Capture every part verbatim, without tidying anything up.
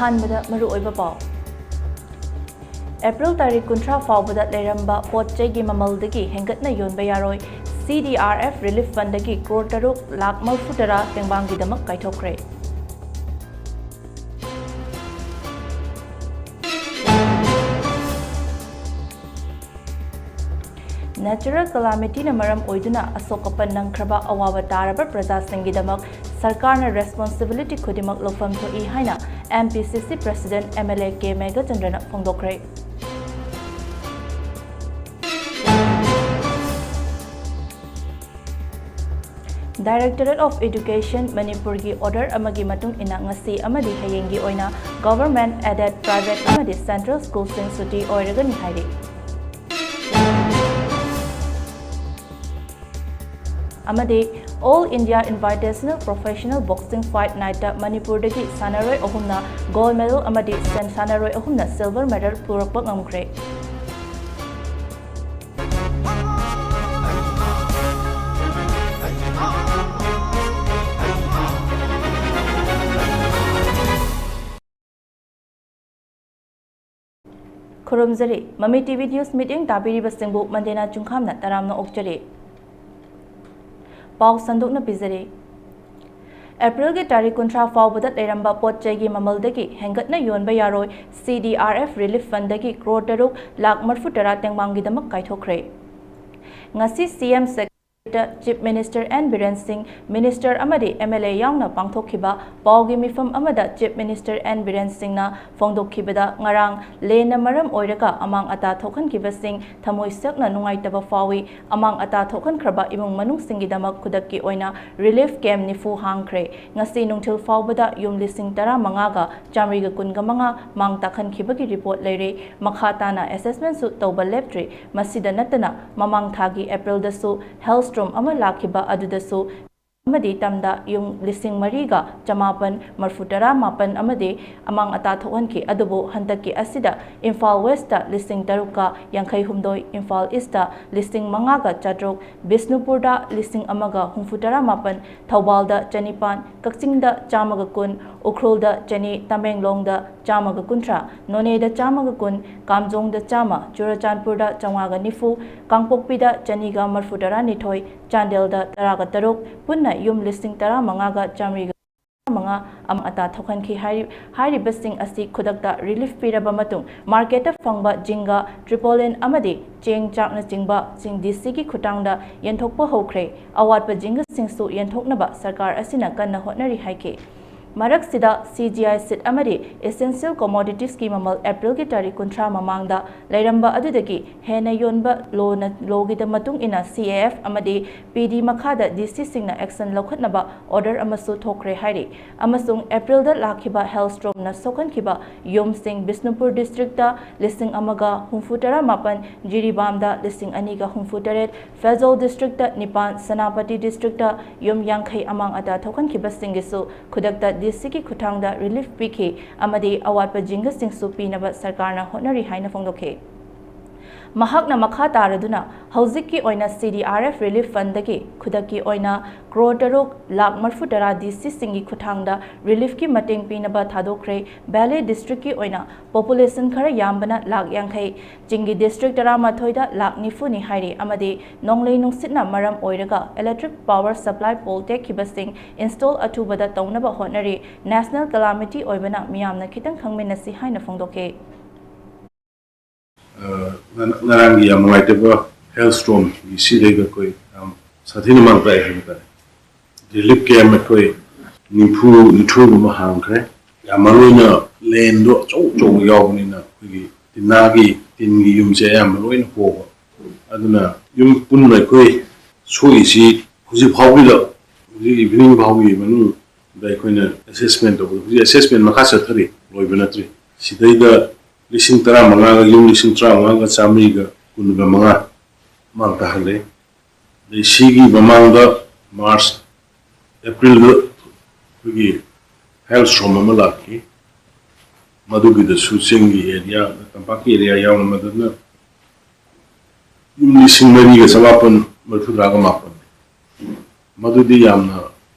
ꯑꯍꯥꯟꯕꯗ ꯃꯔꯨꯑꯣꯏꯕ ꯄꯥꯎ꯫ ꯑꯦꯄ꯭ꯔꯤꯜ ꯇꯥꯔꯤꯛ ꯀꯨꯟꯊ꯭ꯔꯥ ꯐꯥꯎꯕꯗ ꯂꯩꯔꯝꯕ ꯄꯣꯠ ꯆꯩꯒꯤ ꯃꯃꯜꯗꯒꯤ ꯍꯦꯟꯒꯠꯅ ꯌꯣꯟꯕ ꯌꯥꯔꯣꯏ꯫ C D R F relief ꯐꯟꯗꯒꯤ ꯀ꯭ꯔꯣꯔ ꯇꯔꯨꯛ ꯂꯥꯈ ꯃꯔꯤꯐꯨ ꯇꯔꯥ ꯇꯦꯡꯕꯥꯡꯒꯤꯗꯃꯛ ꯀꯥꯏꯊꯣꯛꯈ꯭ꯔꯦ꯫ ꯅꯦꯆꯔꯦꯜ ꯀꯂꯥꯃꯤꯇꯤꯅ ꯃꯔꯝ ꯑꯣꯏꯗꯨꯅ ꯑꯁꯣꯛ ꯑꯄꯟ ꯅꯪꯈ꯭ꯔꯕ ꯑꯋꯥꯕ ꯇꯥꯔꯕ ꯄ꯭ꯔꯖꯥꯁꯤꯡꯒꯤꯗꯃꯛ ꯁꯔꯀꯥꯔꯅ ꯔꯦꯁꯄꯣꯟꯁꯤꯕꯤꯂꯤꯇꯤ ꯈꯨꯗꯤꯡꯃꯛ ꯂꯧꯐꯝ ꯊꯣꯛꯏ ꯍꯥꯏꯅ M P C C president M L A K ꯃꯦꯘꯆꯟꯗ꯭ꯔꯅ ꯐꯣꯡꯗꯣꯛꯈ꯭ꯔꯦ꯫ Directorate of Education ꯃꯅꯤꯄꯨꯔꯒꯤ ꯑꯣꯔꯗꯔ ꯑꯃꯒꯤ ꯃꯇꯨꯡ ꯏꯟꯅ ꯉꯁꯤ ꯑꯃꯗꯤ ꯍꯌꯦꯡꯒꯤ ꯑꯣꯏꯅ ꯒꯚꯔꯟꯃꯦꯟꯠ, ꯑꯦꯗꯦꯗ, ꯄ꯭ꯔꯥꯏꯚꯦꯠ ꯑꯃꯗꯤ ꯁꯦꯟꯇ꯭ꯔꯦꯜ ꯁ꯭ꯀꯨꯜꯁꯤꯡ ꯁꯨꯇꯤ ꯑꯣꯏꯔꯒꯅꯤ ꯍꯥꯏꯔꯤ꯫ ꯑꯃꯗꯤ All India Invitational Professional Boxing Fight Nightꯇ ꯃꯅꯤꯄꯨꯔꯗꯒꯤ ꯁꯥꯟꯅꯔꯣꯏ ꯑꯍꯨꯝꯅ ꯒꯣꯜꯗ ꯃꯦꯗꯜ ꯑꯃꯗꯤ ꯁꯦꯟ-, ꯁꯥꯟꯅꯔꯣꯏ ꯑꯍꯨꯝꯅ ꯁꯤꯜꯚꯔ ꯃꯦꯗꯜ ꯄꯨꯔꯛꯄ ꯉꯝꯈ꯭ꯔꯦ꯫ ꯈꯨꯔꯨꯝꯖꯔꯤ꯫ ꯃꯃꯤ ꯇꯤ ꯚꯤ ꯅ꯭ꯌꯨꯁ ꯃꯤꯠꯌꯦꯡ ꯇꯥꯕꯤꯔꯤꯕꯁꯤꯡꯕꯨ ꯃꯟꯗꯦꯅꯥ ꯆꯨꯡꯈꯥꯝꯅ ꯇꯔꯥꯝꯅ ꯑꯣꯛꯆꯔꯤ꯫ ꯄꯥꯎ ꯁꯟꯗꯣꯛꯅ ꯄꯤꯖꯔꯤ꯫ ꯑꯦꯄ꯭ꯔꯤꯜꯒꯤ ꯇꯥꯔꯤꯛ ꯀꯨꯟꯊ꯭ꯔꯥ ꯐꯥꯎꯕꯗ ꯂꯩꯔꯝꯕ ꯄꯣꯠ ꯆꯩꯒꯤ ꯃꯃꯜꯗꯒꯤ ꯍꯦꯟꯒꯠꯅ ꯌꯣꯟꯕ ꯌꯥꯔꯣꯏ꯫ C D R F relief ꯐꯟꯗꯒꯤ ꯀ꯭ꯔꯣꯔ ꯇꯔꯨꯛ ꯂꯥꯈ ꯃꯔꯤꯐꯨ ꯇꯔꯥ ꯇꯦꯡꯕꯥꯡꯒꯤꯗꯃꯛ ꯀꯥꯏꯊꯣꯛꯈ꯭ꯔꯦ꯫ ꯉꯁꯤ ꯁꯤ ꯑꯦꯝ ꯁꯦꯀ꯭ꯔꯦꯇꯔꯤꯌꯦꯠꯇ chief minister N Biren Singh, minister ꯑꯃꯗꯤ ꯑꯦꯝ ꯑꯦꯜ ꯑꯦ ꯌꯥꯎꯅ ꯄꯥꯡꯊꯣꯛꯈꯤꯕ ꯄꯥꯎꯒꯤ ꯃꯤꯐꯝ ꯑꯃꯗ ꯆꯤꯐ ꯃꯤꯅꯤꯁꯇꯔ ꯑꯦꯟ ꯕꯤꯔꯦꯟ ꯁꯤꯡꯅ ꯐꯣꯡꯗꯣꯛꯈꯤꯕꯗ, ꯉꯔꯥꯡ ꯂꯦꯟꯅ ꯃꯔꯝ ꯑꯣꯏꯔꯒ ꯑꯃꯥꯡ ꯑꯇꯥ ꯊꯣꯛꯍꯟꯈꯤꯕꯁꯤꯡ ꯊꯃꯣꯏ ꯁꯦꯡꯅ ꯅꯨꯡꯉꯥꯏꯇꯕ ꯐꯥꯎꯏ꯫ ꯑꯃꯥꯡ ꯑꯇꯥ ꯊꯣꯛꯍꯟꯈ꯭ꯔꯕ ꯏꯃꯨꯡ ꯃꯅꯨꯡꯁꯤꯡꯒꯤꯗꯃꯛ ꯈꯨꯗꯛꯀꯤ ꯑꯣꯏꯅ ꯔꯤꯂꯤꯐ ꯀꯦꯝꯞ ꯅꯤꯐꯨ ꯍꯥꯡꯈ꯭ꯔꯦ꯫ ꯉꯁꯤ ꯅꯨꯡꯊꯤꯜ ꯐꯥꯎꯕꯗ ꯌꯨꯝ ꯂꯤꯁꯤꯡ ꯇꯔꯥꯃꯉꯥꯒ ꯆꯥꯃꯔꯤꯒ ꯀꯨꯟꯒ ꯃꯉꯥ ꯃꯥꯡ ꯇꯥꯛꯍꯟꯈꯤꯕꯒꯤ ꯔꯤꯄꯣꯔꯠ ꯂꯩꯔꯦ꯫ ꯃꯈꯥ ꯇꯥꯅ ꯑꯦꯁꯦꯁꯃꯦꯟꯠꯁꯨ ꯇꯧꯕ ꯂꯦꯞꯇ꯭ꯔꯤ꯫ ꯃꯁꯤꯗ ꯅꯠꯇꯅ ꯃꯃꯥꯡ ꯊꯥꯒꯤ ꯑꯦꯄ꯭ꯔꯤꯜꯗꯁꯨ ꯍꯦꯜꯁ꯭ꯇꯣꯔꯝ ꯑꯃ ꯂꯥꯛꯈꯤꯕ ꯑꯗꯨꯗꯁꯨ ꯑꯃꯗꯤ ꯇꯝꯗ ꯌꯨꯝ ꯂꯤꯁꯤꯡ ꯃꯔꯤꯒ ꯆꯃꯥꯄꯟ ꯃꯔꯐꯨ ꯇꯔꯥ ꯃꯥꯄꯟ ꯑꯃꯗꯤ ꯑꯃꯥꯡ ꯑꯇꯥ ꯊꯣꯛꯍꯟꯈꯤ꯫ ꯑꯗꯨꯕꯨ ꯍꯟꯗꯛꯀꯤ ꯑꯁꯤꯗ ꯏꯝꯐꯥꯜ ꯋꯦꯁꯇ ꯂꯤꯁꯤꯡ ꯇꯔꯨꯛꯀ ꯌꯥꯡꯈꯩ ꯍꯨꯝꯗꯣꯏ, ꯏꯝꯐꯥꯜ ꯏꯁꯇ ꯂꯤꯁꯤꯡ ꯃꯉꯥꯒ ꯆꯥꯇ꯭ꯔꯨꯛ, ꯕꯤꯁꯅꯨꯄꯨꯔꯗ ꯂꯤꯁꯤꯡ ꯑꯃꯒ ꯍꯨꯝꯐꯨ ꯇꯔꯥ ꯃꯥꯄꯟ, ꯊꯧꯕꯥꯜꯗ ꯆꯅꯤꯄꯥꯟ, ꯀꯛꯆꯤꯡꯗ ꯆꯥꯝꯃꯒ ꯀꯨꯟ, ꯎꯈ꯭ꯔꯨꯜꯗ ꯆꯅꯤ, ꯇꯃꯦꯡꯂꯣꯡꯗ ꯆꯥꯝꯃꯒ ꯀꯨꯟꯊ꯭ꯔꯥ, ꯅꯣꯅꯦꯗ ꯆꯥꯝꯃꯒ ꯀꯨꯟ, ꯀꯥꯝꯖꯣꯡꯗ ꯆꯥꯝꯃ, ꯆꯨꯔꯆꯥꯟꯄꯨꯔꯗ ꯆꯥꯝꯃꯉꯥꯒ ꯅꯤꯐꯨ, ꯀꯥꯡꯄꯣꯛꯄꯤꯗ ꯆꯅꯤꯒ ꯃꯔꯐꯨ ꯇꯔꯥꯅꯤꯊꯣꯏ, ꯆꯥꯟꯗꯦꯜꯗ ꯇꯔꯥꯒ ꯇꯔꯨꯛ, ꯄꯨꯟꯅ ꯌꯨꯝ ꯂꯤꯁꯤꯡ ꯇꯔꯥꯃꯉꯥꯒ ꯆꯥꯃꯔꯤꯒ ꯃꯉꯥ ꯑꯃꯥꯡ ꯑꯇꯥ ꯊꯣꯛꯍꯟꯈꯤ꯫ ꯍꯥꯏꯔꯤ-, ꯍꯥꯏꯔꯤꯕꯁꯤꯡ ꯑꯁꯤ ꯈꯨꯗꯛꯇ ꯔꯤꯂꯤꯐ ꯄꯤꯔꯕ ꯃꯇꯨꯡ ꯃꯥꯔꯀꯦꯠꯇ ꯐꯪꯕ ꯖꯤꯡꯒ, ꯇ꯭ꯔꯤꯄꯣꯂꯤꯟ ꯑꯃꯗꯤ ꯆꯦꯡ ꯆꯥꯛꯅꯆꯤꯡꯕꯁꯤꯡ ꯗꯤ ꯁꯤꯒꯤ ꯈꯨꯠꯊꯥꯡꯗ ꯌꯦꯟꯊꯣꯛꯄ ꯍꯧꯈ꯭ꯔꯦ꯫ ꯑꯋꯥꯠꯄ ꯖꯤꯡꯒꯁꯤꯡꯁꯨ ꯌꯦꯟꯊꯣꯛꯅꯕ ꯁꯔꯀꯥꯔ ꯑꯁꯤꯅ ꯀꯟꯅ ꯍꯣꯠꯅꯔꯤ ꯍꯥꯏꯈꯤ꯫ ꯃꯔꯛꯁꯤꯗ ꯁꯤ ꯖꯤ ꯑꯥꯏ ꯁꯤꯠ ꯑꯃꯗꯤ ꯏꯁꯦꯟꯁꯤꯌꯦꯜ ꯀꯣꯃꯣꯗꯤꯇꯤꯁꯀꯤ ꯃꯃꯜ ꯑꯦꯄ꯭ꯔꯤꯜꯒꯤ ꯇꯥꯔꯤꯛ ꯀꯨꯟꯊ꯭ꯔꯥ ꯃꯃꯥꯡꯗ ꯂꯩꯔꯝꯕ ꯑꯗꯨꯗꯒꯤ ꯍꯦꯟꯅ ꯌꯣꯟꯕ ꯂꯣꯅ, ꯂꯣꯒꯤꯗ ꯃꯇꯨꯡ ꯏꯟꯅ ꯁꯤ ꯑꯦ ꯑꯦꯐ ꯑꯃꯗꯤ ꯄꯤ ꯗꯤ ꯃꯈꯥꯗ ꯗꯤ ꯁꯤꯁꯤꯡꯅ ꯑꯦꯛꯁꯟ ꯂꯧꯈꯠꯅꯕ ꯑꯣꯔꯗꯔ ꯑꯃꯁꯨ ꯊꯣꯛꯈ꯭ꯔꯦ ꯍꯥꯏꯔꯤ꯫ ꯑꯃꯁꯨꯡ ꯑꯦꯄ꯭ꯔꯤꯜꯗ ꯂꯥꯛꯈꯤꯕ ꯍꯦꯜꯁ꯭ꯇꯣꯝꯅ ꯁꯣꯛꯍꯟꯈꯤꯕ ꯌꯨꯝꯁꯤꯡ ꯕꯤꯁꯅꯨꯄꯨꯔ ꯗꯤꯁꯇ꯭ꯔꯤꯛꯇ ꯂꯤꯁꯤꯡ ꯑꯃꯒ ꯍꯨꯝꯐꯨ ꯇꯔꯥ ꯃꯥꯄꯟ, ꯖꯤꯔꯤꯕꯥꯝꯗ ꯂꯤꯁꯤꯡ ꯑꯅꯤꯒ ꯍꯨꯝꯐꯨ ꯇꯔꯦꯠ, ꯐꯦꯖꯣꯜ ꯗꯤꯁꯇ꯭ꯔꯤꯛꯇ ꯅꯤꯄꯥꯟ, ꯁꯦꯅꯥꯄꯇꯤ ꯗꯤꯁꯇ꯭ꯔꯤꯛꯇ ꯌꯨꯝ ꯌꯥꯡꯈꯩ ꯑꯃꯥꯡ ꯑꯇꯥ ꯊꯣꯛꯍꯟꯈꯤꯕꯁꯤꯡꯒꯤꯁꯨ ꯈꯨꯗꯛꯇ ꯗꯤ ꯁꯤꯒꯤ ꯈꯨꯠꯊꯥꯡꯗ ꯔꯤꯂꯤꯐ ꯄꯤꯈꯤ ꯑꯃꯗꯤ ꯑꯋꯥꯠꯄ ꯖꯤꯡꯒꯁꯤꯡꯁꯨ ꯄꯤꯅꯕ ꯁꯔꯀꯥꯔꯅ ꯍꯣꯠꯅꯔꯤ ꯍꯥꯏꯅ ꯐꯣꯡꯗꯣꯛꯈꯤ꯫ ꯃꯍꯥꯛꯅ ꯃꯈꯥ ꯇꯥꯔꯗꯨꯅ ꯍꯧꯖꯤꯛꯀꯤ ꯑꯣꯏꯅ ꯁꯤ ꯗꯤ ꯑꯥꯔ ꯑꯦꯐ ꯔꯤꯂꯤꯐ ꯐꯟꯗꯒꯤ ꯈꯨꯗꯛꯀꯤ ꯑꯣꯏꯅ ꯀ꯭ꯔꯣꯔ ꯇꯔꯨꯛ ꯂꯥꯈ ꯃꯔꯐꯨ ꯇꯔꯥ ꯗꯤ ꯁꯤꯁꯤꯡꯒꯤ ꯈꯨꯠꯊꯥꯡꯗ ꯔꯤꯂꯤꯐꯀꯤ ꯃꯇꯦꯡ ꯄꯤꯅꯕ ꯊꯥꯗꯣꯛꯈ꯭ꯔꯦ꯫ ꯚꯦꯂꯤ ꯗꯤꯁꯇ꯭ꯔꯤꯛꯀꯤ ꯑꯣꯏꯅ ꯄꯣꯄꯨꯂꯦꯁꯟ ꯈꯔ ꯌꯥꯝꯕꯅ ꯂꯥꯈ ꯌꯥꯡꯈꯩ, ꯆꯤꯡꯒꯤ ꯗꯤꯁꯇ꯭ꯔꯤꯛ ꯇꯔꯥꯃꯥꯊꯣꯏꯗ ꯂꯥꯈ ꯅꯤꯐꯨꯅꯤ ꯍꯥꯏꯔꯤ ꯑꯃꯗꯤ ꯅꯣꯡꯂꯩ ꯅꯨꯡꯁꯤꯠꯅ ꯃꯔꯝ ꯑꯣꯏꯔꯒ ꯏꯂꯦꯛꯇ꯭ꯔꯤꯛ ꯄꯥꯋꯔ ꯁꯄ꯭ꯂꯥꯏ ꯄꯣꯜ ꯇꯦꯛꯈꯤꯕꯁꯤꯡ ꯏꯟꯁꯇꯣꯜ ꯑꯊꯨꯕꯗ ꯇꯧꯅꯕ ꯍꯣꯠꯅꯔꯤ꯫ ꯅꯦꯁꯅꯦꯜ ꯀꯦꯂꯥꯃꯤꯇꯤ ꯑꯣꯏꯕꯅ ꯃꯤꯌꯥꯝꯅ ꯈꯤꯇꯪ ꯈꯪꯃꯤꯟꯅꯁꯤ ꯍꯥꯏꯅ ꯐꯣꯡꯗꯣꯛꯈꯤ꯫ ꯑ, ꯉ-, ꯉꯔꯥꯡꯒꯤ ꯌꯥꯝ ꯅꯨꯡꯉꯥꯏꯇꯕ ꯍꯦꯜ ꯁ꯭ꯇꯣꯔꯝꯒꯤ ꯁꯤꯗꯩꯗ ꯑꯩꯈꯣꯏ ꯌꯥꯝ ꯁꯥꯊꯤꯅ ꯃꯥꯡ ꯇꯥꯛꯑꯦ ꯍꯥꯏꯕ ꯇꯥꯔꯦ꯫ ꯔꯤꯂꯤꯐ ꯀꯦꯝꯞ ꯑꯩꯈꯣꯏ ꯅꯤꯐꯨ ꯅꯤꯊꯣꯏꯒꯨꯝꯕ ꯍꯥꯡꯈ꯭ꯔꯦ꯫ ꯌꯥꯝ ꯃꯔꯨ ꯑꯣꯏꯅ ꯂꯦꯟꯗꯣ ꯑꯆꯧ ꯑꯆꯧꯕ ꯌꯥꯎꯕꯅꯤꯅ ꯑꯩꯈꯣꯏꯒꯤ ꯇꯤꯟꯅꯥꯒꯤ, ꯇꯤꯟꯒꯤ ꯌꯨꯝꯁꯦ ꯑꯌꯥꯝꯕ ꯂꯣꯏꯅ ꯍꯣꯕ꯫ ꯑꯗꯨꯅ ꯌꯨꯝ ꯄꯨꯟꯅ ꯑꯩꯈꯣꯏ ꯁꯣꯛꯏꯁꯤ ꯍꯧꯖꯤꯛ ꯐꯥꯎꯒꯤꯗ, ꯍꯧꯖꯤꯛ ꯏꯚꯤꯅꯤꯡ ꯐꯥꯎꯒꯤ ꯃꯅꯨꯡꯗ ꯑꯩꯈꯣꯏꯅ ꯑꯦꯁꯦꯁꯃꯦꯟ ꯇꯧꯕꯗ, ꯍꯧꯖꯤꯛ ꯑꯦꯁꯦꯁꯃꯦꯟ ꯃꯈꯥ ꯆꯠꯊꯔꯤ, ꯂꯣꯏꯕ ꯅꯠꯇ꯭ꯔꯤ꯫ ꯁꯤꯗꯩꯗ ꯂꯤꯁꯤꯡ ꯇꯔꯥꯃꯉꯥꯒ, ꯌꯨꯝ ꯂꯤꯁꯤꯡ ꯇꯔꯥꯃꯉꯥꯒ ꯆꯥꯃꯔꯤꯒ ꯀꯨꯟꯒ ꯃꯉꯥ ꯃꯥꯡ ꯇꯥꯍꯜꯂꯦ꯫ ꯑꯗꯩ ꯁꯤꯒꯤ ꯃꯃꯥꯡꯗ ꯃꯥꯔꯆ ꯑꯦꯄ꯭ꯔꯤꯜꯗ ꯑꯩꯈꯣꯏꯒꯤ ꯍꯦꯜ ꯁ꯭ꯇꯣꯔꯝ ꯑꯃ ꯂꯥꯛꯈꯤ꯫ ꯃꯗꯨꯒꯤꯗꯁꯨ ꯆꯤꯡꯒꯤ ꯑꯦꯔꯤꯌꯥ, ꯇꯝꯄꯥꯛꯀꯤ ꯑꯦꯔꯤꯌꯥ ꯌꯥꯎꯅ ꯃꯗꯨꯅ ꯌꯨꯝ ꯂꯤꯁꯤꯡ ꯃꯔꯤꯒ ꯆꯃꯥꯄꯟ ꯃꯔꯤꯐꯨꯇꯔꯥꯒ ꯃꯥꯄꯟ꯫ ꯃꯗꯨꯗꯤ ꯌꯥꯝꯅ,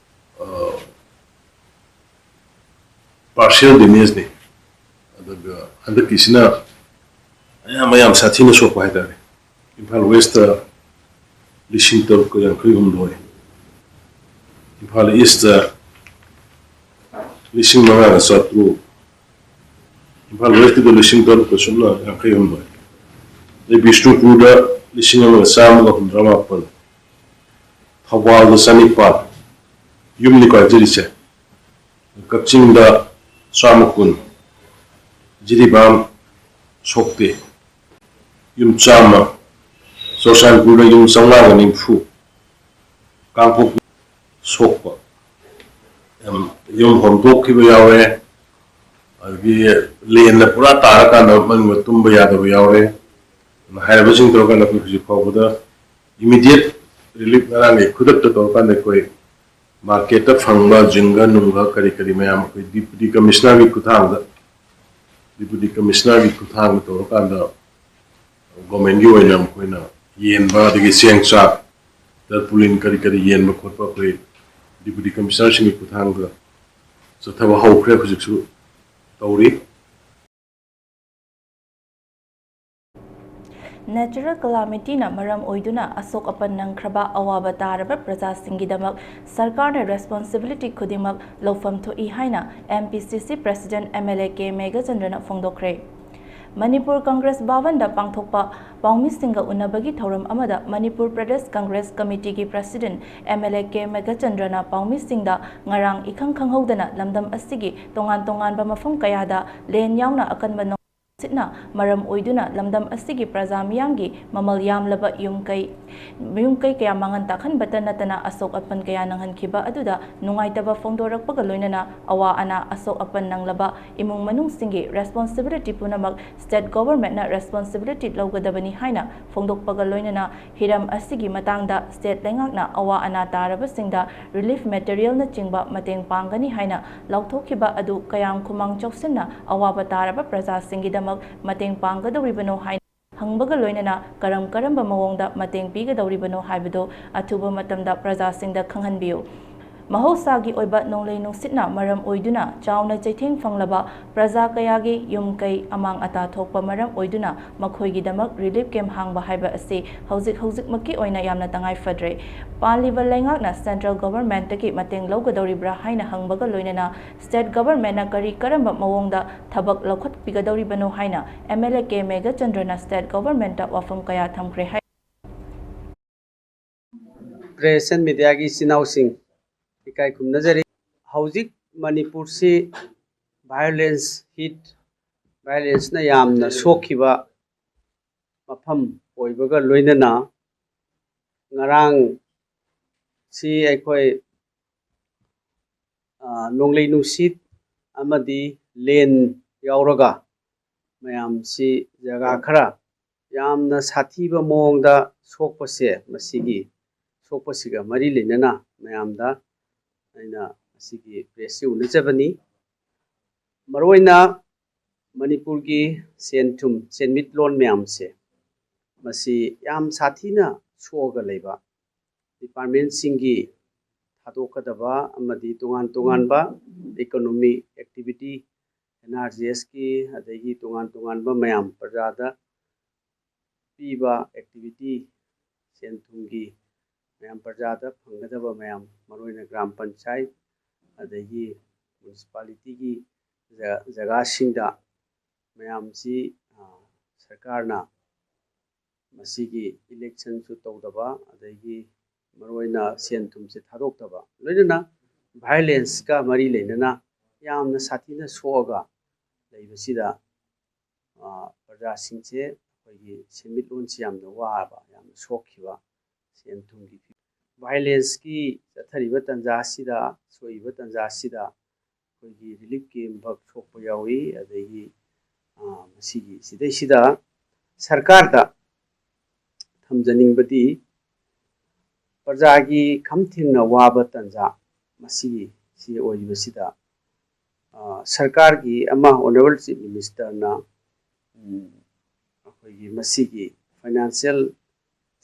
ꯑ, ꯄꯥꯔꯁꯤꯌꯦꯜ ꯗꯦꯃꯦꯖꯅꯤ꯫ ꯑꯗꯨꯒ ꯍꯟꯗꯛꯀꯤꯁꯤꯅ ꯑꯌꯥꯝꯕ ꯌꯥꯝ ꯁꯥꯊꯤꯅ ꯁꯣꯛꯄ ꯍꯥꯏꯇꯥꯔꯦ꯫ ꯏꯝꯐꯥꯜ ꯋꯦꯁꯇ ꯂꯤꯁꯤꯡ ꯇꯔꯨꯛꯀ ꯌꯥꯡꯈꯩ ꯍꯨꯝꯗꯣꯏ, ꯏꯝꯐꯥꯜ ꯏꯁꯇ ꯂꯤꯁꯤꯡ ꯃꯉꯥꯒ ꯆꯥꯇ꯭ꯔꯨꯛ, ꯏꯝꯐꯥꯜ ꯋꯦꯁꯀꯤꯗ ꯂꯤꯁꯤꯡ ꯇꯔꯨꯛꯀ ꯁꯨꯞꯅ ꯌꯥꯡꯈꯩ ꯍꯨꯝꯗꯣꯏ, ꯑꯗꯩ ꯕꯤꯁꯅꯨꯄꯨꯔꯗ ꯂꯤꯁꯤꯡ ꯑꯃꯒ ꯆꯥꯝꯃꯒ ꯍꯨꯝꯗ꯭ꯔꯥ ꯃꯥꯄꯟ, ꯊꯧꯕꯥꯜꯗ ꯆꯅꯤꯄꯥꯜ, ꯌꯨꯝꯅꯤꯀꯣ ꯍꯥꯏꯖꯔꯤꯁꯦ, ꯀꯛꯆꯤꯡꯗ ꯆꯥꯝꯃ ꯀꯨꯟ, ꯖꯤꯔꯤꯕꯥꯝ ꯁꯣꯛꯇꯦ, ꯌꯨꯝ ꯆꯥꯝꯃ, ꯆꯨꯔꯆꯥꯟꯄꯨꯔꯗ ꯌꯨꯝ ꯆꯥꯝꯃꯉꯥꯒ ꯅꯤꯐꯨ, ꯀꯥꯡꯄꯣꯛꯄꯤ ꯁꯣꯛꯄ, ꯌꯥꯝ ꯌꯨꯝ ꯍꯣꯡꯗꯣꯛꯈꯤꯕ ꯌꯥꯎꯔꯦ, ꯑꯗꯒꯤ ꯂꯦꯟꯅ ꯄꯨꯔꯥ ꯇꯥꯔꯀꯥꯟꯗ ꯃꯅꯨꯡꯗ ꯇꯨꯝꯕ ꯌꯥꯗꯕ ꯌꯥꯎꯔꯦ꯫ ꯍꯥꯏꯔꯤꯕꯁꯤꯡ ꯇꯧꯔꯀꯥꯟꯗ ꯑꯩꯈꯣꯏ ꯍꯧꯖꯤꯛ ꯐꯥꯎꯕꯗ ꯏꯃꯤꯗꯤꯌꯦꯠ ꯔꯤꯂꯤꯐ ꯉꯔꯥꯡꯒꯤ ꯈꯨꯗꯛꯇ ꯇꯧꯔꯀꯥꯟꯗ ꯑꯩꯈꯣꯏ ꯃꯥꯔꯀꯦꯠꯇ ꯐꯪꯕ ꯖꯤꯡꯒ ꯅꯨꯡꯒ ꯀꯔꯤ ꯀꯔꯤ ꯃꯌꯥꯝ ꯑꯩꯈꯣꯏ ꯗꯤꯄꯨꯇꯤ ꯀꯃꯤꯁꯅꯔꯒꯤ ꯈꯨꯠꯊꯥꯡꯗ, ꯗꯤꯄꯨꯇꯤ ꯀꯃꯤꯁꯅꯔꯒꯤ ꯈꯨꯠꯊꯥꯡꯗ ꯇꯧꯔꯀꯥꯟꯗ ꯒꯣꯔꯃꯦꯟꯒꯤ ꯑꯣꯏꯅ ꯃꯈꯣꯏꯅ ꯌꯦꯟꯕ, ꯑꯗꯒꯤ ꯆꯦꯡ ꯆꯥꯛ, ꯇꯔꯄꯨꯂꯤꯟ ꯀꯔꯤ ꯀꯔꯤ ꯌꯦꯟꯕ ꯈꯣꯠꯄ ꯑꯩꯈꯣꯏ ꯗꯤꯄꯨꯇꯤ ꯀꯃꯤꯁꯅꯔꯁꯤꯡꯒꯤ ꯈꯨꯠꯊꯥꯡꯗ ꯆꯠꯊꯕ ꯍꯧꯈ꯭ꯔꯦ, ꯍꯧꯖꯤꯛꯁꯨ ꯇꯧꯔꯤ꯫ ꯅꯦꯆꯔꯦꯜ ꯀꯦꯂꯥꯃꯤꯇꯤꯅ ꯃꯔꯝ ꯑꯣꯏꯗꯨꯅ ꯑꯁꯣꯛ ꯑꯄꯟ ꯅꯪꯈ꯭ꯔꯕ ꯑꯋꯥꯕ ꯇꯥꯔꯕ ꯄ꯭ꯔꯖꯥꯁꯤꯡꯒꯤꯗꯃꯛ ꯁꯔꯀꯥꯔꯅ ꯔꯦꯁꯄꯣꯟꯁꯤꯕꯤꯂꯤꯇꯤ ꯈꯨꯗꯤꯡꯃꯛ ꯂꯧꯐꯝ ꯊꯣꯛꯏ ꯍꯥꯏꯅ M P C C president M L A K ꯃꯦꯘꯆꯟꯗ꯭ꯔꯅ ꯐꯣꯡꯗꯣꯛꯈ꯭ꯔꯦ꯫ ꯃꯅꯤꯄꯨꯔ ꯀꯪꯒ꯭ꯔꯦꯁ ꯚꯕꯟꯗ ꯄꯥꯡꯊꯣꯛꯄ ꯄꯥꯎꯃꯤꯁꯤꯡꯒ ꯎꯅꯕꯒꯤ ꯊꯧꯔꯝ ꯑꯃꯗ ꯃꯅꯤꯄꯨꯔ ꯄ꯭ꯔꯗꯦꯁ ꯀꯪꯒ꯭ꯔꯦꯁ ꯀꯃꯤꯇꯤꯒꯤ president M L A K ꯃꯦꯘꯆꯟꯗ꯭ꯔꯅ ꯄꯥꯎꯃꯤꯁꯤꯡꯗ ꯉꯔꯥꯡ ꯏꯈꯪ ꯈꯪꯍꯧꯗꯅ ꯂꯝꯗꯝ ꯑꯁꯤꯒꯤ ꯇꯣꯉꯥꯟ ꯇꯣꯉꯥꯟꯕ ꯃꯐꯝ ꯀꯌꯥꯗ ꯂꯦꯟ ꯌꯥꯎꯅ ꯑꯀꯟꯕ ꯅꯣꯡ ꯁꯤꯠꯅ ꯃꯔꯝ ꯑꯣꯏꯗꯨꯅ ꯂꯝꯗꯝ ꯑꯁꯤꯒꯤ ꯄ꯭ꯔꯖꯥ ꯃꯤꯌꯥꯝꯒꯤ ꯃꯃꯜ ꯌꯥꯝꯂꯕ ꯌꯨꯝ ꯀꯩ, ꯌꯨꯝ ꯀꯩ ꯀꯌꯥ ꯃꯥꯡꯍꯟ ꯇꯥꯛꯍꯟꯕꯇ ꯅꯠꯇꯅ ꯑꯁꯣꯛ ꯑꯄꯟ ꯀꯌꯥ ꯅꯪꯍꯟꯈꯤꯕ ꯑꯗꯨꯗ ꯅꯨꯡꯉꯥꯏꯇꯕ ꯐꯣꯡꯗꯣꯔꯛꯄꯒ ꯂꯣꯏꯅꯅ ꯑꯋꯥ ꯑꯅꯥ ꯑꯁꯣꯛ ꯑꯄꯟ ꯅꯪꯂꯕ ꯏꯃꯨꯡ ꯃꯅꯨꯡꯁꯤꯡꯒꯤ responsibility ꯄꯨꯝꯅꯃꯛ state governmentꯅ responsibility ꯂꯧꯒꯗꯕꯅꯤ ꯍꯥꯏꯅ ꯐꯣꯡꯗꯣꯛꯄꯒ ꯂꯣꯏꯅꯅ ꯍꯤꯔꯝ ꯑꯁꯤꯒꯤ ꯃꯇꯥꯡꯗ state ꯂꯩꯉꯥꯛꯅ ꯑꯋꯥ ꯑꯅꯥ ꯇꯥꯔꯕꯁꯤꯡꯗ relief materialꯅꯆꯤꯡꯕ ꯃꯇꯦꯡ ꯄꯥꯡꯒꯅꯤ ꯍꯥꯏꯅ ꯂꯥꯎꯊꯣꯛꯈꯤꯕ ꯑꯗꯨ ꯀꯌꯥꯝ ꯈꯨꯃꯥꯡ ꯆꯥꯎꯁꯤꯟꯅ ꯑꯋꯥꯕ ꯇꯥꯔꯕ ꯄ꯭ꯔꯖꯥꯁꯤꯡꯒꯤꯗꯃꯛ ꯃꯇꯦꯡ ꯄꯥꯡꯒꯗꯧꯔꯤꯕꯅꯣ ꯍꯥꯏꯅ ꯍꯪꯕꯒ ꯂꯣꯏꯅꯅ ꯀꯔꯝ ꯀꯔꯝꯕ ꯃꯑꯣꯡꯗ ꯃꯇꯦꯡ ꯄꯤꯒꯗꯧꯔꯤꯕꯅꯣ ꯍꯥꯏꯕꯗꯨ ꯑꯊꯨꯕ ꯃꯇꯝꯗ ꯄ꯭ꯔꯖꯥꯁꯤꯡꯗ ꯈꯪꯍꯟꯕꯤꯌꯨ꯫ ꯃꯍꯧꯁꯥꯒꯤ ꯑꯣꯏꯕ ꯅꯣꯡꯂꯩ ꯅꯨꯡꯁꯤꯠꯅ ꯃꯔꯝ ꯑꯣꯏꯗꯨꯅ ꯆꯥꯎꯅ ꯆꯩꯊꯦꯡ ꯐꯪꯂꯕ ꯄ꯭ꯔꯖꯥ ꯀꯌꯥꯒꯤ ꯌꯨꯝ ꯀꯩ ꯑꯃꯥꯡ ꯑꯇꯥ ꯊꯣꯛꯄ ꯃꯔꯝ ꯑꯣꯏꯗꯨꯅ ꯃꯈꯣꯏꯒꯤꯗꯃꯛ relief camp ꯍꯥꯡꯕ ꯍꯥꯏꯕ ꯑꯁꯤ ꯍꯧꯖꯤꯛ ꯍꯧꯖꯤꯛꯃꯛꯀꯤ ꯑꯣꯏꯅ ꯌꯥꯝꯅ ꯇꯉꯥꯏ ꯐꯗ꯭ꯔꯦ꯫ ꯄꯥꯜꯂꯤꯕ ꯂꯩꯉꯥꯛꯅ central governmentꯇꯒꯤ ꯃꯇꯦꯡ ꯂꯧꯒꯗꯧꯔꯤꯕ꯭ꯔꯥ ꯍꯥꯏꯅ ꯍꯪꯕꯒ ꯂꯣꯏꯅꯅ state governmentꯅ ꯀꯔꯤ ꯀꯔꯝꯕ ꯃꯑꯣꯡꯗ ꯊꯕꯛ ꯂꯧꯈꯠꯄꯤꯒꯗꯧꯔꯤꯕꯅꯣ ꯍꯥꯏꯅ MLA ꯀꯦ ꯃꯦꯘꯆꯟꯗ꯭ꯔꯅ state governmentꯇ ꯋꯥꯐꯝ ꯀꯌꯥ ꯊꯝꯈ꯭ꯔꯦ ꯍꯥꯏ꯫ Press and mediaꯒꯤ ꯏꯆꯤꯟ ꯏꯅꯥꯎꯁꯤꯡ ꯏꯀꯥꯏ ꯈꯨꯝꯅꯖꯔꯤ꯫ ꯍꯧꯖꯤꯛ ꯃꯅꯤꯄꯨꯔꯁꯤ violence, heat violenceꯅ ꯌꯥꯝꯅ ꯁꯣꯛꯈꯤꯕ ꯃꯐꯝ ꯑꯣꯏꯕꯒ ꯂꯣꯏꯅꯅ ꯉꯔꯥꯡꯁꯤ ꯑꯩꯈꯣꯏ, ꯑ, ꯅꯣꯡꯂꯩ ꯅꯨꯡꯁꯤꯠ ꯑꯃꯗꯤ ꯂꯦꯟ ꯌꯥꯎꯔꯒ ꯃꯌꯥꯝꯁꯤ ꯖꯒꯥ ꯈꯔ ꯌꯥꯝꯅ ꯁꯥꯊꯤꯕ ꯃꯑꯣꯡꯗ ꯁꯣꯛꯄꯁꯦ, ꯃꯁꯤꯒꯤ ꯁꯣꯛꯄꯁꯤꯒ ꯃꯔꯤ ꯂꯩꯅꯅ ꯃꯌꯥꯝꯗ ꯑꯩꯅ ꯃꯁꯤꯒꯤ pressꯁꯤ ꯎꯠꯅꯖꯕꯅꯤ꯫ ꯃꯔꯨꯑꯣꯏꯅ ꯃꯅꯤꯄꯨꯔꯒꯤ ꯁꯦꯟ ꯊꯨꯝ, ꯁꯦꯟꯃꯤꯠꯂꯣꯟ ꯃꯌꯥꯝꯁꯦ, ꯃꯁꯤ ꯌꯥꯝ ꯁꯥꯊꯤꯅ ꯁꯣꯛꯑꯒ ꯂꯩꯕ departmentꯁꯤꯡꯒꯤ ꯊꯥꯗꯣꯛꯀꯗꯕ ꯑꯃꯗꯤ ꯇꯣꯉꯥꯟ ꯇꯣꯉꯥꯟꯕ economic activity, NREGSꯀꯤ, ꯑꯗꯒꯤ ꯇꯣꯉꯥꯟ ꯇꯣꯉꯥꯟꯕ ꯃꯌꯥꯝ ꯄ꯭ꯔꯖꯥꯗ ꯄꯤꯕ activity, ꯁꯦꯟ ꯊꯨꯝꯒꯤ ꯃꯌꯥꯝ ꯄ꯭ꯔꯖꯥꯗ ꯐꯪꯒꯗꯕ ꯃꯌꯥꯝ, ꯃꯔꯨꯑꯣꯏꯅ ꯒ꯭ꯔꯥꯝ ꯄꯟꯆꯥꯌꯠ ꯑꯗꯒꯤ municipalityꯒꯤ ꯖ-, ꯖꯒꯥꯁꯤꯡꯗ ꯃꯌꯥꯝꯁꯤ, ꯑ, ꯁꯔꯀꯥꯔꯅ ꯃꯁꯤꯒꯤ electionꯁꯨ ꯇꯧꯗꯕ, ꯑꯗꯒꯤ ꯃꯔꯨꯑꯣꯏꯅ ꯁꯦꯟ ꯊꯨꯝꯁꯦ ꯊꯥꯗꯣꯛꯇꯕ, ꯂꯣꯏꯅꯅ violenceꯀ ꯃꯔꯤ ꯂꯩꯅꯅ ꯌꯥꯝꯅ ꯁꯥꯊꯤꯅ ꯁꯣꯛꯑꯒ ꯂꯩꯕꯁꯤꯗ ꯄ꯭ꯔꯖꯥꯁꯤꯡꯁꯦ ꯑꯩꯈꯣꯏꯒꯤ ꯁꯦꯟꯃꯤꯠꯂꯣꯟꯁꯤ ꯌꯥꯝꯅ ꯋꯥꯕ, ꯌꯥꯝꯅ ꯁꯣꯛꯈꯤꯕ, ꯁꯦꯟ ꯊꯨꯝꯒꯤ ꯚꯥꯏꯂꯦꯟꯁꯀꯤ ꯆꯠꯊꯔꯤꯕ ꯇꯥꯟꯖꯥ ꯑꯁꯤꯗ, ꯁꯣꯛꯏꯕ ꯇꯥꯟꯖꯥ ꯑꯁꯤꯗ ꯑꯩꯈꯣꯏꯒꯤ ꯔꯤꯂꯤꯐ ꯀꯦꯝ ꯐꯥꯎ ꯁꯣꯛꯄ ꯌꯥꯎꯏ꯫ ꯑꯗꯒꯤ ꯃꯁꯤꯒꯤ ꯁꯤꯗꯩꯁꯤꯗ ꯁꯔꯀꯥꯔꯗ ꯊꯝꯖꯅꯤꯡꯕꯗꯤ ꯄ꯭ꯔꯖꯥꯒꯤ ꯈꯝ ꯊꯦꯡꯅ ꯋꯥꯕ ꯇꯥꯟꯖꯥ ꯃꯁꯤꯒꯤ ꯁꯤ ꯑꯣꯏꯔꯤꯕꯁꯤꯗ ꯁꯔꯀꯥꯔꯒꯤ ꯑꯃ ꯑꯣꯅꯔꯦꯕꯜ ꯆꯤꯐ ꯃꯤꯅꯤꯁꯇꯔꯅ ꯑꯩꯈꯣꯏꯒꯤ ꯃꯁꯤꯒꯤ ꯐꯥꯏꯅꯥꯟꯁꯤꯌꯦꯜ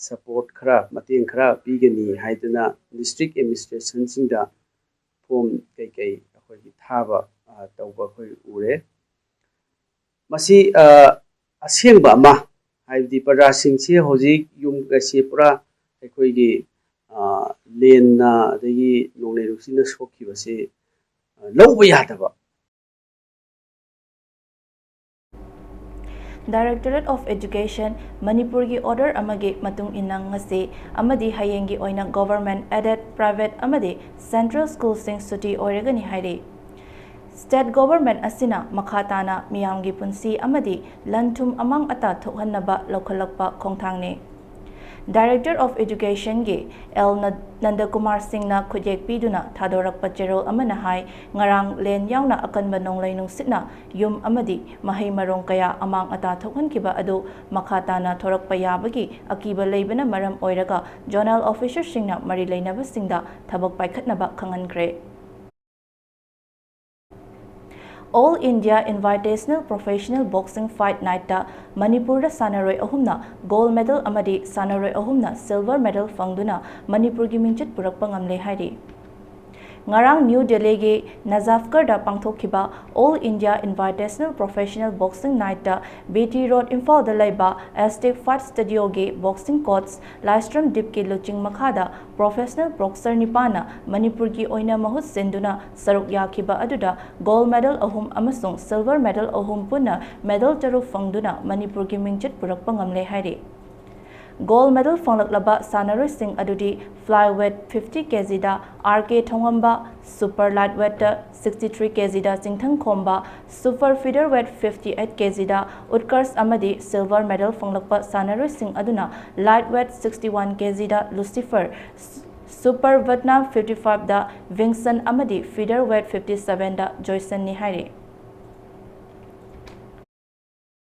ꯁꯄꯣꯔꯠ ꯈꯔ, ꯃꯇꯦꯡ ꯈꯔ ꯄꯤꯒꯅꯤ ꯍꯥꯏꯗꯨꯅ ꯗꯤꯁꯇ꯭ꯔꯤꯛ ꯑꯦꯗꯃꯤꯅꯤꯁꯇ꯭ꯔꯦꯁꯟꯁꯤꯡꯗ ꯐꯣꯝ ꯀꯩꯀꯩ ꯑꯩꯈꯣꯏꯒꯤ ꯊꯥꯕ ꯇꯧꯕ ꯑꯩꯈꯣꯏ ꯎꯔꯦ꯫ ꯃꯁꯤ ꯑꯁꯦꯡꯕ ꯑꯃ, ꯍꯥꯏꯕꯗꯤ ꯄ꯭ꯔꯖꯥꯁꯤꯡꯁꯤ ꯍꯧꯖꯤꯛ ꯌꯨꯝ ꯀꯩꯁꯤ ꯄꯨꯔꯥ ꯑꯩꯈꯣꯏꯒꯤ ꯂꯦꯟꯅ ꯑꯗꯒꯤ ꯅꯣꯡꯂꯩ ꯅꯨꯡꯁꯤꯠꯅ ꯁꯣꯛꯈꯤꯕꯁꯤ ꯂꯧꯕ ꯌꯥꯗꯕ꯫ Directorate of Education ꯃꯅꯤꯄꯨꯔꯒꯤ order ꯑꯃꯒꯤ ꯃꯇꯨꯡ ꯏꯟꯅ ꯉꯁꯤ ꯑꯃꯗꯤ ꯍꯌꯦꯡꯒꯤ ꯑꯣꯏꯅ government aided, private ꯑꯃꯗꯤ central schoolꯁꯤꯡ ꯁꯨꯇꯤ ꯑꯣꯏꯔꯒꯅꯤ ꯍꯥꯏꯔꯤ꯫ State government ꯑꯁꯤꯅ ꯃꯈꯥ ꯇꯥꯅ ꯃꯤꯌꯥꯝꯒꯤ ꯄꯨꯟꯁꯤ ꯑꯃꯗꯤ ꯂꯟ ꯊꯨꯝ ꯑꯃꯥꯡ ꯑꯇꯥ ꯊꯣꯛꯍꯟꯅꯕ ꯂꯧꯈꯠꯂꯛꯄ ꯈꯣꯡꯊꯥꯡꯅꯤ꯫ Director of Educationꯒꯤ ꯑꯦꯜ ꯅꯟꯗꯀꯨꯃꯥꯔ ꯁꯤꯡꯅ ꯈꯨꯠꯌꯦꯛ ꯄꯤꯗꯨꯅ ꯊꯥꯗꯣꯔꯛꯄ ꯆꯦꯔꯣꯜ ꯑꯃꯅ ꯍꯥꯏ, ꯉꯔꯥꯡ ꯂꯦꯟ ꯌꯥꯎꯅ ꯑꯀꯟꯕ ꯅꯣꯡꯂꯩ ꯅꯨꯡꯁꯤꯠꯅ ꯌꯨꯝ ꯑꯃꯗꯤ ꯃꯍꯩ ꯃꯔꯣꯡ ꯀꯌꯥ ꯑꯃꯥꯡ ꯑꯇꯥ ꯊꯣꯛꯍꯟꯈꯤꯕ ꯑꯗꯨ ꯃꯈꯥ ꯇꯥꯅ ꯊꯣꯔꯛꯄ ꯌꯥꯕꯒꯤ ꯑꯀꯤꯕ ꯂꯩꯕꯅ ꯃꯔꯝ ꯑꯣꯏꯔꯒ zonal officerꯁꯤꯡꯅ ꯃꯔꯤ ꯂꯩꯅꯕꯁꯤꯡꯗ ꯊꯕꯛ ꯄꯥꯏꯈꯠꯅꯕ ꯈꯪꯍꯟꯈ꯭ꯔꯦ꯫ All India Invitational Professional Boxing Fight Nightꯇ ꯃꯅꯤꯄꯨꯔꯗ ꯁꯥꯟꯅꯔꯣꯏ ꯑꯍꯨꯝꯅ gold medal ꯑꯃꯗꯤ ꯁꯥꯟꯅꯔꯣꯏ ꯑꯍꯨꯝꯅ silver medal ꯐꯪꯗꯨꯅ ꯃꯅꯤꯄꯨꯔꯒꯤ ꯃꯤꯡꯆꯠ ꯄꯨꯔꯛꯄ ꯉꯝꯂꯦ ꯍꯥꯏꯔꯤ꯫ ꯉꯔꯥꯡ ꯅ꯭ꯌꯨ ꯗꯦꯜꯂꯤꯒꯤ ꯅꯖꯥꯐꯒꯔꯗ ꯄꯥꯡꯊꯣꯛꯈꯤꯕ All India Invitational Professional Boxing Nightꯇ BT Road ꯏꯝꯐꯥꯜꯗ ꯂꯩꯕ Aztec Fight Studioꯒꯤ boxing coach ꯂꯥꯏꯁ꯭ꯔꯝ ꯗꯤꯞꯀꯤ ꯂꯨꯆꯤꯡ ꯃꯈꯥꯗ professional boxer ꯅꯤꯄꯥꯟꯅ ꯃꯅꯤꯄꯨꯔꯒꯤ ꯑꯣꯏꯅ ꯃꯍꯨꯠ ꯁꯤꯟꯗꯨꯅ ꯁꯔꯨꯛ ꯌꯥꯈꯤꯕ ꯑꯗꯨꯗ gold medal ꯑꯍꯨꯝ ꯑꯃꯁꯨꯡ silver medal ꯑꯍꯨꯝ ꯄꯨꯟꯅ medal ꯇꯔꯨꯛ ꯐꯪꯗꯨꯅ ꯃꯅꯤꯄꯨꯔꯒꯤ ꯃꯤꯡꯆꯠ ꯄꯨꯔꯛꯄ ꯉꯝꯂꯦ ꯍꯥꯏꯔꯤ꯫ Gold medal ꯐꯪꯂꯛꯂꯕ ꯁꯥꯟꯅꯔꯣꯏꯁꯤꯡ ꯑꯗꯨꯗꯤ flyweight fifty kg ꯗ R K ꯊꯣꯡꯉꯝꯕ, super lightweight ꯇ sixty three kg ꯗ ꯆꯤꯡꯊꯪ ꯈꯣꯝꯕ, super featherweight fifty eight kg ꯗ ꯎꯠꯀꯔꯁ ꯑꯃꯗꯤ silver medal ꯐꯪꯂꯛꯄ ꯁꯥꯟꯅꯔꯣꯏꯁꯤꯡ ꯑꯗꯨꯅ lightweight sixty one kg ꯗ Lucifer, super Vietnam fifty five ꯗ ꯚꯤꯡꯁꯟ ꯑꯃꯗꯤ featherweight fifty seven ꯗ ꯖꯣꯏꯁꯟꯅꯤ ꯍꯥꯏꯔꯤ꯫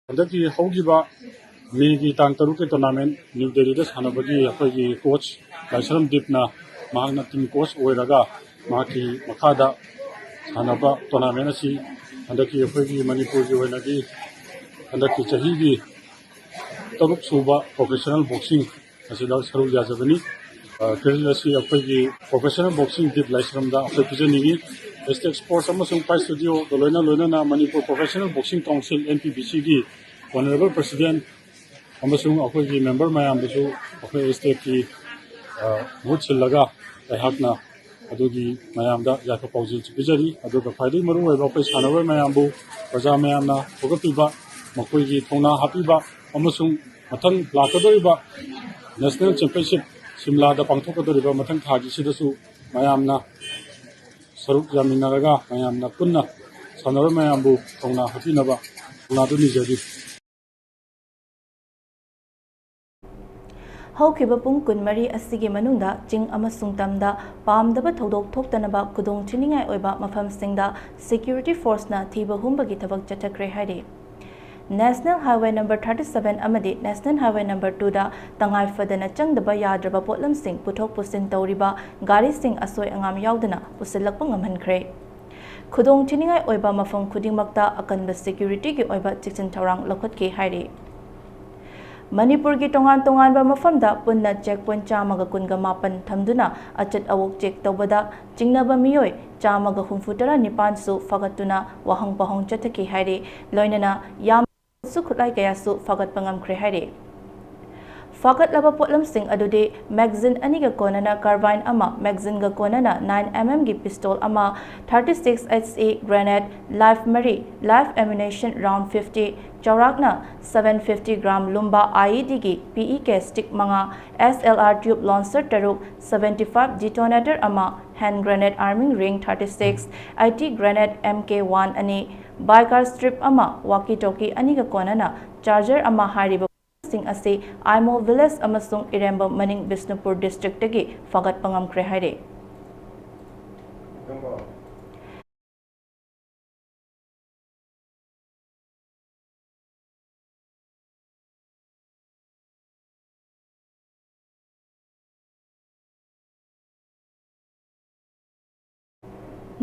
ꯍꯟꯗꯛꯀꯤ ꯍꯧꯈꯤꯕ ꯃꯦꯒꯤ ꯇꯥꯡ ꯇꯔꯨꯛꯀꯤ tournament ꯅ꯭ꯌꯨ ꯗꯦꯜꯂꯤꯗ ꯁꯥꯟꯅꯕꯒꯤ ꯑꯩꯈꯣꯏꯒꯤ ꯀꯣꯆ ꯂꯥꯏꯁ꯭ꯔꯝ ꯗꯤꯞꯅ ꯃꯍꯥꯛꯅ ꯇꯤꯝ ꯀꯣꯆ ꯑꯣꯏꯔꯒ ꯃꯍꯥꯛꯀꯤ ꯃꯈꯥꯗ ꯁꯥꯟꯅꯕ tournament ꯑꯁꯤ ꯍꯟꯗꯛꯀꯤ ꯑꯩꯈꯣꯏꯒꯤ ꯃꯅꯤꯄꯨꯔꯒꯤ ꯑꯣꯏꯅꯗꯤ ꯍꯟꯗꯛꯀꯤ ꯆꯍꯤꯒꯤ ꯇꯔꯨꯛ ꯁꯨꯕ professional boxing ꯑꯁꯤꯗ ꯁꯔꯨꯛ ꯌꯥꯖꯕꯅꯤ꯫ ꯑ, credit ꯑꯁꯤ ꯑꯩꯈꯣꯏꯒꯤ professional boxing ꯗꯤꯞ ꯂꯥꯏꯁ꯭ꯔꯝꯗ ꯑꯩꯈꯣꯏ ꯄꯤꯖꯅꯤꯡꯏ꯫ ꯑꯦꯁꯇꯦꯛ ꯁ꯭ꯄꯣꯔꯠꯁ ꯑꯃꯁꯨꯡ ꯐꯥꯏꯠ ꯁ꯭ꯇꯨꯗꯤꯑꯣꯒ ꯂꯣꯏꯅ ꯂꯣꯏꯅꯅ Manipur professional boxing council, M P B C ꯒꯤ honourable president ꯑꯃꯁꯨꯡ ꯑꯩꯈꯣꯏꯒꯤ member ꯃꯌꯥꯝꯗꯁꯨ ꯑꯩꯈꯣꯏ ꯑꯦꯁꯇꯦꯛꯀꯤ, ꯑ, ꯃꯍꯨꯠ ꯁꯤꯜꯂꯒ ꯑꯩꯍꯥꯛꯅ ꯑꯗꯨꯒꯤ ꯃꯌꯥꯝꯗ ꯌꯥꯏꯐ ꯄꯥꯎꯖꯦꯜꯁꯨ ꯄꯤꯖꯔꯤ꯫ ꯑꯗꯨꯒ ꯈ꯭ꯋꯥꯏꯗꯒꯤ ꯃꯔꯨꯑꯣꯏꯕ ꯑꯩꯈꯣꯏ ꯁꯥꯟꯅꯔꯣꯏ ꯃꯌꯥꯝꯕꯨ, ꯄ꯭ꯔꯖꯥ ꯃꯌꯥꯝꯅ ꯊꯧꯒꯠꯄꯤꯕ, ꯃꯈꯣꯏꯒꯤ ꯊꯧꯅꯥ ꯍꯥꯞꯄꯤꯕ ꯑꯃꯁꯨꯡ ꯃꯊꯪ ꯂꯥꯛꯀꯗꯧꯔꯤꯕ national championship ꯁꯤꯝꯂꯥꯗ ꯄꯥꯡꯊꯣꯛꯀꯗꯧꯔꯤꯕ ꯃꯊꯪ ꯊꯥꯒꯤꯁꯤꯗꯁꯨ ꯃꯌꯥꯝꯅ ꯁꯔꯨꯛ ꯌꯥꯃꯤꯟꯅꯔꯒ ꯃꯌꯥꯝꯅ ꯄꯨꯟꯅ ꯁꯥꯟꯅꯔꯣꯏ ꯃꯌꯥꯝꯕꯨ ꯊꯧꯅꯥ ꯍꯥꯞꯄꯤꯅꯕ ꯊꯧꯅꯥꯗꯨ ꯅꯤꯖꯔꯤ꯫ ꯍꯧꯈꯤꯕ ꯄꯨꯡ ꯀꯨꯟꯃꯔꯤ ꯑꯁꯤꯒꯤ ꯃꯅꯨꯡꯗ ꯆꯤꯡ ꯑꯃꯁꯨꯡ ꯇꯝꯗ ꯄꯥꯝꯗꯕ ꯊꯧꯗꯣꯛ ꯊꯣꯛꯇꯅꯕ ꯈꯨꯗꯣꯡ ꯊꯤꯅꯤꯡꯉꯥꯏ ꯑꯣꯏꯕ ꯃꯐꯝꯁꯤꯡꯗ security force ꯅ ꯊꯤꯕ ꯍꯨꯝꯕꯒꯤ ꯊꯕꯛ ꯆꯠꯊꯈ꯭ꯔꯦ ꯍꯥꯏꯔꯤ꯫ National Highway number thirty seven ꯑꯃꯗꯤ National Highway number two ꯗ ꯇꯉꯥꯏ ꯐꯗꯅ ꯆꯪꯗꯕ ꯌꯥꯗ꯭ꯔꯕ ꯄꯣꯠꯂꯝꯁꯤꯡ ꯄꯨꯊꯣꯛ ꯄꯨꯁꯤꯟ ꯇꯧꯔꯤꯕ ꯒꯥꯔꯤꯁꯤꯡ ꯑꯁꯣꯏ ꯑꯉꯥꯝ ꯌꯥꯎꯗꯅ ꯄꯨꯁꯤꯜꯂꯛꯄ ꯉꯝꯍꯟꯈ꯭ꯔꯦ꯫ ꯈꯨꯗꯣꯡ ꯊꯤꯅꯤꯡꯉꯥꯏ ꯑꯣꯏꯕ ꯃꯐꯝ ꯈꯨꯗꯤꯡꯃꯛꯇ ꯑꯀꯟꯕ security ꯒꯤ ꯑꯣꯏꯕ ꯆꯦꯛꯁꯤꯟ ꯊꯧꯔꯥꯡ ꯂꯧꯈꯠꯈꯤ ꯍꯥꯏꯔꯤ꯫ ꯃꯅꯤꯄꯨꯔꯒꯤ ꯇꯣꯉꯥꯟ ꯇꯣꯉꯥꯟꯕ ꯃꯐꯝꯗ ꯄꯨꯟꯅ check point ꯆꯥꯝꯃꯒ ꯀꯨꯟꯒ ꯃꯥꯄꯟ ꯊꯝꯗꯨꯅ ꯑꯆꯠ ꯑꯋꯣꯛ check ꯇꯧꯕꯗ ꯆꯤꯡꯅꯕ ꯃꯤꯑꯣꯏ ꯆꯥꯝꯃꯒ ꯍꯨꯝꯐꯨ ꯇꯔꯥ ꯅꯤꯄꯥꯟꯁꯨ ꯐꯥꯒꯠꯇꯨꯅ ꯋꯥꯍꯪ ꯄꯥꯎꯍꯪ ꯆꯠꯊꯈꯤ ꯍꯥꯏꯔꯤ꯫ ꯂꯣꯏꯅꯅ ꯌꯥꯝ ꯈꯨꯠꯁꯨ ꯈꯨꯠꯂꯥꯏ ꯀꯌꯥꯁꯨ ꯐꯥꯒꯠꯄ ꯉꯝꯈ꯭ꯔꯦ ꯍꯥꯏꯔꯤ꯫ ꯐꯥꯒꯠꯂꯕ ꯄꯣꯠꯂꯝꯁꯤꯡ ꯑꯗꯨꯗꯤ magazine ꯑꯅꯤꯒ ꯀꯣꯟꯅꯅ carbine ꯑꯃ, magazineꯒ ꯀꯣꯟꯅꯅ nine mmꯒꯤ pistol ꯑꯃ, thirty-six H E grenade, live ꯃꯔꯤ, live ammunition round fifty, ꯆꯥꯎꯔꯥꯛꯅ seven fifty gram ꯂꯨꯝꯕ IEDꯒꯤ PEK stick ꯃꯉꯥ, SLR tube launcher ꯇꯔꯨꯛ, seventy-five detonator ꯑꯃ, hand grenade arming ring thirty-six, eighty grenade MK one ꯑꯅꯤ, biker strip ꯑꯃ, walkie talkie ꯑꯅꯤꯒ ꯀꯣꯟꯅꯅ charger ꯑꯃ ꯍꯥꯏꯔꯤꯕ ꯁꯤꯡ ꯑꯁꯤ ꯑꯥꯏꯃꯣꯜ village ꯑꯃꯁꯨꯡ ꯏꯔꯦꯝꯕꯝ ꯃꯅꯤꯡ ꯕꯤꯁꯅꯨꯄꯨꯔ districtꯇꯒꯤ ꯐꯥꯒꯠꯄ ꯉꯝꯈ꯭ꯔꯦ ꯍꯥꯏꯔꯤ꯫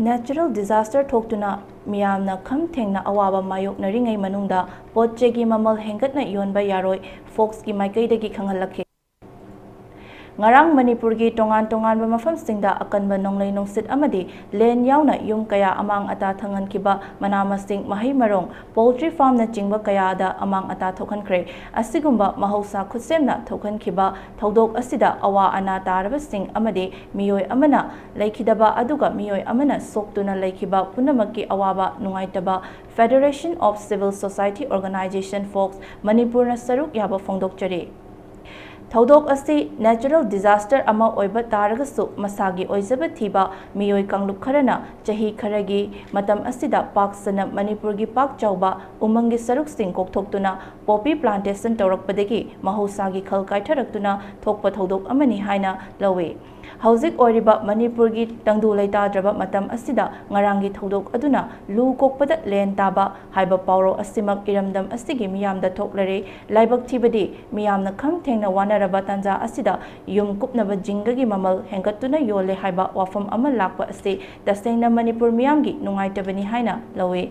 Natural disaster ꯊꯣꯛꯇꯨꯅ ꯃꯤꯌꯥꯝꯅ ꯈꯝ ꯊꯦꯡꯅ ꯑꯋꯥꯕ ꯃꯥꯌꯣꯛꯅꯔꯤꯉꯩ ꯃꯅꯨꯡꯗ ꯄꯣꯠ ꯆꯩꯒꯤ ꯃꯃꯜ ꯍꯦꯟꯒꯠꯅ ꯌꯣꯟꯕ ꯌꯥꯔꯣꯏ, ꯐꯣꯛꯁꯀꯤ ꯃꯥꯏꯀꯩꯗꯒꯤ ꯈꯪꯍꯜꯂꯛꯈꯤ꯫ ꯉꯔꯥꯡ ꯃꯅꯤꯄꯨꯔꯒꯤ ꯇꯣꯉꯥꯟ ꯇꯣꯉꯥꯟꯕ ꯃꯐꯝꯁꯤꯡꯗ ꯑꯀꯟꯕ ꯅꯣꯡꯂꯩ ꯅꯨꯡꯁꯤꯠ ꯑꯃꯗꯤ ꯂꯦꯟ ꯌꯥꯎꯅ ꯌꯨꯝ ꯀꯌꯥ ꯑꯃꯥꯡ ꯑꯇꯥ ꯊꯪꯍꯟꯈꯤꯕ, ꯃꯅꯥ ꯃꯁꯤꯡ, ꯃꯍꯩ ꯃꯔꯣꯡ, poultry farmꯅꯆꯤꯡꯕ ꯀꯌꯥꯗ ꯑꯃꯥꯡ ꯑꯇꯥ ꯊꯣꯛꯍꯟꯈ꯭ꯔꯦ꯫ ꯑꯁꯤꯒꯨꯝꯕ ꯃꯍꯧꯁꯥ ꯈꯨꯠꯁꯦꯝꯅ ꯊꯣꯛꯍꯟꯈꯤꯕ ꯊꯧꯗꯣꯛ ꯑꯁꯤꯗ ꯑꯋꯥ ꯑꯅꯥ ꯇꯥꯔꯕꯁꯤꯡ ꯑꯃꯗꯤ ꯃꯤꯑꯣꯏ ꯑꯃꯅ ꯂꯩꯈꯤꯗꯕ ꯑꯗꯨꯒ ꯃꯤꯑꯣꯏ ꯑꯃꯅ ꯁꯣꯛꯇꯨꯅ ꯂꯩꯈꯤꯕ ꯄꯨꯝꯅꯃꯛꯀꯤ ꯑꯋꯥꯕ ꯅꯨꯡꯉꯥꯏꯇꯕ Federation of Civil Society Organisation, fox, ꯃꯅꯤꯄꯨꯔꯅ ꯁꯔꯨꯛ ꯌꯥꯕ ꯐꯣꯡꯗꯣꯛꯆꯔꯤ꯫ ꯊꯧꯗꯣꯛ ꯑꯁꯤ natural disaster ꯑꯃ ꯑꯣꯏꯕ ꯇꯥꯔꯒꯁꯨ, ꯃꯁꯥꯒꯤ ꯑꯣꯏꯖꯕ ꯊꯤꯕ ꯃꯤꯑꯣꯏ ꯀꯥꯡꯂꯨꯞ ꯈꯔꯅ ꯆꯍꯤ ꯈꯔꯒꯤ ꯃꯇꯝ ꯑꯁꯤꯗ ꯄꯥꯛ ꯁꯟꯅ ꯃꯅꯤꯄꯨꯔꯒꯤ ꯄꯥꯛ ꯆꯥꯎꯕ ꯎꯃꯪꯒꯤ ꯁꯔꯨꯛꯁꯤꯡ ꯀꯣꯛꯊꯣꯛꯇꯨꯅ poppy plantation ꯇꯧꯔꯛꯄꯗꯒꯤ ꯃꯍꯧꯁꯥꯒꯤ ꯈꯜ ꯀꯥꯏꯊꯔꯛꯇꯨꯅ ꯊꯣꯛꯄ ꯊꯧꯗꯣꯛ ꯑꯃꯅꯤ ꯍꯥꯏꯅ ꯂꯧꯏ꯫ ꯍꯧꯖꯤꯛ ꯑꯣꯏꯔꯤꯕ ꯃꯅꯤꯄꯨꯔꯒꯤ ꯇꯪꯗꯨ ꯂꯩꯇꯥꯗ꯭ꯔꯕ ꯃꯇꯝ ꯑꯁꯤꯗ ꯉꯔꯥꯡꯒꯤ ꯊꯧꯗꯣꯛ ꯑꯗꯨꯅ ꯂꯨ ꯀꯣꯛꯄꯗ ꯂꯦꯟ ꯇꯥꯕ ꯍꯥꯏꯕ ꯄꯥꯎꯔꯧ ꯑꯁꯤꯃꯛ ꯏꯔꯝꯗꯝ ꯑꯁꯤꯒꯤ ꯃꯤꯌꯥꯝꯗ ꯊꯣꯛꯂꯔꯦ꯫ ꯂꯥꯏꯕꯛ ꯊꯤꯕꯗꯤ, ꯃꯤꯌꯥꯝꯅ ꯈꯝ ꯊꯦꯡꯅ ꯋꯥꯅꯔꯕ ꯇꯥꯟꯖꯥ ꯑꯁꯤꯗ ꯌꯨꯝ ꯀꯨꯞꯅꯕ ꯖꯤꯡꯒꯒꯤ ꯃꯃꯜ ꯍꯦꯟꯒꯠꯇꯨꯅ ꯌꯣꯜꯂꯦ ꯍꯥꯏꯕ ꯋꯥꯐꯝ ꯑꯃ ꯂꯥꯛꯄ ꯑꯁꯤ ꯇꯁꯦꯡꯅ ꯃꯅꯤꯄꯨꯔ ꯃꯤꯌꯥꯝꯒꯤ ꯅꯨꯡꯉꯥꯏꯇꯕꯅꯤ ꯍꯥꯏꯅ ꯂꯧꯏ꯫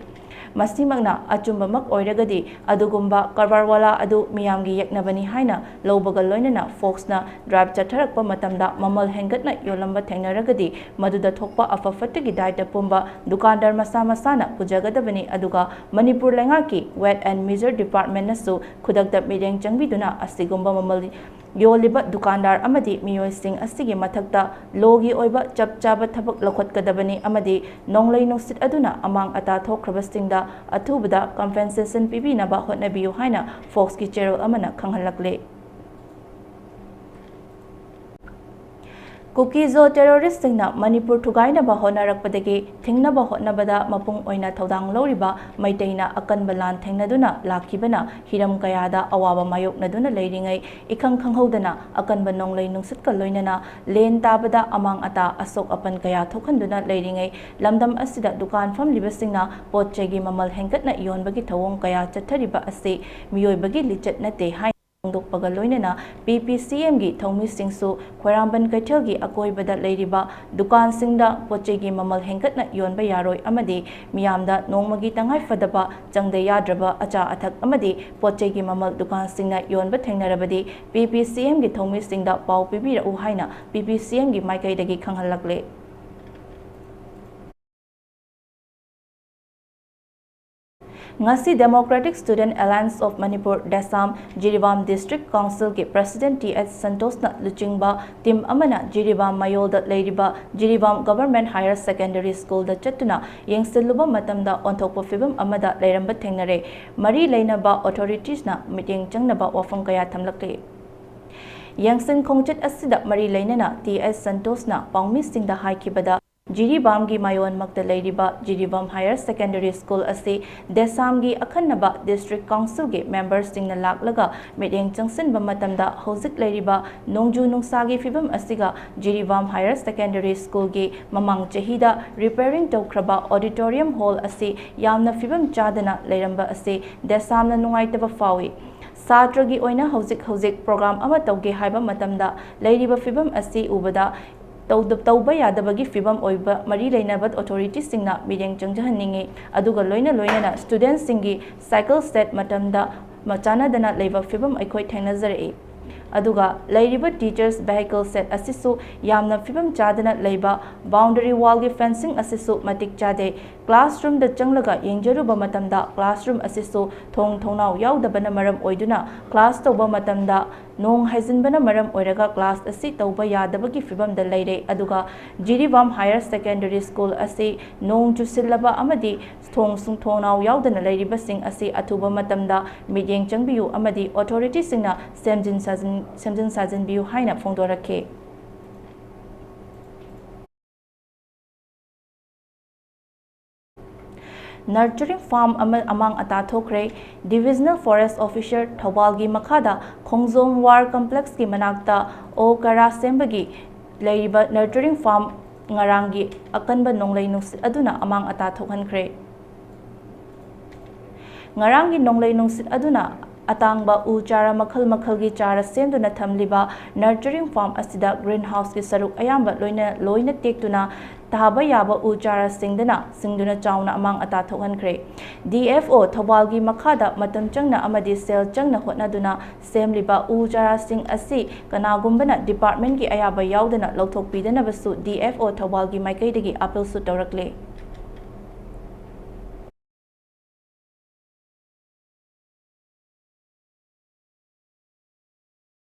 ꯃꯁꯤꯃꯛꯅ ꯑꯆꯨꯝꯕꯃꯛ ꯑꯣꯏꯔꯒꯗꯤ, ꯑꯗꯨꯒꯨꯝꯕ ꯀꯔꯕꯥꯔꯋꯥꯂꯥ ꯑꯗꯨ ꯃꯤꯌꯥꯝꯒꯤ ꯌꯦꯛꯅꯕꯅꯤ ꯍꯥꯏꯅ ꯂꯧꯕꯒ ꯂꯣꯏꯅꯅ ꯐꯣꯛꯁꯅ ꯗ꯭ꯔꯥꯏꯚ ꯆꯠꯊꯔꯛꯄ ꯃꯇꯝꯗ ꯃꯃꯜ ꯍꯦꯟꯒꯠꯅ ꯌꯣꯜꯂꯝꯕ ꯊꯦꯡꯅꯔꯒꯗꯤ, ꯃꯗꯨꯗ ꯊꯣꯛꯄ ꯑꯐ ꯐꯠꯇꯒꯤ ꯗꯥꯏꯇ ꯄꯨꯝꯕ ꯗꯨꯀꯥꯟꯗꯥꯔ ꯃꯁꯥ ꯃꯁꯥꯅ ꯄꯨꯖꯒꯗꯕꯅꯤ꯫ ꯑꯗꯨꯒ ꯃꯅꯤꯄꯨꯔ ꯂꯩꯉꯥꯛꯀꯤ Weight and Measure Department ꯅꯁꯨ ꯈꯨꯗꯛꯇ ꯃꯤꯠꯌꯦꯡ ꯆꯪꯕꯤꯗꯨꯅ ꯑꯁꯤꯒꯨꯝꯕ ꯃꯃꯜ ꯌꯣꯜꯂꯤꯕ ꯗꯨꯀꯥꯟꯗꯥꯔ ꯑꯃꯗꯤ ꯃꯤꯑꯣꯏꯁꯤꯡ ꯑꯁꯤꯒꯤ ꯃꯊꯛꯇ ꯂꯣꯒꯤ ꯑꯣꯏꯕ ꯆꯞ ꯆꯥꯕ ꯊꯕꯛ ꯂꯧꯈꯠꯀꯗꯕꯅꯤ ꯑꯃꯗꯤ ꯅꯣꯡꯂꯩ ꯅꯨꯡꯁꯤꯠ ꯑꯗꯨꯅ ꯑꯃꯥꯡ ꯑꯇꯥ ꯊꯣꯛꯈ꯭ꯔꯕꯁꯤꯡꯗ ꯑꯊꯨꯕꯗ ꯀꯝꯄꯦꯟꯁꯦꯁꯟ ꯄꯤꯕꯤꯅꯕ ꯍꯣꯠꯅꯕꯤꯌꯨ ꯍꯥꯏꯅ ꯐꯣꯛꯁꯀꯤ ꯆꯦꯔꯣꯜ ꯑꯃꯅ ꯈꯪꯍꯜꯂꯛꯂꯤ꯫ ꯀꯨꯀꯤꯖꯣ ꯇꯦꯔꯣꯔꯤꯁꯁꯤꯡꯅ ꯃꯅꯤꯄꯨꯔ ꯊꯨꯒꯥꯏꯅꯕ ꯍꯣꯠꯅꯔꯛꯄꯗꯒꯤ ꯊꯤꯡꯅꯕ ꯍꯣꯠꯅꯕꯗ ꯃꯄꯨꯡ ꯑꯣꯏꯅ ꯊꯧꯗꯥꯡ ꯂꯧꯔꯤꯕ ꯃꯩꯇꯩꯅ ꯑꯀꯟꯕ ꯂꯥꯟ ꯊꯦꯡꯅꯗꯨꯅ ꯂꯥꯛꯈꯤꯕꯅ ꯍꯤꯔꯝ ꯀꯌꯥꯗ ꯑꯋꯥꯕ ꯃꯥꯌꯣꯛꯅꯗꯨꯅ ꯂꯩꯔꯤꯉꯩ, ꯏꯈꯪ ꯈꯪꯍꯧꯗꯅ ꯑꯀꯟꯕ ꯅꯣꯡꯂꯩ ꯅꯨꯡꯁꯤꯠꯀ ꯂꯣꯏꯅꯅ ꯂꯦꯟ ꯇꯥꯕꯗ ꯑꯃꯥꯡ ꯑꯇꯥ ꯑꯁꯣꯛ ꯑꯄꯟ ꯀꯌꯥ ꯊꯣꯛꯍꯟꯗꯨꯅ ꯂꯩꯔꯤꯉꯩ, ꯂꯝꯗꯝ ꯑꯁꯤꯗ ꯗꯨꯀꯥꯟ ꯐꯝꯂꯤꯕꯁꯤꯡꯅ ꯄꯣꯠ ꯆꯩꯒꯤ ꯃꯃꯜ ꯍꯦꯟꯒꯠꯅ ꯌꯣꯟꯕꯒꯤ ꯊꯧꯑꯣꯡ ꯀꯌꯥ ꯆꯠꯊꯔꯤꯕ ꯑꯁꯤ ꯃꯤꯑꯣꯏꯕꯒꯤ ꯂꯤꯆꯠ ꯅꯠꯇꯦ ꯍꯥꯏꯅ ꯐꯣꯡꯗꯣꯛꯄꯒ ꯂꯣꯏꯅꯅ P P C M ꯒꯤ ꯊꯧꯃꯤꯁꯤꯡꯁꯨ ꯈ꯭ꯋꯥꯏꯔꯝꯕꯟ ꯀꯩꯊꯦꯜꯒꯤ ꯑꯀꯣꯏꯕꯗ ꯂꯩꯔꯤꯕ ꯗꯨꯀꯥꯟꯁꯤꯡꯗ ꯄꯣꯠ ꯆꯩꯒꯤ ꯃꯃꯜ ꯍꯦꯟꯒꯠꯅ ꯌꯣꯟꯕ ꯌꯥꯔꯣꯏ ꯑꯃꯗꯤ ꯃꯤꯌꯥꯝꯗ ꯅꯣꯡꯃꯒꯤ ꯇꯉꯥꯏ ꯐꯗꯕ ꯆꯪꯗ ꯌꯥꯗ꯭ꯔꯕ ꯑꯆꯥ ꯑꯊꯛ ꯑꯃꯗꯤ ꯄꯣꯠ ꯆꯩꯒꯤ ꯃꯃꯜ ꯗꯨꯀꯥꯟꯁꯤꯡꯅ ꯌꯣꯟꯕ ꯊꯦꯡꯅꯔꯕꯗꯤ P P C M ꯒꯤ ꯊꯧꯃꯤꯁꯤꯡꯗ ꯄꯥꯎ ꯄꯤꯕꯤꯔꯛꯎ ꯍꯥꯏꯅ P P C M ꯒꯤ ꯃꯥꯏꯀꯩꯗꯒꯤ ꯈꯪꯍꯜꯂꯛꯂꯦ꯫ ꯉꯁꯤ Democratic Student Alliance of Manipur, DESAM, Jiribam District Council ꯒꯤ President T H ꯁꯟꯇꯣꯁꯅ ꯂꯨꯆꯤꯡꯕ team ꯑꯃꯅ ꯖꯤꯔꯤꯕꯥꯝ ꯃꯌꯣꯜꯗ ꯂꯩꯔꯤꯕ Jiribam Government Higher Secondary School ꯗ ꯆꯠꯇꯨꯅ ꯌꯦꯡꯁꯤꯜꯂꯨꯕ ꯃꯇꯝꯗ ꯑꯣꯟꯊꯣꯛꯄ ꯐꯤꯕꯝ ꯑꯃꯗ ꯂꯩꯔꯝꯕ ꯊꯦꯡꯅꯔꯦ꯫ ꯃꯔꯤ ꯂꯩꯅꯕ authorities ꯅ ꯃꯤꯠꯌꯦꯡ ꯆꯪꯅꯕ ꯋꯥꯐꯝ ꯀꯌꯥ ꯊꯝꯂꯛꯂꯤ꯫ ꯌꯦꯡꯁꯤꯟ ꯈꯣꯡꯆꯠ ꯑꯁꯤꯗ ꯃꯔꯤ ꯂꯩꯅꯅ T H ꯁꯟꯇꯣꯁꯅ ꯄꯥꯎꯃꯤꯁꯤꯡꯗ ꯍꯥꯏꯈꯤꯕꯗ, ꯖꯤꯔꯤꯕꯥꯝꯒꯤ ꯃꯥꯌꯣꯟꯃꯛꯇ ꯂꯩꯔꯤꯕ ꯖꯤꯔꯤꯕꯥꯝ Higher Secondary School ꯑꯁꯤ DESAM ꯒꯤ ꯑꯈꯟꯅꯕ District Council ꯒꯤ member ꯁꯤꯡꯅ ꯂꯥꯛꯂꯒ ꯃꯤꯠꯌꯦꯡ ꯆꯪꯁꯤꯟꯕ ꯃꯇꯝꯗ, ꯍꯧꯖꯤꯛ ꯂꯩꯔꯤꯕ ꯅꯣꯡꯖꯨ ꯅꯨꯡꯁꯥꯒꯤ ꯐꯤꯕꯝ ꯑꯁꯤꯒ ꯖꯤꯔꯤꯕꯥꯝ Higher Secondary School ꯒꯤ ꯃꯃꯥꯡ ꯆꯍꯤꯗ repairing ꯇꯧꯈ꯭ꯔꯕ auditorium hall ꯑꯁꯤ ꯌꯥꯝꯅ ꯐꯤꯕꯝ ꯆꯥꯗꯅ ꯂꯩꯔꯝꯕ ꯑꯁꯤ DESAM ꯅ ꯅꯨꯡꯉꯥꯏꯇꯕ ꯐꯥꯎꯏ꯫ ꯁꯥꯇ꯭ꯔꯒꯤ ꯑꯣꯏꯅ ꯍꯧꯖꯤꯛ ꯍꯧꯖꯤꯛ program ꯑꯃ ꯇꯧꯒꯦ ꯍꯥꯏꯕ ꯃꯇꯝꯗ ꯂꯩꯔꯤꯕ ꯐꯤꯕꯝ ꯑꯁꯤ ꯎꯕꯗ ꯇꯧꯗ-, ꯇꯧꯕ ꯌꯥꯗꯕꯒꯤ ꯐꯤꯕꯝ ꯑꯣꯏꯕ ꯃꯔꯤ ꯂꯩꯅꯕ ꯑꯣꯊꯣꯔꯤꯇꯤꯁꯤꯡꯅ ꯃꯤꯠꯌꯦꯡ ꯆꯪꯖꯍꯟꯅꯤꯡꯏ꯫ ꯑꯗꯨꯒ ꯂꯣꯏꯅ ꯂꯣꯏꯅꯅ ꯁ꯭ꯇꯨꯗꯦꯟꯠꯁꯤꯡꯒꯤ ꯁꯥꯏꯀꯜ ꯁꯦꯠ ꯃꯇꯝꯗ ꯃ-, ꯆꯥꯟꯅꯗꯅ ꯂꯩꯕ ꯐꯤꯕꯝ ꯑꯩꯈꯣꯏ ꯊꯦꯡꯅꯖꯔꯛꯏ꯫ ꯑꯗꯨꯒ ꯂꯩꯔꯤꯕ ꯇꯤꯆꯔꯁ ꯚꯦꯍꯤꯀꯜ ꯁꯦꯠ ꯑꯁꯤꯁꯨ ꯌꯥꯝꯅ ꯐꯤꯕꯝ ꯆꯥꯗꯅ ꯂꯩꯕ, ꯕꯥꯎꯟꯗꯔꯤ ꯋꯥꯜꯒꯤ ꯐꯦꯟꯁꯤꯡ ꯑꯁꯤꯁꯨ ꯃꯇꯤꯛ ꯆꯥꯗꯦ꯫ ꯀ꯭ꯂꯥꯁꯔꯨꯝꯗ ꯆꯪꯂꯒ ꯌꯦꯡꯖꯔꯨꯕ ꯃꯇꯝꯗ ꯀ꯭ꯂꯥꯁꯔꯨꯝ ꯑꯁꯤꯁꯨ ꯊꯣꯡ ꯊꯣꯡꯅꯥꯎ ꯌꯥꯎꯗꯕꯅ ꯃꯔꯝ ꯑꯣꯏꯗꯨꯅ ꯀ꯭ꯂꯥꯁ ꯇꯧꯕ ꯃꯇꯝꯗ ꯅꯣꯡ ꯍꯥꯏꯖꯤꯟꯕꯅ ꯃꯔꯝ ꯑꯣꯏꯔꯒ ꯀ꯭ꯂꯥꯁ ꯑꯁꯤ ꯇꯧꯕ ꯌꯥꯗꯕꯒꯤ ꯐꯤꯕꯝꯗ ꯂꯩꯔꯦ꯫ ꯑꯗꯨꯒ ꯖꯤꯔꯤꯕꯥꯝ ꯍꯥꯌꯔ ꯁꯦꯀꯦꯟꯗꯔꯤ ꯁ꯭ꯀꯨꯜ ꯑꯁꯤ ꯅꯣꯡ ꯆꯨꯁꯤꯜꯂꯕ ꯑꯃꯗꯤ ꯊꯣꯡ ꯁꯨꯡ-, ꯊꯣꯡꯅꯥꯎ ꯌꯥꯎꯗꯅ ꯂꯩꯔꯤꯕꯁꯤꯡ ꯑꯁꯤ ꯑꯊꯨꯕ ꯃꯇꯝꯗ ꯃꯤꯠꯌꯦꯡ ꯆꯪꯕꯤꯌꯨ ꯑꯃꯗꯤ ꯑꯣꯊꯣꯔꯤꯇꯤꯁꯤꯡꯅ ꯁꯦꯝꯖꯤꯟ ꯁꯥꯖꯤꯟ-, ꯁꯦꯝꯖꯤꯟ ꯁꯥꯖꯤꯟꯕꯤꯌꯨ ꯍꯥꯏꯅ ꯐꯣꯡꯗꯣꯔꯛꯈꯤ꯫ ꯅꯔꯆꯔꯤꯡ ꯐꯥꯔꯝ ꯑꯃ ꯑꯃꯥꯡ ꯑꯇꯥ ꯊꯣꯛꯈ꯭ꯔꯦ꯫ ꯗꯤꯕꯤꯖꯅꯦꯜ ꯐꯣꯔꯦꯁ ꯑꯣꯐꯤꯁꯔ ꯊꯧꯕꯥꯜꯒꯤ ꯃꯈꯥꯗ ꯈꯣꯡꯖꯣꯝ ꯋꯥꯔ ꯀꯝꯄ꯭ꯂꯦꯛꯁꯀꯤ ꯃꯅꯥꯛꯇ ꯑꯣ ꯀꯔꯥ ꯁꯦꯝꯕꯒꯤ ꯂꯩꯔꯤꯕ ꯅꯔꯆꯔꯤꯡ ꯐꯥꯔꯝ ꯉꯔꯥꯡꯒꯤ ꯑꯀꯟꯕ ꯅꯣꯡꯂꯩ ꯅꯨꯡꯁꯤꯠ ꯑꯗꯨꯅ ꯑꯃꯥꯡ ꯑꯇꯥ ꯊꯣꯛꯍꯟꯈ꯭ꯔꯦ꯫ ꯉꯔꯥꯡꯒꯤ ꯅꯣꯡꯂꯩ ꯅꯨꯡꯁꯤꯠ ꯑꯗꯨꯅ ꯑꯇꯥꯡꯕ ꯎ ꯆꯥꯔꯥ ꯃꯈꯜ ꯃꯈꯜꯒꯤ ꯆꯥꯔꯥ ꯁꯦꯝꯗꯨꯅ ꯊꯝꯂꯤꯕ ꯅꯔꯆꯔꯤꯡ ꯐꯥꯔꯝ ꯑꯁꯤꯗ ꯒ꯭ꯔꯤꯟ ꯍꯥꯎꯁꯀꯤ ꯁꯔꯨꯛ ꯑꯌꯥꯝꯕ ꯂꯣꯏꯅ, ꯂꯣꯏꯅ ꯇꯦꯛꯇꯨꯅ ꯊꯥꯕ ꯌꯥꯕ ꯎ ꯆꯥꯔꯥꯁꯤꯡꯗꯅ, ꯁꯤꯡꯗꯨꯅ ꯆꯥꯎꯅ ꯑꯃꯥꯡ ꯑꯇꯥ ꯊꯣꯛꯍꯟꯈ꯭ꯔꯦ꯫ ꯗꯤ ꯑꯦꯐ ꯑꯣ ꯊꯧꯕꯥꯜꯒꯤ ꯃꯈꯥꯗ ꯃꯇꯝ ꯆꯪꯅ ꯑꯃꯗꯤ ꯁꯦꯜ ꯆꯪꯅ ꯍꯣꯠꯅꯗꯨꯅ ꯁꯦꯝꯂꯤꯕ ꯎ ꯆꯥꯔꯥꯁꯤꯡ ꯑꯁꯤ ꯀꯅꯥꯒꯨꯝꯕꯅ ꯗꯤꯄꯥꯔꯠꯃꯦꯟꯒꯤ ꯑꯌꯥꯕ ꯌꯥꯎꯗꯅ ꯂꯧꯊꯣꯛꯄꯤꯗꯅꯕꯁꯨ ꯗꯤ ꯑꯦꯐ ꯑꯣ ꯊꯧꯕꯥꯜꯒꯤ ꯃꯥꯏꯀꯩꯗꯒꯤ ꯑꯥꯄꯤꯜꯁꯨ ꯇꯧꯔꯛꯂꯦ꯫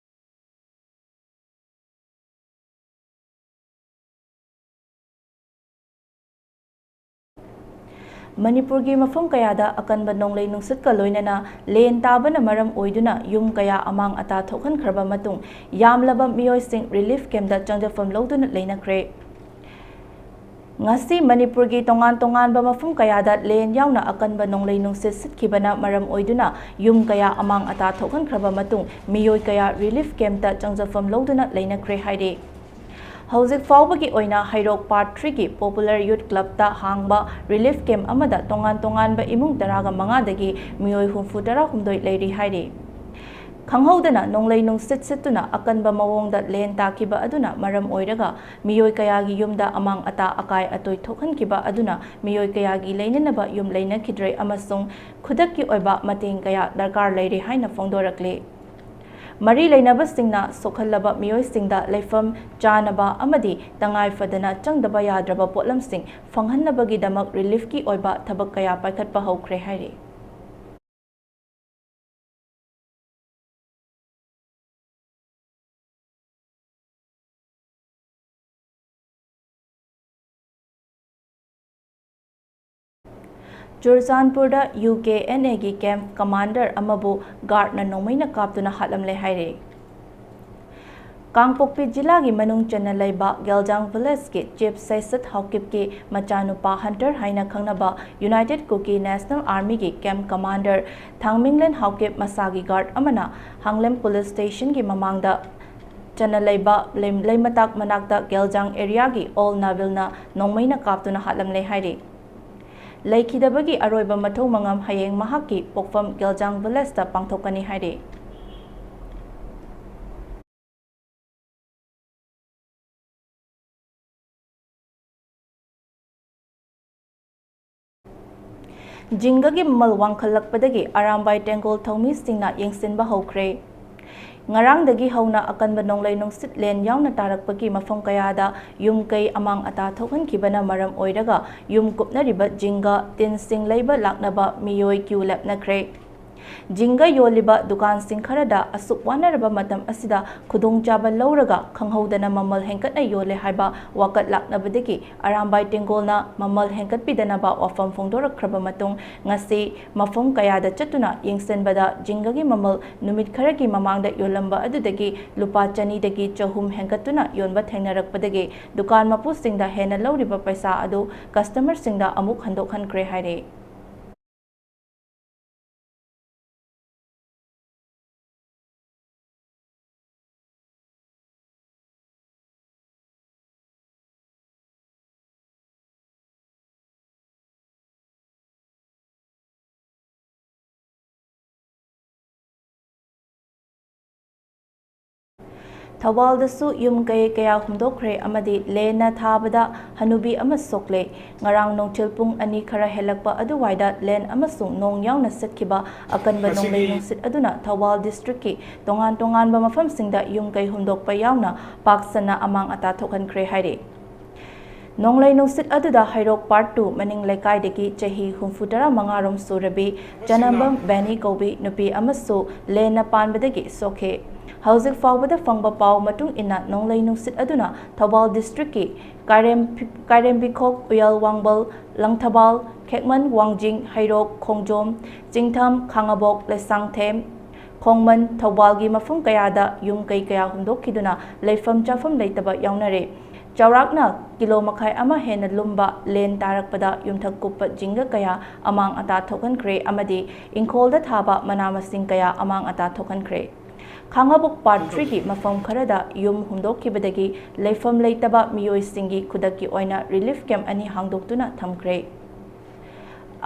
ꯃꯅꯤꯄꯨꯔꯒꯤ ꯃꯐꯝ ꯀꯌꯥꯗ ꯑꯀꯟꯕ ꯅꯣꯡꯂꯩ ꯅꯨꯡꯁꯤꯠꯀ ꯂꯣꯏꯅꯅ ꯂꯦꯟ ꯇꯥꯕꯅ ꯃꯔꯝ ꯑꯣꯏꯗꯨꯅ ꯌꯨꯝ ꯀꯌꯥ ꯑꯃꯥꯡ ꯑꯇꯥ ꯊꯣꯛꯍꯟꯈ꯭ꯔꯕ ꯃꯇꯨꯡ, ꯌꯥꯝꯂꯕ ꯃꯤꯑꯣꯏꯁꯤꯡ ꯔꯤꯂꯤꯐ ꯀꯦꯝꯞꯇ ꯆꯪꯖꯐꯝ ꯂꯧꯗꯨꯅ ꯂꯩꯅꯈ꯭ꯔꯦ꯫ ꯉꯁꯤ ꯃꯅꯤꯄꯨꯔꯒꯤ ꯇꯣꯉꯥꯟ ꯇꯣꯉꯥꯟꯕ ꯃꯐꯝ ꯀꯌꯥꯗ ꯂꯦꯟ ꯌꯥꯎꯅ ꯑꯀꯟꯕ ꯅꯣꯡꯂꯩ ꯅꯨꯡꯁꯤꯠ ꯁꯤꯠꯈꯤꯕꯅ ꯃꯔꯝ ꯑꯣꯏꯗꯨꯅ ꯌꯨꯝ ꯀꯌꯥ ꯑꯃꯥꯡ ꯑꯇꯥ ꯊꯣꯛꯍꯟꯈ꯭ꯔꯕ ꯃꯇꯨꯡ, ꯃꯤꯑꯣꯏ ꯀꯌꯥ ꯔꯤꯂꯤꯐ ꯀꯦꯝꯞꯇ ꯆꯪꯖꯐꯝ ꯂꯧꯗꯨꯅ ꯂꯩꯅꯈ꯭ꯔꯦ ꯍꯥꯏꯔꯤ꯫ ꯍꯧꯖꯤꯛ ꯐꯥꯎꯕꯒꯤ ꯑꯣꯏꯅ ꯍꯩꯔꯣꯛ ꯄꯥꯔꯠ ꯊ꯭ꯔꯤꯒꯤ ꯄꯣꯄꯨꯂꯔ ꯌꯨꯠ ꯀ꯭ꯂꯕꯇ ꯍꯥꯡꯕ ꯔꯤꯂꯤꯐ ꯀꯦꯝꯞ ꯑꯃꯗ ꯇꯣꯉꯥꯟ ꯇꯣꯉꯥꯟꯕ ꯏꯃꯨꯡ ꯇꯔꯥꯒ ꯃꯉꯥꯗꯒꯤ ꯃꯤꯑꯣꯏ ꯍꯨꯝꯐꯨ ꯇꯔꯥꯍꯨꯝꯗꯣꯏ ꯂꯩꯔꯤ ꯍꯥꯏꯔꯤ꯫ ꯈꯪꯍꯧꯗꯅ ꯅꯣꯡꯂꯩ ꯅꯨꯡꯁꯤꯠ ꯁꯤꯠꯇꯨꯅ ꯑꯀꯟꯕ ꯃꯑꯣꯡꯗ ꯂꯦꯟ ꯇꯥꯈꯤꯕ ꯑꯗꯨꯅ ꯃꯔꯝ ꯑꯣꯏꯔꯒ ꯃꯤꯑꯣꯏ ꯀꯌꯥꯒꯤ ꯌꯨꯝꯗ ꯑꯃꯥꯡ ꯑꯇꯥ ꯑꯀꯥꯏ ꯑꯇꯣꯏ ꯊꯣꯛꯍꯟꯈꯤꯕ ꯑꯗꯨꯅ ꯃꯤꯑꯣꯏ ꯀꯌꯥꯒꯤ ꯂꯩꯅꯅꯕ ꯌꯨꯝ ꯂꯩꯅꯈꯤꯗ꯭ꯔꯦ ꯑꯃꯁꯨꯡ ꯈꯨꯗꯛꯀꯤ ꯑꯣꯏꯕ ꯃꯇꯦꯡ ꯀꯌꯥ ꯗꯔꯀꯥꯔ ꯂꯩꯔꯦ ꯍꯥꯏꯅ ꯐꯣꯡꯗꯣꯔꯛꯂꯤ꯫ ꯃꯔꯤ ꯂꯩꯅꯕꯁꯤꯡꯅ ꯁꯣꯛꯍꯜꯂꯕ ꯃꯤꯑꯣꯏꯁꯤꯡꯗ ꯂꯩꯐꯝ ꯆꯥꯅꯕ ꯑꯃꯗꯤ ꯇꯉꯥꯏ ꯐꯗꯅ ꯆꯪꯗꯕ ꯌꯥꯗ꯭ꯔꯕ ꯄꯣꯠꯂꯝꯁꯤꯡ ꯐꯪꯍꯟꯅꯕꯒꯤꯗꯃꯛ ꯔꯤꯂꯤꯐꯀꯤ ꯑꯣꯏꯕ ꯊꯕꯛ ꯀꯌꯥ ꯄꯥꯏꯈꯠꯄ ꯍꯧꯈ꯭ꯔꯦ ꯍꯥꯏꯔꯤ꯫ ꯆꯨꯔꯆꯥꯟꯄꯨꯔꯗ ꯌꯨ ꯀꯦ ꯑꯦꯟ ꯑꯦꯒꯤ ꯀꯦꯝꯞ ꯀꯃꯥꯟꯗꯔ ꯑꯃꯕꯨ ꯒꯥꯔꯗꯅ ꯅꯣꯡꯃꯩꯅ ꯀꯥꯞꯇꯨꯅ ꯍꯥꯠꯂꯝꯂꯦ ꯍꯥꯏꯔꯤ꯫ ꯀꯥꯡꯄꯣꯛꯄꯤ ꯖꯤꯂꯥꯒꯤ ꯃꯅꯨꯡ ꯆꯟꯅ ꯂꯩꯕ ꯒꯦꯜꯖꯥꯡ ꯚꯤꯂꯦꯖꯀꯤ ꯆꯤꯐ ꯁꯩꯁꯠ ꯍꯥꯎꯀꯤꯞꯀꯤ ꯃꯆꯥꯅꯨꯄꯥ ꯍꯟꯇꯔ ꯍꯥꯏꯅ ꯈꯪꯅꯕ ꯌꯨꯅꯥꯏꯇꯦꯠ ꯀꯨꯀꯤ ꯅꯦꯁꯅꯦꯜ ꯑꯥꯔꯃꯤꯒꯤ ꯀꯦꯝꯞ ꯀꯃꯥꯟꯗꯔ ꯊꯥꯡꯃꯤꯡꯂꯦꯟ ꯍꯥꯎꯀꯤꯞ ꯃꯁꯥꯒꯤ ꯒꯥꯔꯗ ꯑꯃꯅ ꯍꯥꯡꯂꯦꯝ ꯄꯨꯂꯤꯁ ꯁ꯭ꯇꯦꯁꯟꯒꯤ ꯃꯃꯥꯡꯗ ꯆꯟꯅ ꯂꯩꯕ ꯂꯩ-, ꯂꯩꯃꯇꯥꯛ ꯃꯅꯥꯛꯇ ꯒꯦꯜꯖꯥꯡ ꯑꯦꯔꯤꯌꯥꯒꯤ ꯑꯣꯜ ꯅꯥꯚꯤꯜꯅ ꯅꯣꯡꯃꯩꯅ ꯀꯥꯞꯇꯨꯅ ꯍꯥꯠꯂꯝꯂꯦ ꯍꯥꯏꯔꯤ꯫ ꯂꯩꯈꯤꯗꯕꯒꯤ ꯑꯔꯣꯏꯕ ꯃꯊꯧ ꯃꯉꯝ ꯍꯌꯦꯡ ꯃꯍꯥꯛꯀꯤ ꯄꯣꯛꯐꯝ ꯒꯦꯜꯖꯥꯡ ꯚꯤꯂꯦꯖꯇ ꯄꯥꯡꯊꯣꯛꯀꯅꯤ ꯍꯥꯏꯔꯤ꯫ ꯖꯤꯡꯒꯒꯤ ꯃꯃꯜ ꯋꯥꯡꯈꯠꯂꯛꯄꯗꯒꯤ ꯑꯔꯥꯝꯕꯥꯏ ꯇꯦꯡꯒꯣꯜ ꯊꯧꯃꯤꯁꯤꯡꯅ ꯌꯦꯡꯁꯤꯟꯕ ꯍꯧꯈ꯭ꯔꯦ꯫ ꯉꯔꯥꯡꯗꯒꯤ ꯍꯧꯅ ꯑꯀꯟꯕ ꯅꯣꯡꯂꯩ ꯅꯨꯡꯁꯤꯠ ꯂꯦꯟ ꯌꯥꯎꯅ ꯇꯥꯔꯛꯄꯒꯤ ꯃꯐꯝ ꯀꯌꯥꯗ ꯌꯨꯝ ꯀꯩ ꯑꯃꯥꯡ ꯑꯇꯥ ꯊꯣꯛꯍꯟꯈꯤꯕꯅ ꯃꯔꯝ ꯑꯣꯏꯔꯒ ꯌꯨꯝ ꯀꯨꯞꯅꯔꯤꯕ ꯖꯤꯡꯒ, ꯇꯤꯟꯁꯤꯡ ꯂꯩꯕ ꯂꯥꯛꯅꯕ ꯃꯤꯑꯣꯏ ꯀ꯭ꯌꯨ ꯂꯦꯞꯅꯈ꯭ꯔꯦ꯫ ꯖꯤꯡꯒ ꯌꯣꯜꯂꯤꯕ ꯗꯨꯀꯥꯟꯁꯤꯡ ꯈꯔꯗ ꯑꯁꯨꯛ ꯋꯥꯅꯔꯕ ꯃꯇꯝ ꯑꯁꯤꯗ ꯈꯨꯗꯣꯡꯆꯥꯕ ꯂꯧꯔꯒ ꯈꯪꯍꯧꯗꯅ ꯃꯃꯜ ꯍꯦꯟꯒꯠꯅ ꯌꯣꯜꯂꯦ ꯍꯥꯏꯕ ꯋꯥꯀꯠ ꯂꯥꯛꯅꯕꯗꯒꯤ ꯑꯔꯥꯝꯕꯥꯏ ꯇꯦꯡꯒꯣꯜꯅ ꯃꯃꯜ ꯍꯦꯟꯒꯠꯄꯤꯗꯅꯕ ꯋꯥꯐꯝ ꯐꯣꯡꯗꯣꯔꯛꯈ꯭ꯔꯕ ꯃꯇꯨꯡ, ꯉꯁꯤ ꯃꯐꯝ ꯀꯌꯥꯗ ꯆꯠꯇꯨꯅ ꯌꯦꯡꯁꯤꯟꯕꯗ ꯖꯤꯡꯒꯒꯤ ꯃꯃꯜ ꯅꯨꯃꯤꯠ ꯈꯔꯒꯤ ꯃꯃꯥꯡꯗ ꯌꯣꯜꯂꯝꯕ ꯑꯗꯨꯗꯒꯤ ꯂꯨꯄꯥ ꯆꯅꯤꯗꯒꯤ ꯆꯍꯨꯝ ꯍꯦꯟꯒꯠꯇꯨꯅ ꯌꯣꯟꯕ ꯊꯦꯡꯅꯔꯛꯄꯗꯒꯤ ꯗꯨꯀꯥꯟ ꯃꯄꯨꯁꯤꯡꯗ ꯍꯦꯟꯅ ꯂꯧꯔꯤꯕ ꯄꯩꯁꯥ ꯑꯗꯨ ꯀꯁꯇꯃꯔꯁꯤꯡꯗ ꯑꯃꯨꯛ ꯍꯟꯗꯣꯛꯍꯟꯈ꯭ꯔꯦ ꯍꯥꯏꯔꯤ꯫ ꯊꯧꯕꯥꯜꯗꯁꯨ ꯌꯨꯝ ꯀꯩ ꯀꯌꯥ ꯍꯨꯝꯗꯣꯛꯈ꯭ꯔꯦ ꯑꯃꯗꯤ ꯂꯦꯟꯅ ꯊꯥꯕꯗ ꯍꯅꯨꯕꯤ ꯑꯃ ꯁꯣꯛꯂꯦ꯫ ꯉꯔꯥꯡ ꯅꯨꯡꯊꯤꯜ ꯄꯨꯡ ꯑꯅꯤ ꯈꯔ ꯍꯦꯜꯂꯛꯄ ꯑꯗꯨꯋꯥꯏꯗ ꯂꯦꯟ ꯑꯃꯁꯨꯡ ꯅꯣꯡ ꯌꯥꯎꯅ ꯁꯤꯠꯈꯤꯕ ꯑꯀꯟꯕ ꯅꯣꯡꯂꯩ ꯅꯨꯡꯁꯤꯠ ꯑꯗꯨꯅ ꯊꯧꯕꯥꯜ ꯗꯤꯁꯇ꯭ꯔꯤꯛꯀꯤ ꯇꯣꯉꯥꯟ ꯇꯣꯉꯥꯟꯕ ꯃꯐꯝꯁꯤꯡꯗ ꯌꯨꯝ ꯀꯩ ꯍꯨꯝꯗꯣꯛꯄ ꯌꯥꯎꯅ ꯄꯥꯛ ꯁꯟꯅ ꯑꯃꯥꯡ ꯑꯇꯥ ꯊꯣꯛꯍꯟꯈ꯭ꯔꯦ ꯍꯥꯏꯔꯤ꯫ ꯅꯣꯡꯂꯩ ꯅꯨꯡꯁꯤꯠ ꯑꯗꯨꯗ ꯍꯩꯔꯣꯛ ꯄꯥꯔꯠ ꯇꯨ ꯃꯅꯤꯡ ꯂꯩꯀꯥꯏꯗꯒꯤ ꯆꯍꯤ ꯍꯨꯝꯐꯨ ꯇꯔꯥ ꯃꯉꯥꯔꯣꯝ ꯁꯨꯔꯕꯤ ꯆꯅꯝꯕꯝ ꯕꯦꯅꯤ ꯀꯧꯕꯤ ꯅꯨꯄꯤ ꯑꯃꯁꯨ ꯂꯦꯟꯅ ꯄꯥꯟꯕꯗꯒꯤ ꯁꯣꯛꯈꯤ꯫ ꯍꯧꯖꯤꯛ ꯐꯥꯎꯕꯗ ꯐꯪꯕ ꯄꯥꯎ ꯃꯇꯨꯡ ꯏꯟꯅ ꯅꯣꯡꯂꯩ ꯅꯨꯡꯁꯤꯠ ꯑꯗꯨꯅ ꯊꯧꯕꯥꯜ ꯗꯤꯁꯇ꯭ꯔꯤꯛꯀꯤ ꯀꯥꯏꯔꯦꯝ-, ꯀꯥꯏꯔꯦꯝꯕꯤꯈꯣꯛ, ꯎꯌꯦꯜ ꯋꯥꯡꯕꯜ, ꯂꯪꯊꯕꯥꯜ, ꯈꯦꯛꯃꯟ, ꯋꯥꯡꯖꯤꯡ, ꯍꯩꯔꯣꯛ, ꯈꯣꯡꯖꯣꯝ, ꯆꯤꯡꯊꯝ, ꯈꯥꯉꯕꯣꯛ, ꯂꯩꯁꯥꯡꯊꯦꯝ, ꯈꯣꯡꯃꯟ, ꯊꯧꯕꯥꯜꯒꯤ ꯃꯐꯝ ꯀꯌꯥꯗ ꯌꯨꯝ ꯀꯩ ꯀꯌꯥ ꯍꯨꯝꯗꯣꯛꯈꯤꯗꯨꯅ ꯂꯩꯐꯝ ꯆꯥꯐꯝ ꯂꯩꯇꯕ ꯌꯥꯎꯅꯔꯦ꯫ ꯆꯥꯎꯔꯥꯛꯅ ꯀꯤꯂꯣ ꯃꯈꯥꯏ ꯑꯃ ꯍꯦꯟꯅ ꯂꯨꯝꯕ ꯂꯦꯟ ꯇꯥꯔꯛꯄꯗ ꯌꯨꯝꯊꯛ ꯀꯨꯞꯄ ꯖꯤꯡꯒ ꯀꯌꯥ ꯑꯃꯥꯡ ꯑꯇꯥ ꯊꯣꯛꯍꯟꯈ꯭ꯔꯦ ꯑꯃꯗꯤ ꯏꯪꯈꯣꯜꯗ ꯊꯥꯕ ꯃꯅꯥ ꯃꯁꯤꯡ ꯀꯌꯥ ꯑꯃꯥꯡ ꯑꯇꯥ ꯊꯣꯛꯍꯟꯈ꯭ꯔꯦ꯫ ꯈꯥꯉꯕꯣꯛ ꯄꯥꯔꯠ ꯊ꯭ꯔꯤꯒꯤ ꯃꯐꯝ ꯈꯔꯗ ꯌꯨꯝ ꯍꯨꯝꯗꯣꯛꯈꯤꯕꯗꯒꯤ ꯂꯩꯐꯝ ꯂꯩꯇꯕ ꯃꯤꯑꯣꯏꯁꯤꯡꯒꯤ ꯈꯨꯗꯛꯀꯤ ꯑꯣꯏꯅ ꯔꯤꯂꯤꯐ ꯀꯦꯝꯞ ꯑꯅꯤ ꯍꯥꯡꯗꯣꯛꯇꯨꯅ ꯊꯝꯈ꯭ꯔꯦ꯫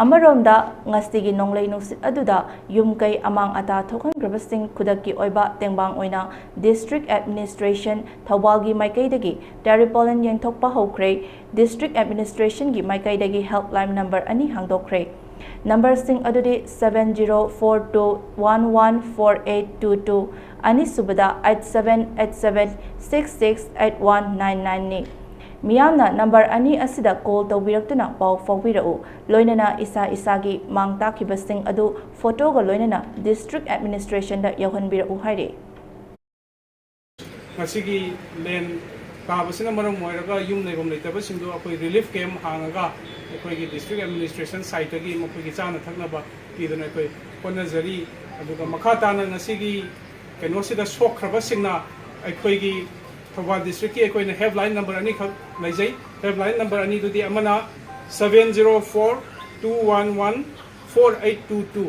ꯑꯃꯔꯣꯝꯗ, ꯉꯁꯤꯒꯤ ꯅꯣꯡꯂꯩ ꯅꯨꯡꯁꯤꯠ ꯑꯗꯨꯗ ꯌꯨꯝ ꯀꯩ ꯑꯃꯥꯡ ꯑꯇꯥ ꯊꯣꯛꯍꯟꯈ꯭ꯔꯕꯁꯤꯡ ꯈꯨꯗꯛꯀꯤ ꯑꯣꯏꯕ ꯇꯦꯡꯕꯥꯡ ꯑꯣꯏꯅ ꯗꯤꯁꯇ꯭ꯔꯤꯛ ꯑꯦꯗꯃꯤꯅꯤꯁꯇ꯭ꯔꯦꯁꯟ ꯊꯧꯕꯥꯜꯒꯤ ꯃꯥꯏꯀꯩꯗꯒꯤ ꯇꯦꯔꯤꯄꯣꯂꯤꯟ ꯌꯦꯟꯊꯣꯛꯄ ꯍꯧꯈ꯭ꯔꯦ꯫ ꯗꯤꯁꯇ꯭ꯔꯤꯛ ꯑꯦꯗꯃꯤꯅꯤꯁꯇ꯭ꯔꯦꯁꯟꯒꯤ ꯃꯥꯏꯀꯩꯗꯒꯤ ꯍꯦꯜꯞꯂꯥꯏꯟ ꯅꯝꯕꯔ ꯑꯅꯤ ꯍꯥꯡꯗꯣꯛꯈ꯭ꯔꯦ꯫ ꯅꯝꯕꯔꯁꯤꯡ ꯑꯗꯨꯗꯤ seven zero four two one one four eight two two, ꯑꯅꯤꯁꯨꯕꯗ eight seven eight seven six six eight one nine nine ꯅꯤ꯫ ꯃꯤꯌꯥꯝꯅ ꯅꯝꯕꯔ ꯑꯅꯤ ꯑꯁꯤꯗ ꯀꯣꯜ ꯇꯧꯕꯤꯔꯛꯇꯨꯅ ꯄꯥꯎ ꯐꯥꯎꯕꯤꯔꯛꯎ꯫ ꯂꯣꯏꯅꯅ ꯏꯁꯥ ꯏꯁꯥꯒꯤ ꯃꯥꯡ ꯇꯥꯛꯈꯤꯕꯁꯤꯡ ꯑꯗꯨ ꯐꯣꯇꯣꯒ ꯂꯣꯏꯅꯅ ꯗꯤꯁꯇ꯭ꯔꯤꯛ ꯑꯦꯗꯃꯤꯅꯤꯁꯇ꯭ꯔꯦꯁꯟꯗ ꯌꯧꯍꯟꯕꯤꯔꯛꯎ ꯍꯥꯏꯔꯤ꯫ ꯉꯁꯤꯒꯤ ꯂꯦꯟ ꯇꯥꯕꯁꯤꯅ ꯃꯔꯝ ꯑꯣꯏꯔꯒ ꯌꯨꯝ ꯂꯩꯐꯝ ꯂꯩꯇꯕꯁꯤꯡꯗꯣ ꯑꯩꯈꯣꯏ ꯔꯤꯂꯤꯐ ꯀꯦꯝꯞ ꯍꯥꯡꯉꯒ ꯑꯩꯈꯣꯏꯒꯤ ꯗꯤꯁꯇ꯭ꯔꯤꯛ ꯑꯦꯗꯃꯤꯅꯤꯁꯇ꯭ꯔꯦꯁꯟ ꯁꯥꯏꯠꯇꯒꯤ ꯃꯈꯣꯏꯒꯤ ꯆꯥꯅ ꯊꯛꯅꯕ ꯄꯤꯗꯨꯅ ꯑꯩꯈꯣꯏ ꯍꯣꯠꯅꯖꯔꯤ꯫ ꯑꯗꯨꯒ ꯃꯈꯥ ꯇꯥꯅ ꯉꯁꯤꯒꯤ ꯀꯩꯅꯣꯁꯤꯗ ꯁꯣꯛꯈ꯭ꯔꯕꯁꯤꯡꯅ ꯑꯩꯈꯣꯏꯒꯤ ꯊꯧꯕꯥꯜ ꯗꯤꯁꯇ꯭ꯔꯤꯛꯀꯤ ꯑꯩꯈꯣꯏꯅ ꯍꯦꯜꯞꯂꯥꯏꯟ ꯅꯝꯕꯔ ꯑꯅꯤꯈꯛ ꯂꯩꯖꯩ꯫ ꯍꯦꯜꯞꯂꯥꯏꯟ ꯅꯝꯕꯔ ꯑꯅꯤꯗꯨꯗꯤ ꯑꯃꯅ seven zero four two one one four eight two two,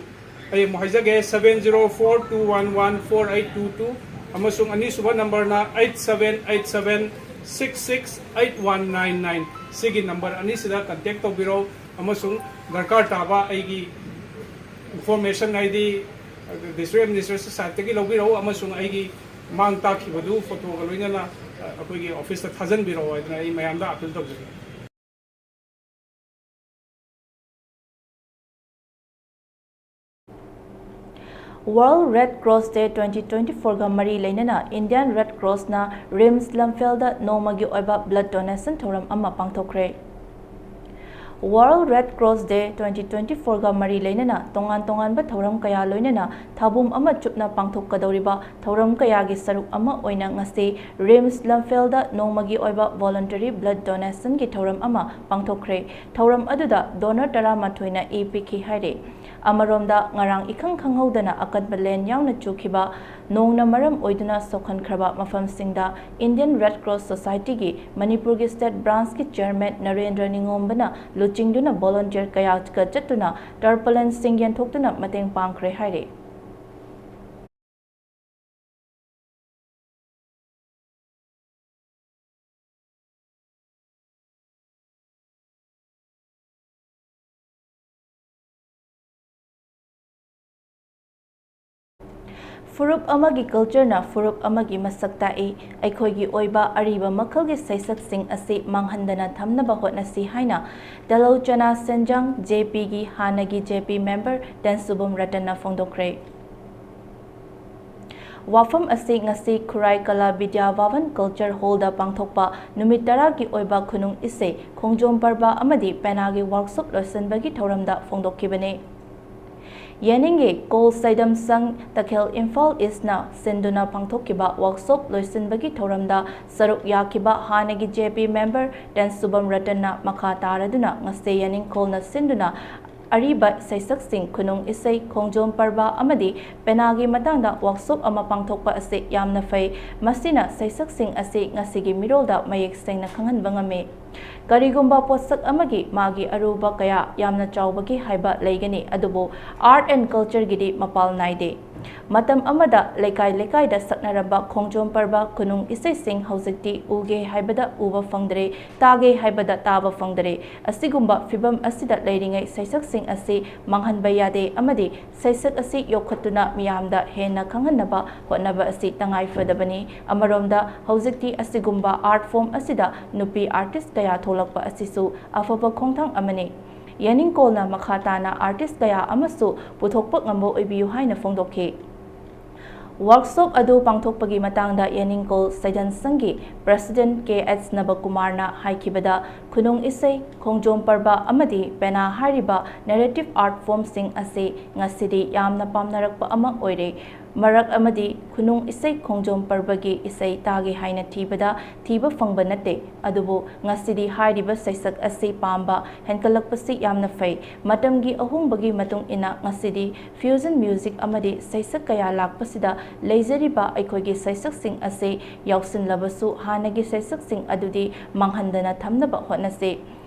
ꯑꯩ ꯑꯃꯨꯛ ꯍꯥꯏꯖꯒꯦ, seven zero four two one one four eight two two, ꯑꯃꯁꯨꯡ ꯑꯅꯤꯁꯨꯕ ꯅꯝꯕꯔꯅ eight seven eight seven six six eight one nine nine꯫ ꯁꯤꯒꯤ number ꯑꯅꯤꯁꯤꯗ contact ꯇꯧꯕꯤꯔꯣ, ꯑꯃꯁꯨꯡ ꯗꯔꯀꯥꯔ ꯇꯥꯕ ꯑꯩꯒꯤ ꯏꯟꯐꯣꯔꯃꯦꯁꯟ, ꯍꯥꯏꯗꯤ ꯗꯤꯁꯇ꯭ꯔꯤꯛ ꯑꯦꯗꯃꯤꯅꯤꯁꯇ꯭ꯔꯦꯁꯟ ꯁꯥꯏꯠꯇꯒꯤ ꯂꯧꯕꯤꯔꯛꯎ, ꯑꯃꯁꯨꯡ ꯑꯩꯒꯤ ꯃꯥꯡ ꯇꯥꯛꯈꯤꯕꯗꯨ ꯐꯣꯇꯣꯒ ꯂꯣꯏꯅꯅ ꯑꯩꯈꯣꯏꯒꯤ ꯑꯣꯐꯤꯁꯇ ꯊꯥꯖꯤꯟꯕꯤꯔꯛꯑꯣ ꯍꯥꯏꯗꯅ ꯑꯩ ꯃꯌꯥꯝꯗ ꯑꯥꯄꯤꯜ ꯇꯧꯖꯔꯤ꯫ World Red Cross Day twenty twenty-fourꯒ ꯃꯔꯤ ꯂꯩꯅꯅ Indian Red Crossꯅ RIMS ꯂꯝꯐꯦꯜꯗ ꯅꯣꯡꯃꯒꯤ ꯑꯣꯏꯕ blood donation ꯊꯧꯔꯝ ꯑꯃ ꯄꯥꯡꯊꯣꯛꯈ꯭ꯔꯦ꯫ World Red Cross Day twenty twenty-fourꯒ ꯃꯔꯤ ꯂꯩꯅꯅ ꯇꯣꯉꯥꯟ ꯇꯣꯉꯥꯟꯕ ꯊꯧꯔꯝ ꯀꯌꯥ ꯂꯣꯏꯅꯅ ꯊꯥꯕꯨꯝ ꯑꯃ ꯆꯨꯞꯅ ꯄꯥꯡꯊꯣꯛꯀꯗꯧꯔꯤꯕ ꯊꯧꯔꯝ ꯀꯌꯥꯒꯤ ꯁꯔꯨꯛ ꯑꯃ ꯑꯣꯏꯅ ꯉꯁꯤ RIMS ꯂꯝꯐꯦꯜꯗ ꯅꯣꯡꯃꯒꯤ ꯑꯣꯏꯕ voluntary blood donationꯒꯤ ꯊꯧꯔꯝ ꯑꯃ ꯄꯥꯡꯊꯣꯛꯈ꯭ꯔꯦ꯫ ꯊꯧꯔꯝ ꯑꯗꯨꯗ donor ꯇꯔꯥꯃꯥꯊꯣꯏꯅ ꯏ ꯄꯤꯈꯤ ꯍꯥꯏꯔꯤ꯫ ꯑꯃꯔꯣꯝꯗ, ꯉꯔꯥꯡ ꯏꯈꯪ ꯈꯪꯍꯧꯗꯅ ꯑꯀꯟꯕ ꯂꯦꯟ ꯌꯥꯎꯅ ꯆꯨꯈꯤꯕ ꯅꯣꯡꯅ ꯃꯔꯝ ꯑꯣꯏꯗꯨꯅ ꯁꯣꯛꯍꯟꯈ꯭ꯔꯕ ꯃꯐꯝꯁꯤꯡꯗ Indian Red Cross Societyꯒꯤ ꯃꯅꯤꯄꯨꯔꯒꯤ state branchꯀꯤ chairman ꯅꯔꯦꯟꯗ꯭ꯔ ꯅꯤꯉꯣꯝꯕꯅ ꯂꯨꯆꯤꯡꯗꯨꯅ volunteer ꯀꯌꯥꯒ ꯆꯠꯇꯨꯅ tarpaulinꯁꯤꯡ ꯌꯦꯟꯊꯣꯛꯇꯨꯅ ꯃꯇꯦꯡ ꯄꯥꯡꯈ꯭ꯔꯦ ꯍꯥꯏꯔꯤ꯫ ꯐꯨꯔꯨꯞ ꯑꯃꯒꯤ cultureꯅ ꯐꯨꯔꯨꯞ ꯑꯃꯒꯤ ꯃꯁꯛ ꯇꯥꯛꯏ꯫ ꯑꯩꯈꯣꯏꯒꯤ ꯑꯣꯏꯕ ꯑꯔꯤꯕ ꯃꯈꯜꯒꯤ ꯁꯩꯁꯛꯁꯤꯡ ꯑꯁꯤ ꯃꯥꯡꯍꯟꯗꯅ ꯊꯝꯅꯕ ꯍꯣꯠꯅꯁꯤ ꯍꯥꯏꯅ ꯇꯦꯂꯧꯆꯅꯥ ꯁꯦꯟꯖꯥꯡ, JPꯒꯤ ꯍꯥꯟꯅꯒꯤ JP member ꯇꯦꯟꯁꯨꯕꯝ ꯔꯇꯟꯅ ꯐꯣꯡꯗꯣꯛꯈ꯭ꯔꯦ꯫ ꯋꯥꯐꯝ ꯑꯁꯤ ꯉꯁꯤ ꯈꯨꯔꯥꯏ ꯀꯂꯥ ꯕꯤꯗ꯭ꯌꯥ ꯚꯕꯟ culture hallꯗ ꯄꯥꯡꯊꯣꯛꯄ ꯅꯨꯃꯤꯠ ꯇꯔꯥꯒꯤ ꯑꯣꯏꯕ ꯈꯨꯅꯨꯡ ꯏꯁꯩ, ꯈꯣꯡꯖꯣꯝ ꯄꯔꯕ ꯑꯃꯗꯤ ꯄꯦꯅꯥꯒꯤ workshop ꯂꯣꯏꯁꯤꯟꯕꯒꯤ ꯊꯧꯔꯝꯗ ꯐꯣꯡꯗꯣꯛꯈꯤꯕꯅꯤ꯫ ꯌꯦꯅꯤꯡꯒꯤ ꯀꯣꯜ ꯁꯩꯗꯝ ꯁꯪ ꯇꯈꯦꯜ ꯏꯝꯐꯥꯜ ꯏꯁꯅ ꯁꯤꯟꯗꯨꯅ ꯄꯥꯡꯊꯣꯛꯈꯤꯕ workshop ꯂꯣꯏꯁꯤꯟꯕꯒꯤ ꯊꯧꯔꯝꯗ ꯁꯔꯨꯛ ꯌꯥꯈꯤꯕ ꯍꯥꯟꯅꯒꯤ JP member ꯇꯦꯟꯁꯨꯕꯝ ꯔꯇꯟꯅ ꯃꯈꯥ ꯇꯥꯔꯗꯨꯅ ꯉꯁꯤ ꯌꯦꯅꯤꯡꯈꯣꯜꯅ ꯁꯤꯟꯗꯨꯅ ꯑꯔꯤꯕ ꯁꯩꯁꯛꯁꯤꯡ, ꯈꯨꯅꯨꯡ ꯏꯁꯩ, ꯈꯣꯡꯖꯣꯝ ꯄꯔꯕ ꯑꯃꯗꯤ ꯄꯦꯅꯥꯒꯤ ꯃꯇꯥꯡꯗ workshop ꯑꯃ ꯄꯥꯡꯊꯣꯛꯄ ꯑꯁꯤ ꯌꯥꯝꯅ ꯐꯩ꯫ ꯃꯁꯤꯅ ꯁꯩꯁꯛꯁꯤꯡ ꯑꯁꯤ ꯉꯁꯤꯒꯤ ꯃꯤꯔꯣꯜꯗ ꯃꯌꯦꯛ ꯁꯦꯡꯅ ꯈꯪꯍꯟꯕ ꯉꯝꯃꯤ꯫ ꯀꯔꯤꯒꯨꯝꯕ ꯄꯣꯠꯁꯛ ꯑꯃꯒꯤ ꯃꯥꯒꯤ ꯑꯔꯨꯕ ꯀꯌꯥ ꯌꯥꯝꯅ ꯆꯥꯎꯕꯒꯤ ꯍꯥꯏꯕ ꯂꯩꯒꯅꯤ, ꯑꯗꯨꯕꯨ art and cultureꯒꯤꯗꯤ ꯃꯄꯥꯜ ꯅꯥꯏꯗꯦ꯫ ꯃꯇꯝ ꯑꯃꯗ ꯂꯩꯀꯥꯏ ꯂꯩꯀꯥꯏꯗ ꯁꯛꯅꯔꯝꯕ ꯈꯣꯡꯖꯣꯝ ꯄꯔꯕ ꯈꯨꯅꯨꯡ ꯏꯁꯩꯁꯤꯡ ꯍꯧꯖꯤꯛꯇꯤ ꯎꯒꯦ ꯍꯥꯏꯕꯗ ꯎꯕ ꯐꯪꯗ꯭ꯔꯦ, ꯇꯥꯒꯦ ꯍꯥꯏꯕꯗ ꯇꯥꯕ ꯐꯪꯗ꯭ꯔꯦ꯫ ꯑꯁꯤꯒꯨꯝꯕ ꯐꯤꯚꯝ ꯑꯁꯤꯗ ꯂꯩꯔꯤꯉꯩ ꯁꯩꯁꯛꯁꯤꯡ ꯑꯁꯤ ꯃꯥꯡꯍꯟꯕ ꯌꯥꯗꯦ ꯑꯃꯗꯤ ꯁꯩꯁꯛ ꯑꯁꯤ ꯌꯣꯛꯈꯠꯇꯨꯅ ꯃꯤꯌꯥꯝꯗ ꯍꯦꯟꯅ ꯈꯪꯍꯟꯅꯕ ꯍꯣꯠꯅꯕ ꯑꯁꯤ ꯇꯉꯥꯏ ꯐꯗꯕꯅꯤ꯫ ꯑꯃꯔꯣꯝꯗ ꯍꯧꯖꯤꯛꯇꯤ ꯑꯁꯤꯒꯨꯝꯕ art form ꯑꯁꯤꯗ ꯅꯨꯄꯤ artist ꯀꯌꯥ ꯊꯣꯛꯂꯛꯄ ꯑꯁꯤꯁꯨ ꯑꯐꯕ ꯈꯣꯡꯊꯥꯡ ꯑꯃꯅꯤ꯫ ꯌꯥꯅꯤꯡꯀꯣꯜꯅ ꯃꯈꯥ ꯇꯥꯅ artist ꯀꯌꯥ ꯑꯃꯁꯨ ꯄꯨꯊꯣꯛꯄ ꯉꯝꯕ ꯑꯣꯏꯕꯤꯌꯨ ꯍꯥꯏꯅ ꯐꯣꯡꯗꯣꯛꯈꯤ꯫ Workshop ꯑꯗꯨ ꯄꯥꯡꯊꯣꯛꯄꯒꯤ ꯃꯇꯥꯡꯗ ꯌꯥꯅꯤꯡꯀꯣꯜ ꯁꯩꯗꯟ ꯁꯪꯒꯤ president ꯀꯦ ꯑꯦꯁ ꯅꯕꯀꯨꯃꯥꯔꯅ ꯍꯥꯏꯈꯤꯕꯗ, ꯈꯨꯅꯨꯡ ꯏꯁꯩ, ꯈꯣꯡꯖꯣꯝ ꯄꯔꯕ ꯑꯃꯗꯤ ꯄꯦꯅꯥ ꯍꯥꯏꯔꯤꯕ narrative art formꯁꯤꯡ ꯑꯁꯤ ꯉꯁꯤꯗꯤ ꯌꯥꯝꯅ ꯄꯥꯝꯅꯔꯛꯄ ꯑꯃ ꯑꯣꯏꯔꯦ꯫ ꯃꯔꯛ ꯑꯃꯗꯤ ꯈꯨꯅꯨꯡ ꯏꯁꯩ ꯈꯣꯡꯖꯣꯝ ꯄꯔꯕꯒꯤ ꯏꯁꯩ ꯇꯥꯒꯦ ꯍꯥꯏꯅ ꯊꯤꯕꯗ ꯊꯤꯕ ꯐꯪꯕ ꯅꯠꯇꯦ꯫ ꯑꯗꯨꯕꯨ ꯉꯁꯤꯗꯤ ꯍꯥꯏꯔꯤꯕ ꯁꯩꯁꯛ ꯑꯁꯤ ꯄꯥꯝꯕ ꯍꯦꯟꯒꯠꯂꯛꯄꯁꯤ ꯌꯥꯝꯅ ꯐꯩ꯫ ꯃꯇꯝꯒꯤ ꯑꯍꯣꯡꯕꯒꯤ ꯃꯇꯨꯡ ꯏꯟꯅ ꯉꯁꯤꯗꯤ fusion music ꯑꯃꯗꯤ ꯁꯩꯁꯛ ꯀꯌꯥ ꯂꯥꯛꯄꯁꯤꯗ ꯂꯩꯖꯔꯤꯕ ꯑꯩꯈꯣꯏꯒꯤ ꯁꯩꯁꯛꯁꯤꯡ ꯑꯁꯤ ꯌꯥꯎꯁꯤꯜꯂꯕꯁꯨ ꯍꯥꯟꯅꯒꯤ ꯁꯩꯁꯛꯁꯤꯡ ꯑꯗꯨꯗꯤ ꯃꯥꯡꯍꯟꯗꯅ ꯊꯝꯅꯕ ꯍꯣꯠꯅꯁꯤ꯫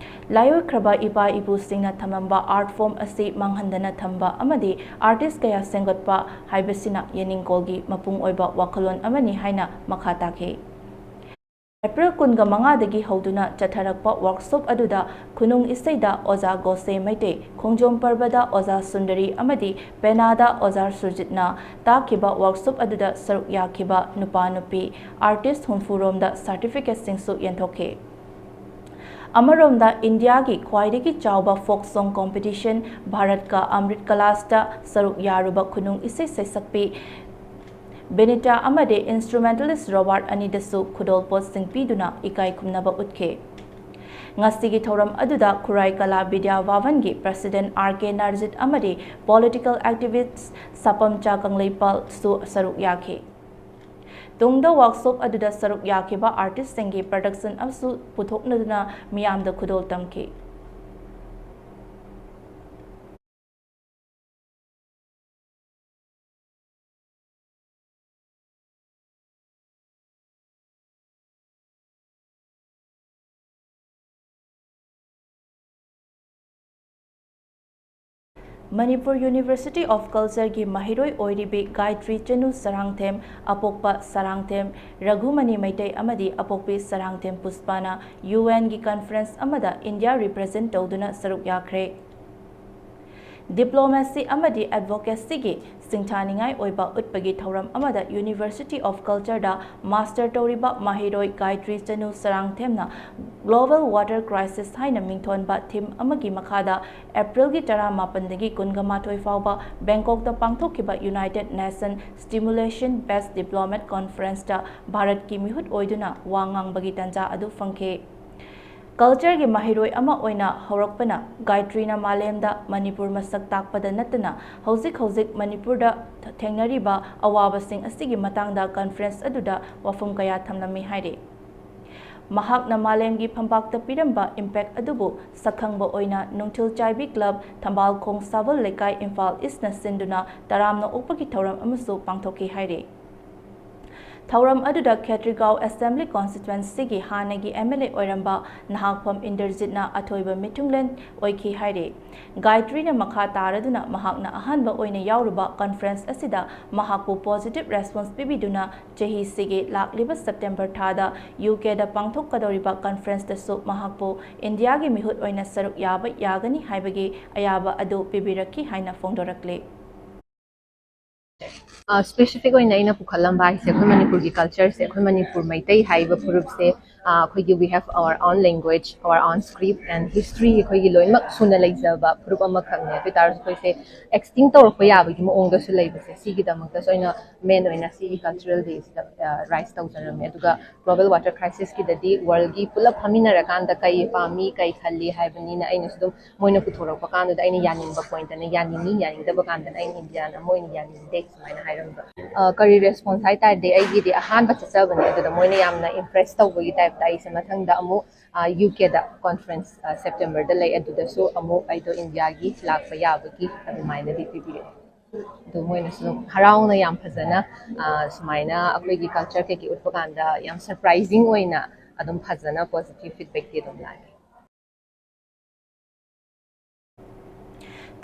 ꯂꯥꯏꯑꯣꯏꯈ꯭ꯔꯕ ꯏꯄꯥ ꯏꯄꯨꯁꯤꯡꯅ ꯊꯝꯂꯝꯕ art form ꯑꯁꯤ ꯃꯥꯡꯍꯟꯗꯅ ꯊꯝꯕ ꯑꯃꯗꯤ artist ꯀꯌꯥ ꯁꯦꯝꯒꯠꯄ ꯍꯥꯏꯕꯁꯤꯅ ꯌꯥꯅꯤꯡꯀꯣꯜꯒꯤ ꯃꯄꯨꯡ ꯑꯣꯏꯕ ꯋꯥꯈꯜꯂꯣꯟ ꯑꯃꯅꯤ ꯍꯥꯏꯅ ꯃꯈꯥ ꯇꯥꯈꯤ꯫ ꯑꯦꯄ꯭ꯔꯤꯜ ꯀꯨꯟꯒ ꯃꯉꯥꯗꯒꯤ ꯍꯧꯗꯨꯅ ꯆꯠꯊꯔꯛꯄ workshop ꯑꯗꯨꯗ ꯈꯨꯅꯨꯡ ꯏꯁꯩꯗ ꯑꯣꯖꯥ ꯒꯣꯁꯦ ꯃꯩꯇꯩ, ꯈꯣꯡꯖꯣꯝ ꯄꯔꯕꯗ ꯑꯣꯖꯥ ꯁꯨꯟꯗꯔꯤ ꯑꯃꯗꯤ ꯄꯦꯅꯥꯗ ꯑꯣꯖꯥ ꯁꯨꯔꯖꯤꯠꯅ ꯇꯥꯛꯈꯤꯕ workshop ꯑꯗꯨꯗ ꯁꯔꯨꯛ ꯌꯥꯈꯤꯕ ꯅꯨꯄꯥ ꯅꯨꯄꯤ artist ꯍꯨꯝꯐꯨ ꯔꯣꯝꯗ certificateꯁꯤꯡꯁꯨ ꯌꯦꯟꯊꯣꯛꯈꯤ꯫ ꯑꯃꯔꯣꯝꯗ ꯏꯟꯗꯤꯌꯥꯒꯤ ꯈ꯭ꯋꯥꯏꯗꯒꯤ ꯆꯥꯎꯕ folk song competition ꯚꯥꯔꯠꯀ ꯑꯃ꯭ꯔꯤꯠ ꯀꯂꯥꯁꯇ ꯁꯔꯨꯛ ꯌꯥꯔꯨꯕ ꯈꯨꯅꯨꯡ ꯏꯁꯩ ꯁꯩꯁꯛꯄꯤ ꯕꯦꯅꯤꯇꯥ ꯑꯃꯗꯤ instrumentalist ꯔꯣꯕꯥꯔꯠ ꯑꯅꯤꯗꯁꯨ ꯈꯨꯗꯣꯜꯄꯣꯠꯁꯤꯡ ꯄꯤꯗꯨꯅ ꯏꯀꯥꯏ ꯈꯨꯝꯅꯕ ꯎꯠꯈꯤ꯫ ꯉꯁꯤꯒꯤ ꯊꯧꯔꯝ ꯑꯗꯨꯗ ꯈꯨꯔꯥꯏ ꯀꯂꯥ ꯕꯤꯗ꯭ꯌꯥ ꯚꯥꯕꯟꯒꯤ president ꯑꯥꯔ ꯀꯦ ꯅꯥꯔꯖꯤꯠ ꯑꯃꯗꯤ political activist ꯁꯥꯄꯝꯆꯥ ꯀꯪꯂꯩꯄꯥꯜꯁꯨ ꯁꯔꯨꯛ ꯌꯥꯈꯤ꯫ ꯇꯨꯡꯗ workshop ꯑꯗꯨꯗ ꯁꯔꯨꯛ ꯌꯥꯈꯤꯕ artistꯁꯤꯡꯒꯤ production ꯑꯃꯁꯨ ꯄꯨꯊꯣꯛꯅꯗꯨꯅ ꯃꯤꯌꯥꯝꯗ ꯈꯨꯗꯣꯜ ꯇꯝꯈꯤ꯫ Manipur University of Culture ꯒꯤ ꯃꯍꯩꯔꯣꯏ ꯑꯣꯏꯔꯤꯕꯤ ꯒꯥꯌꯇ꯭ꯔꯤ ꯆꯅꯨ ꯁꯔꯥꯡꯊꯦꯝ, ꯑꯄꯣꯛꯄ ꯁꯔꯥꯡꯊꯦꯝ ꯔꯘꯨꯃꯅꯤ ꯃꯩꯇꯩ ꯑꯃꯗꯤ ꯑꯄꯣꯛꯄꯤ ꯁꯔꯥꯡꯊꯦꯝ ꯄꯨꯁꯄꯥꯅ UN ꯒꯤ conference ꯑꯃꯗ India represent ꯇꯧꯗꯨꯅ ꯁꯔꯨꯛ ꯌꯥꯈ꯭ꯔꯦ꯫ Diplomacy ꯑꯃꯗꯤ advocacy ꯒꯤ ꯁꯤꯡꯊꯥꯅꯤꯡꯉꯥꯏ ꯑꯣꯏꯕ ꯎꯠꯄꯒꯤ ꯊꯧꯔꯝ ꯑꯃꯗ University of Culture the master ꯇꯧꯔꯤꯕ ꯃꯍꯩꯔꯣꯏ ꯒꯥꯌꯇ꯭ꯔꯤ ꯆꯅꯨ ꯁꯔꯥꯡꯊꯦꯝꯅ Global Water Crisis ꯍꯥꯏꯅ ꯃꯤꯡꯊꯣꯟꯕ theme ꯑꯃꯒꯤ ꯃꯈꯥꯗ April ꯒꯤ ꯇꯔꯥꯃꯥꯄꯟꯗꯒꯤ ꯀꯨꯟꯒ ꯃꯥꯊꯣꯏ ꯐꯥꯎꯕ ꯕꯦꯡꯀꯣꯛꯇ ꯄꯥꯡꯊꯣꯛꯈꯤꯕ United Nation Stimulation Based Diplomat Conference ꯇ ꯚꯥꯔꯠꯀꯤ ꯃꯤꯍꯨꯠ ꯑꯣꯏꯗꯨꯅ ꯋꯥ ꯉꯥꯡꯕꯒꯤ ꯇꯥꯟꯖꯥ ꯑꯗꯨ ꯐꯪꯈꯤ꯫ Culture ꯒꯤ ꯃꯍꯩꯔꯣꯏ ꯑꯃ ꯑꯣꯏꯅ ꯍꯧꯔꯛꯄꯅ ꯒꯥꯌꯇ꯭ꯔꯤꯅ ꯃꯥꯂꯦꯝꯗ ꯃꯅꯤꯄꯨꯔ ꯃꯁꯛ ꯇꯥꯛꯄꯗ ꯅꯠꯇꯅ ꯍꯧꯖꯤꯛ ꯍꯧꯖꯤꯛ ꯃꯅꯤꯄꯨꯔꯗ ꯊꯦꯡꯅꯔꯤꯕ ꯑꯋꯥꯕꯁꯤꯡ ꯑꯁꯤꯒꯤ ꯃꯇꯥꯡꯗ conference ꯑꯗꯨꯗ ꯋꯥꯐꯝ ꯀꯌꯥ ꯊꯝꯂꯝꯃꯤ ꯍꯥꯏꯔꯤ꯫ ꯃꯍꯥꯛꯅ ꯃꯥꯂꯦꯝꯒꯤ ꯐꯝꯄꯥꯛꯇ ꯄꯤꯔꯝꯕ impact ꯑꯗꯨꯕꯨ ꯁꯛꯈꯪꯕ ꯑꯣꯏꯅ ꯅꯨꯡꯊꯤꯜ ꯆꯥꯏꯕꯤ club, ꯊꯝꯕꯥꯜꯈꯣꯡ ꯁꯥꯕꯜ ꯂꯩꯀꯥꯏ, ꯏꯝꯐꯥꯜ East ꯅ ꯁꯤꯟꯗꯨꯅ ꯇꯔꯥꯝꯅ ꯑꯣꯛꯄꯒꯤ ꯊꯧꯔꯝ ꯑꯃꯁꯨ ꯄꯥꯡꯊꯣꯛꯈꯤ ꯍꯥꯏꯔꯤ꯫ ꯊꯧꯔꯝ ꯑꯗꯨꯗ ꯈꯦꯇ꯭ꯔꯤꯒꯥꯎ Assembly Constituency ꯒꯤ ꯍꯥꯟꯅꯒꯤ MLA ꯑꯣꯏꯔꯝꯕ ꯅꯍꯥꯛꯐꯝ ꯏꯟꯗ꯭ꯔꯖꯤꯠꯅ ꯑꯊꯣꯏꯕ ꯃꯤꯊꯨꯡꯂꯦꯟ ꯑꯣꯏꯈꯤ ꯍꯥꯏꯔꯤ꯫ ꯒꯥꯌꯇ꯭ꯔꯤꯅ ꯃꯈꯥ ꯇꯥꯔꯗꯨꯅ ꯃꯍꯥꯛꯅ ꯑꯍꯥꯟꯕ ꯑꯣꯏꯅ ꯌꯥꯎꯔꯨꯕ conference ꯑꯁꯤꯗ ꯃꯍꯥꯛꯄꯨ positive response ꯄꯤꯕꯤꯗꯨꯅ ꯆꯍꯤꯁꯤꯒꯤ ꯂꯥꯛꯂꯤꯕ September ꯊꯥꯗ UK ꯗ ꯄꯥꯡꯊꯣꯛꯀꯗꯧꯔꯤꯕ conference ꯇꯁꯨ ꯃꯍꯥꯛꯄꯨ India ꯒꯤ ꯃꯤꯍꯨꯠ ꯑꯣꯏꯅ ꯁꯔꯨꯛ ꯌꯥꯕ ꯌꯥꯒꯅꯤ ꯍꯥꯏꯕꯒꯤ ꯑꯌꯥꯕ ꯑꯗꯨ ꯄꯤꯕꯤꯔꯛꯈꯤ ꯍꯥꯏꯅ ꯐꯣꯡꯗꯣꯔꯛꯂꯤ꯫ ꯁ꯭ꯄꯦꯁꯤꯐꯤꯛ ꯑꯣꯏꯅ ꯑꯩꯅ ꯄꯨꯈꯠꯂꯝꯕ ꯍꯥꯏꯁꯦ ꯑꯩꯈꯣꯏ ꯃꯅꯤꯄꯨꯔꯒꯤ ꯀꯜꯆꯔꯁꯦ, ꯑꯩꯈꯣꯏ ꯃꯅꯤꯄꯨꯔ ꯃꯩꯇꯩ ꯍꯥꯏꯔꯤꯕ ꯐꯨꯔꯨꯞꯁꯦ, ꯑ, ꯑꯩꯈꯣꯏꯒꯤ we have our own language, our own script and history, ꯑꯩꯈꯣꯏꯒꯤ ꯂꯣꯏꯅꯃꯛ ꯁꯨꯅ ꯂꯩꯖꯕ ꯐꯨꯔꯨꯞ ꯑꯃꯈꯛꯅꯦ꯫ ꯑꯗꯨ ꯑꯣꯏ ꯇꯥꯔꯁꯨ ꯑꯩꯈꯣꯏꯁꯦ extinct ꯇꯧꯔꯛꯄ ꯌꯥꯕꯒꯤ ꯃꯑꯣꯡꯗꯁꯨ ꯂꯩꯕꯁꯦ, ꯁꯤꯒꯤꯗꯃꯛꯇꯁꯨ ꯑꯩꯅ main ꯑꯣꯏꯅ ꯁꯤꯒꯤ cultural day ꯁꯤꯗ ꯔꯥꯏꯁ ꯇꯧꯖꯔꯝꯃꯦ꯫ ꯑꯗꯨꯒ global water crisis ꯀꯤꯗꯗꯤ world ꯀꯤ ꯄꯨꯂꯞ ꯐꯝꯃꯤꯟꯅꯔꯀꯥꯟꯗ ꯀꯩ ꯄꯥꯝꯃꯤ, ꯀꯩ ꯈꯜꯂꯤ ꯍꯥꯏꯕꯅꯤꯅ ꯑꯩꯅꯁꯨ ꯑꯗꯨꯝ ꯃꯣꯏꯅ ꯄꯨꯊꯣꯔꯛꯄ ꯀꯥꯟꯗꯨꯗ ꯑꯩꯅ ꯌꯥꯅꯤꯡꯕ point ꯇꯅ ꯌꯥꯅꯤꯡꯉꯤ, ꯌꯥꯅꯤꯡꯗꯕ ꯀꯥꯟꯗꯅ ꯑꯩꯅ India ꯅ ꯑꯃ ꯑꯣꯏꯅ ꯌꯥꯅꯤꯡꯗꯦ ꯁꯨꯃꯥꯏꯅ ꯍꯥꯏꯔꯝꯕ꯫ ꯑ, ꯀꯔꯤ response ꯍꯥꯏ ꯇꯥꯔꯗꯤ, ꯑꯩꯒꯤꯗꯤ ꯑꯍꯥꯟꯕ ꯆꯠꯆꯕꯅꯦ, ꯑꯗꯨꯗ ꯃꯣꯏꯅ ꯌꯥꯝꯅ impress ꯇꯧꯕꯒꯤ type ꯇ ꯑꯩꯁꯦ ꯃꯊꯪꯗ ꯑꯃꯨꯛ, ꯑ, UK ꯗ conference, ꯑ, September ꯗ ꯂꯩ, ꯑꯗꯨꯗꯁꯨ ꯑꯃꯨꯛ ꯑꯩꯗꯣ India ꯒꯤ ꯂꯥꯛꯄ ꯌꯥꯕꯒꯤ ꯑꯗꯨꯃꯥꯏꯅꯗꯤ ꯄꯤꯕꯤꯔꯛꯑꯦ꯫ ꯑꯗꯨ ꯃꯣꯏꯅꯁꯨ ꯑꯗꯨꯝ ꯍꯔꯥꯎꯅ ꯌꯥꯝ ꯐꯖꯅ, ꯑ, ꯁꯨꯃꯥꯏꯅ ꯑꯩꯈꯣꯏꯒꯤ culture ꯀꯩꯀꯩ ꯎꯠꯄ ꯀꯥꯟꯗ ꯌꯥꯝ surprising ꯑꯣꯏꯅ ꯑꯗꯨꯝ ꯐꯖꯅ positive feedback ꯇꯤ ꯑꯗꯨꯝ ꯂꯥꯛꯑꯦ꯫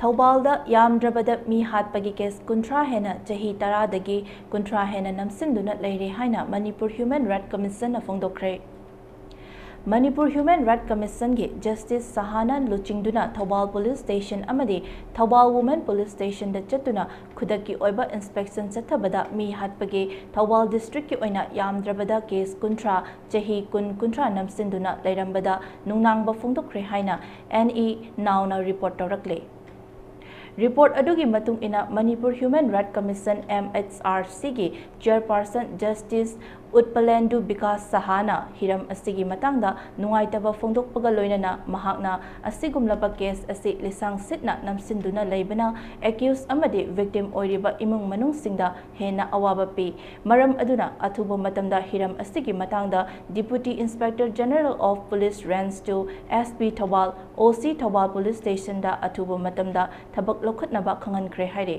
ꯊꯧꯕꯥꯜꯗ ꯌꯥꯝꯗ꯭ꯔꯕꯗ ꯃꯤ ꯍꯥꯠꯄꯒꯤ ꯀꯦꯁ ꯀꯨꯟꯊ꯭ꯔꯥ ꯍꯦꯟꯅ ꯆꯍꯤ ꯇꯔꯥꯗꯒꯤ ꯀꯨꯟꯊ꯭ꯔꯥ ꯍꯦꯟꯅ ꯅꯝꯁꯤꯟꯗꯨꯅ ꯂꯩꯔꯦ ꯍꯥꯏꯅ ꯃꯅꯤꯄꯨꯔ ꯍ꯭ꯌꯨꯃꯦꯟ ꯔꯥꯏꯠ ꯀꯃꯤꯁꯟꯅ ꯐꯣꯡꯗꯣꯛꯈ꯭ꯔꯦ꯫ ꯃꯅꯤꯄꯨꯔ ꯍ꯭ꯌꯨꯃꯦꯟ ꯔꯥꯏꯠ ꯀꯃꯤꯁꯟꯒꯤ ꯖꯁꯇꯤꯁ ꯁꯍꯥꯅ ꯂꯨꯆꯤꯡꯗꯨꯅ ꯊꯧꯕꯥꯜ ꯄꯨꯂꯤꯁ ꯁ꯭ꯇꯦꯁꯟ ꯑꯃꯗꯤ ꯊꯧꯕꯥꯜ ꯋꯨꯃꯦꯟ ꯄꯨꯂꯤꯁ ꯁ꯭ꯇꯦꯁꯟꯗ ꯆꯠꯇꯨꯅ ꯈꯨꯗꯛꯀꯤ ꯑꯣꯏꯕ ꯏꯟꯁꯄꯦꯛꯁꯟ ꯆꯠꯊꯕꯗ ꯃꯤ ꯍꯥꯠꯄꯒꯤ ꯊꯧꯕꯥꯜ ꯗꯤꯁꯇ꯭ꯔꯤꯛꯀꯤ ꯑꯣꯏꯅ ꯌꯥꯝꯗ꯭ꯔꯕꯗ ꯀꯦꯁ ꯀꯨꯟꯊ꯭ꯔꯥ, ꯆꯍꯤ ꯀꯨꯟ, ꯀꯨꯟꯊ꯭ꯔꯥ ꯅꯝꯁꯤꯟꯗꯨꯅ ꯂꯩꯔꯝꯕꯗ ꯅꯨꯡꯅꯥꯡꯕ ꯐꯣꯡꯗꯣꯛꯈ꯭ꯔꯦ ꯍꯥꯏꯅ ꯑꯦꯟ ꯏ ꯅꯥꯎꯅ ꯔꯤꯄꯣꯔꯠ ꯇꯧꯔꯛꯂꯦ꯫ ꯔꯤꯄꯣꯔꯠ ꯑꯗꯨꯒꯤ ꯃꯇꯨꯡ ꯏꯟꯅ Manipur human rights commission, M H R ꯁꯤꯒꯤ ꯆꯤꯌꯔꯄꯥꯔꯁꯟ ꯖꯁꯇꯤꯁ ꯎꯠꯄꯂꯦꯟꯗꯨ ꯕꯤꯀꯥꯁ ꯁꯍꯥꯅ ꯍꯤꯔꯝ ꯑꯁꯤꯒꯤ ꯃꯇꯥꯡꯗ ꯅꯨꯡꯉꯥꯏꯇꯕ ꯐꯣꯡꯗꯣꯛꯄꯒ ꯂꯣꯏꯅꯅ ꯃꯍꯥꯛꯅ ꯑꯁꯤꯒꯨꯝꯂꯕ ꯀꯦꯁ ꯑꯁꯤ ꯂꯤꯁꯥꯡ ꯁꯤꯠꯅ ꯅꯝꯁꯤꯟꯗꯨꯅ ꯂꯩꯕꯅ ꯑꯦꯀ꯭ꯌꯨꯁ ꯑꯃꯗꯤ ꯚꯤꯛꯇꯤꯝ ꯑꯣꯏꯔꯤꯕ ꯏꯃꯨꯡ ꯃꯅꯨꯡꯁꯤꯡꯗ ꯍꯦꯟꯅ ꯑꯋꯥꯕ ꯄꯤ꯫ ꯃꯔꯝ ꯑꯗꯨꯅ ꯑꯊꯨꯕ ꯃꯇꯝꯗ ꯍꯤꯔꯝ ꯑꯁꯤꯒꯤ ꯃꯇꯥꯡꯗ Deputy Inspector General of Police Range two, S P Thoubal, ꯑꯣ ꯁꯤ ꯊꯧꯕꯥꯜ ꯄꯨꯂꯤꯁ ꯁ꯭ꯇꯦꯁꯟꯗ ꯑꯊꯨꯕ ꯃꯇꯝꯗ ꯊꯕꯛ ꯂꯧꯈꯠꯅꯕ ꯈꯪꯍꯟꯈ꯭ꯔꯦ ꯍꯥꯏꯔꯤ꯫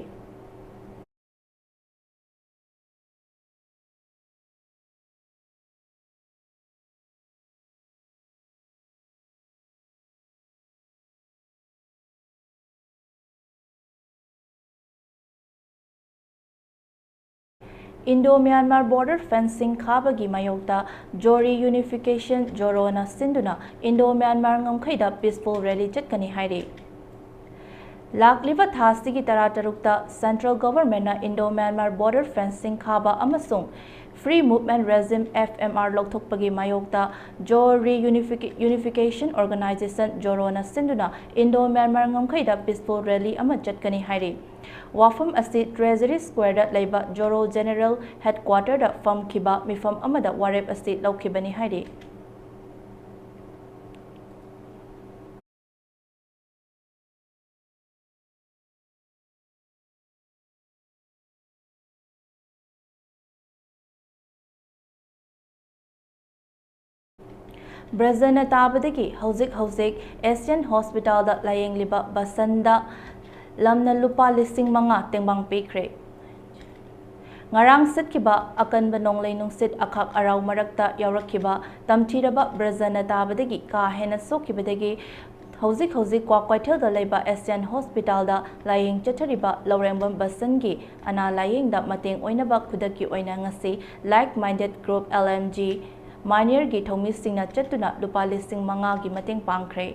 ꯏꯟꯗꯣ ꯃ꯭ꯌꯥꯟꯃꯥꯔ ꯕꯣꯔꯗꯔ ꯐꯦꯟꯁꯤꯡ ꯈꯥꯕꯒꯤ ꯃꯥꯌꯣꯛꯇ ꯖꯣꯔꯣ ꯔꯤꯌꯨꯅꯤꯐꯤꯀꯦꯁꯟ, ꯖꯣꯔꯣꯅ ꯁꯤꯟꯗꯨꯅ ꯏꯟꯗꯣ ꯃ꯭ꯌꯥꯟꯃꯥꯔ ꯉꯝꯈꯩꯗ ꯄꯤꯁꯐꯨꯜ ꯔꯦꯂꯤ ꯆꯠꯀꯅꯤ ꯍꯥꯏꯔꯤ꯫ ꯂꯥꯛꯂꯤꯕ ꯊꯥꯁꯤꯒꯤ ꯇꯔꯥꯇꯔꯨꯛꯇ ꯁꯦꯟꯇ꯭ꯔꯦꯜ ꯒꯚꯔꯟꯃꯦꯟꯠꯅ ꯏꯟꯗꯣ ꯃ꯭ꯌꯥꯟꯃꯥꯔ ꯕꯣꯔꯗꯔ ꯐꯦꯟꯁꯤꯡ ꯈꯥꯕ ꯑꯃꯁꯨꯡ Free Movement Regime, F M R, ꯂꯧꯊꯣꯛꯄꯒꯤ ꯃꯥꯌꯣꯛꯇ ꯖꯣꯔꯣ ꯔꯤꯌꯨꯅꯤꯐꯤꯀꯦ-, ꯌꯨꯅꯤꯐꯤꯀꯦꯁꯟ ꯑꯣꯔꯒꯅꯥꯏꯖꯦꯁꯟ, ꯖꯣꯔꯣꯅ ꯁꯤꯟꯗꯨꯅ ꯏꯟꯗꯣ ꯃ꯭ꯌꯥꯟꯃꯥꯔ ꯉꯝꯈꯩꯗ ꯄꯤꯁꯐꯨꯜ ꯔꯦꯂꯤ ꯑꯃ ꯆꯠꯀꯅꯤ ꯍꯥꯏꯔꯤ꯫ ꯋꯥꯐꯝ ꯑꯁꯤ ꯇ꯭ꯔꯦꯖꯔꯤ ꯁ꯭ꯀ꯭ꯋꯦꯔꯗ ꯂꯩꯕ ꯖꯣꯔꯣ ꯖꯦꯅꯔꯦꯜ ꯍꯦꯗꯀ꯭ꯋꯥꯇꯔꯗ ꯐꯝꯈꯤꯕ ꯃꯤꯐꯝ ꯑꯃꯗ ꯋꯥꯔꯦꯞ ꯑꯁꯤ ꯂꯧꯈꯤꯕꯅꯤ ꯍꯥꯏꯔꯤ꯫ ꯕ꯭ꯔꯖꯅ ꯇꯥꯕꯗꯒꯤ ꯍꯧꯖꯤꯛ ꯍꯧꯖꯤꯛ ꯑꯦꯁꯤꯌꯥꯟ ꯍꯣꯁꯄꯤꯇꯥꯜꯗ ꯂꯥꯌꯦꯡꯂꯤꯕ ꯕꯁꯟꯗ ꯂꯝꯅ ꯂꯨꯄꯥ ꯂꯤꯁꯤꯡ ꯃꯉꯥ ꯇꯦꯡꯕꯥꯡ ꯄꯤꯈ꯭ꯔꯦ꯫ ꯉꯔꯥꯡ ꯁꯤꯠꯈꯤꯕ ꯑꯀꯟꯕ ꯅꯣꯡꯂꯩ ꯅꯨꯡꯁꯤꯠ ꯑꯈꯥꯛ ꯑꯔꯥꯎ ꯃꯔꯛꯇ ꯌꯥꯎꯔꯛꯈꯤꯕ ꯇꯝꯊꯤꯔꯕ ꯕ꯭ꯔꯖꯅ ꯇꯥꯕꯗꯒꯤ ꯀꯥ ꯍꯦꯟꯅ ꯁꯣꯛꯈꯤꯕꯗꯒꯤ ꯍꯧꯖꯤꯛ ꯍꯧꯖꯤꯛ ꯀ꯭ꯋꯥꯀꯩꯊꯦꯜꯗ ꯂꯩꯕ ꯑꯦꯁꯤꯌꯥꯟ ꯍꯣꯁꯄꯤꯇꯥꯜꯗ ꯂꯥꯌꯦꯡ ꯆꯠꯊꯔꯤꯕ ꯂꯧꯔꯦꯝꯕꯝ ꯕꯁꯟꯒꯤ ꯑꯅꯥ ꯂꯥꯌꯦꯡꯗ ꯃꯇꯦꯡ ꯑꯣꯏꯅꯕ ꯈꯨꯗꯛꯀꯤ ꯑꯣꯏꯅ ꯉꯁꯤ Like Minded Group L M G ꯃꯥꯅꯤꯌꯔꯒꯤ ꯊꯧꯃꯤꯁꯤꯡꯅ ꯆꯠꯇꯨꯅ ꯂꯨꯄꯥ ꯂꯤꯁꯤꯡ ꯃꯉꯥꯒꯤ ꯃꯇꯦꯡ ꯄꯥꯡꯈ꯭ꯔꯦ꯫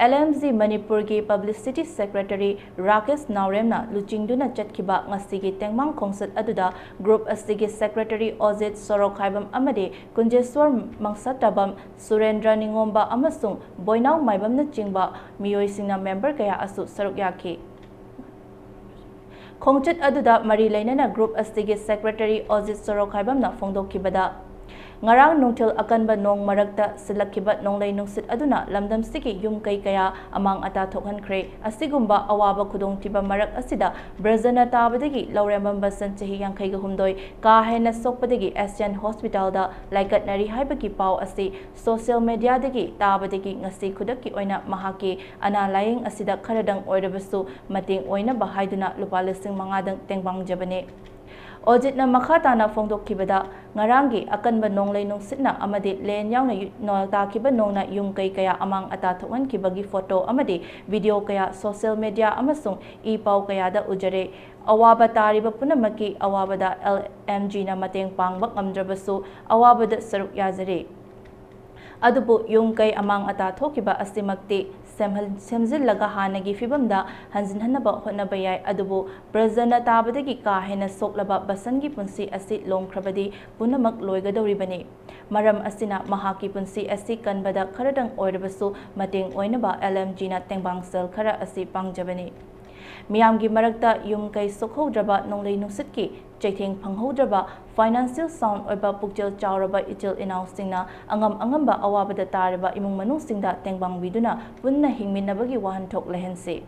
L M G ꯃꯅꯤꯄꯨꯔꯒꯤ Publicity Secretary ꯔꯥꯀꯦꯁ ꯅꯥꯎꯔꯦꯝꯅ ꯂꯨꯆꯤꯡꯗꯨꯅ ꯆꯠꯈꯤꯕ ꯉꯁꯤꯒꯤ ꯇꯦꯡꯕꯥꯡ ꯈꯣꯡꯆꯠ ꯑꯗꯨꯗ group ꯑꯁꯤꯒꯤ Secretary ꯑꯣꯖꯤꯠ ꯁꯣꯔꯣꯛꯈꯥꯏꯕꯝ ꯑꯃꯗꯤ ꯀꯨꯟꯖꯦꯁ꯭ꯋꯔ ꯃꯪꯁꯥꯇꯥꯕꯝ, ꯁꯨꯔꯦꯟꯗ꯭ꯔ ꯅꯤꯉꯣꯝꯕ ꯑꯃꯁꯨꯡ ꯕꯣꯏꯅꯥꯎ ꯃꯥꯏꯕꯝꯅꯆꯤꯡꯕ ꯃꯤꯑꯣꯏꯁꯤꯡꯅ member ꯀꯌꯥ ꯑꯁꯨ ꯁꯔꯨꯛ ꯌꯥꯈꯤ꯫ ꯈꯣꯡꯆꯠ ꯑꯗꯨꯗ ꯃꯔꯤ ꯂꯩꯅꯅ group ꯑꯁꯤꯒꯤ Secretary ꯑꯣꯖꯤꯠ ꯁꯣꯔꯣꯛꯈꯥꯏꯕꯝꯅ ꯐꯣꯡꯗꯣꯛꯈꯤꯕꯗ, ꯉꯔꯥꯡ ꯅꯨꯡꯊꯤꯜ ꯑꯀꯟꯕ ꯅꯣꯡ ꯃꯔꯛꯇ ꯁꯤꯜꯂꯛꯈꯤꯕ ꯅꯣꯡꯂꯩ ꯅꯨꯡꯁꯤꯠ ꯑꯗꯨꯅ ꯂꯝꯗꯝꯁꯤꯒꯤ ꯌꯨꯝ ꯀꯩ ꯀꯌꯥ ꯑꯃꯥꯡ ꯑꯇꯥ ꯊꯣꯛꯍꯟꯈ꯭ꯔꯦ꯫ ꯑꯁꯤꯒꯨꯝꯕ ꯑꯋꯥꯕ ꯈꯨꯗꯣꯡꯊꯤꯕ ꯃꯔꯛ ꯑꯁꯤꯗ ꯕ꯭ꯔꯖꯅ ꯇꯥꯕꯗꯒꯤ ꯂꯧꯔꯦꯝꯕꯝ ꯕꯁꯟ ꯆꯍꯤ ꯌꯥꯡꯈꯩꯒ ꯍꯨꯝꯗꯣꯏ ꯀꯥ ꯍꯦꯟꯅ ꯁꯣꯛꯄꯗꯒꯤ ꯑꯦꯁꯤꯌꯥꯟ ꯍꯣꯁꯄꯤꯇꯥꯜꯗ ꯂꯥꯏꯀꯠꯅꯔꯤ ꯍꯥꯏꯕꯒꯤ ꯄꯥꯎ ꯑꯁꯤ social mediaꯗꯒꯤ ꯇꯥꯕꯗꯒꯤ ꯉꯁꯤ ꯈꯨꯗꯛꯀꯤ ꯑꯣꯏꯅ ꯃꯍꯥꯛꯀꯤ ꯑꯅꯥ ꯂꯥꯌꯦꯡ ꯑꯁꯤꯗ ꯈꯔꯗꯪ ꯑꯣꯏꯔꯕꯁꯨ ꯃꯇꯦꯡ ꯑꯣꯏꯅꯕ ꯍꯥꯏꯗꯨꯅ ꯂꯨꯄꯥ ꯂꯤꯁꯤꯡ ꯃꯉꯥꯗꯪ ꯇꯦꯡꯕꯥꯡꯖꯕꯅꯤ꯫ ꯑꯣꯖꯤꯠꯅ ꯃꯈꯥ ꯇꯥꯅ ꯐꯣꯡꯗꯣꯛꯈꯤꯕꯗ, ꯉꯔꯥꯡꯒꯤ ꯑꯀꯟꯕ ꯅꯣꯡꯂꯩ ꯅꯨꯡꯁꯤꯠꯅ ꯑꯃꯗꯤ ꯂꯦꯟ ꯌꯥꯎꯅ ꯌꯨ-, ꯅꯣ-, ꯇꯥꯈꯤꯕ ꯅꯣꯡꯅ ꯌꯨꯝ ꯀꯩ ꯀꯌꯥ ꯑꯃꯥꯡ ꯑꯇꯥ ꯊꯣꯛꯍꯟꯈꯤꯕꯒꯤ photo ꯑꯃꯗꯤ video ꯀꯌꯥ social media ꯑꯃꯁꯨꯡ ꯏ ꯄꯥꯎ ꯀꯌꯥꯗ ꯎꯖꯔꯦ꯫ ꯑꯋꯥꯕ ꯇꯥꯔꯤꯕ ꯄꯨꯝꯅꯃꯛꯀꯤ ꯑꯋꯥꯕꯗ L M Gꯅ ꯃꯇꯦꯡ ꯄꯥꯡꯕ ꯉꯝꯗ꯭ꯔꯕꯁꯨ ꯑꯋꯥꯕꯗ ꯁꯔꯨꯛ ꯌꯥꯖꯔꯤ꯫ ꯑꯗꯨꯕꯨ ꯌꯨꯝ ꯀꯩ ꯑꯃꯥꯡ ꯑꯇꯥ ꯊꯣꯛꯈꯤꯕ ꯑꯁꯤꯃꯛꯇꯤ ꯁꯦꯝꯍꯟ-, ꯁꯦꯝꯖꯤꯜꯂꯒ ꯍꯥꯟꯅꯒꯤ ꯐꯤꯕꯝꯗ ꯍꯟꯖꯤꯟꯍꯟꯅꯕ ꯍꯣꯠꯅꯕ ꯌꯥꯏ, ꯑꯗꯨꯕꯨ ꯕ꯭ꯔꯖꯅ ꯇꯥꯕꯗꯒꯤ ꯀꯥ ꯍꯦꯟꯅ ꯁꯣꯛꯂꯕ ꯕꯁꯟꯒꯤ ꯄꯨꯟꯁꯤ ꯑꯁꯤ ꯂꯣꯝꯈ꯭ꯔꯕꯗꯤ ꯄꯨꯝꯅꯃꯛ ꯂꯣꯏꯒꯗꯧꯔꯤꯕꯅꯤ꯫ ꯃꯔꯝ ꯑꯁꯤꯅ ꯃꯍꯥꯛꯀꯤ ꯄꯨꯟꯁꯤ ꯑꯁꯤ ꯀꯟꯕꯗ ꯈꯔꯗꯪ ꯑꯣꯏꯔꯕꯁꯨ ꯃꯇꯦꯡ ꯑꯣꯏꯅꯕ L M Gꯅ ꯇꯦꯡꯕꯥꯡ ꯁꯦꯜ ꯈꯔ ꯑꯁꯤ ꯄꯥꯡꯖꯕꯅꯤ꯫ ꯃꯤꯌꯥꯝꯒꯤ ꯃꯔꯛꯇ ꯌꯨꯝ ꯀꯩ ꯁꯣꯛꯍꯧꯗ꯭ꯔꯕ, ꯅꯣꯡꯂꯩ ꯅꯨꯡꯁꯤꯠꯀꯤ ꯆꯩꯊꯦꯡ ꯐꯪꯍꯧꯗ꯭ꯔꯕ, financial sound ꯑꯣꯏꯕ ꯄꯨꯛꯆꯦꯜ ꯆꯥꯎꯔꯕ ꯏꯆꯤꯜ ꯏꯅꯥꯎꯁꯤꯡꯅ ꯑꯉꯝ ꯑꯉꯝꯕ ꯑꯋꯥꯕꯗ ꯇꯥꯔꯤꯕ ꯏꯃꯨꯡ ꯃꯅꯨꯡꯁꯤꯡꯗ ꯇꯦꯡꯕꯥꯡꯕꯤꯗꯨꯅ ꯄꯨꯟꯅ ꯍꯤꯡꯃꯤꯟꯅꯕꯒꯤ ꯋꯥꯍꯟꯊꯣꯛ ꯂꯩꯍꯟꯁꯤ꯫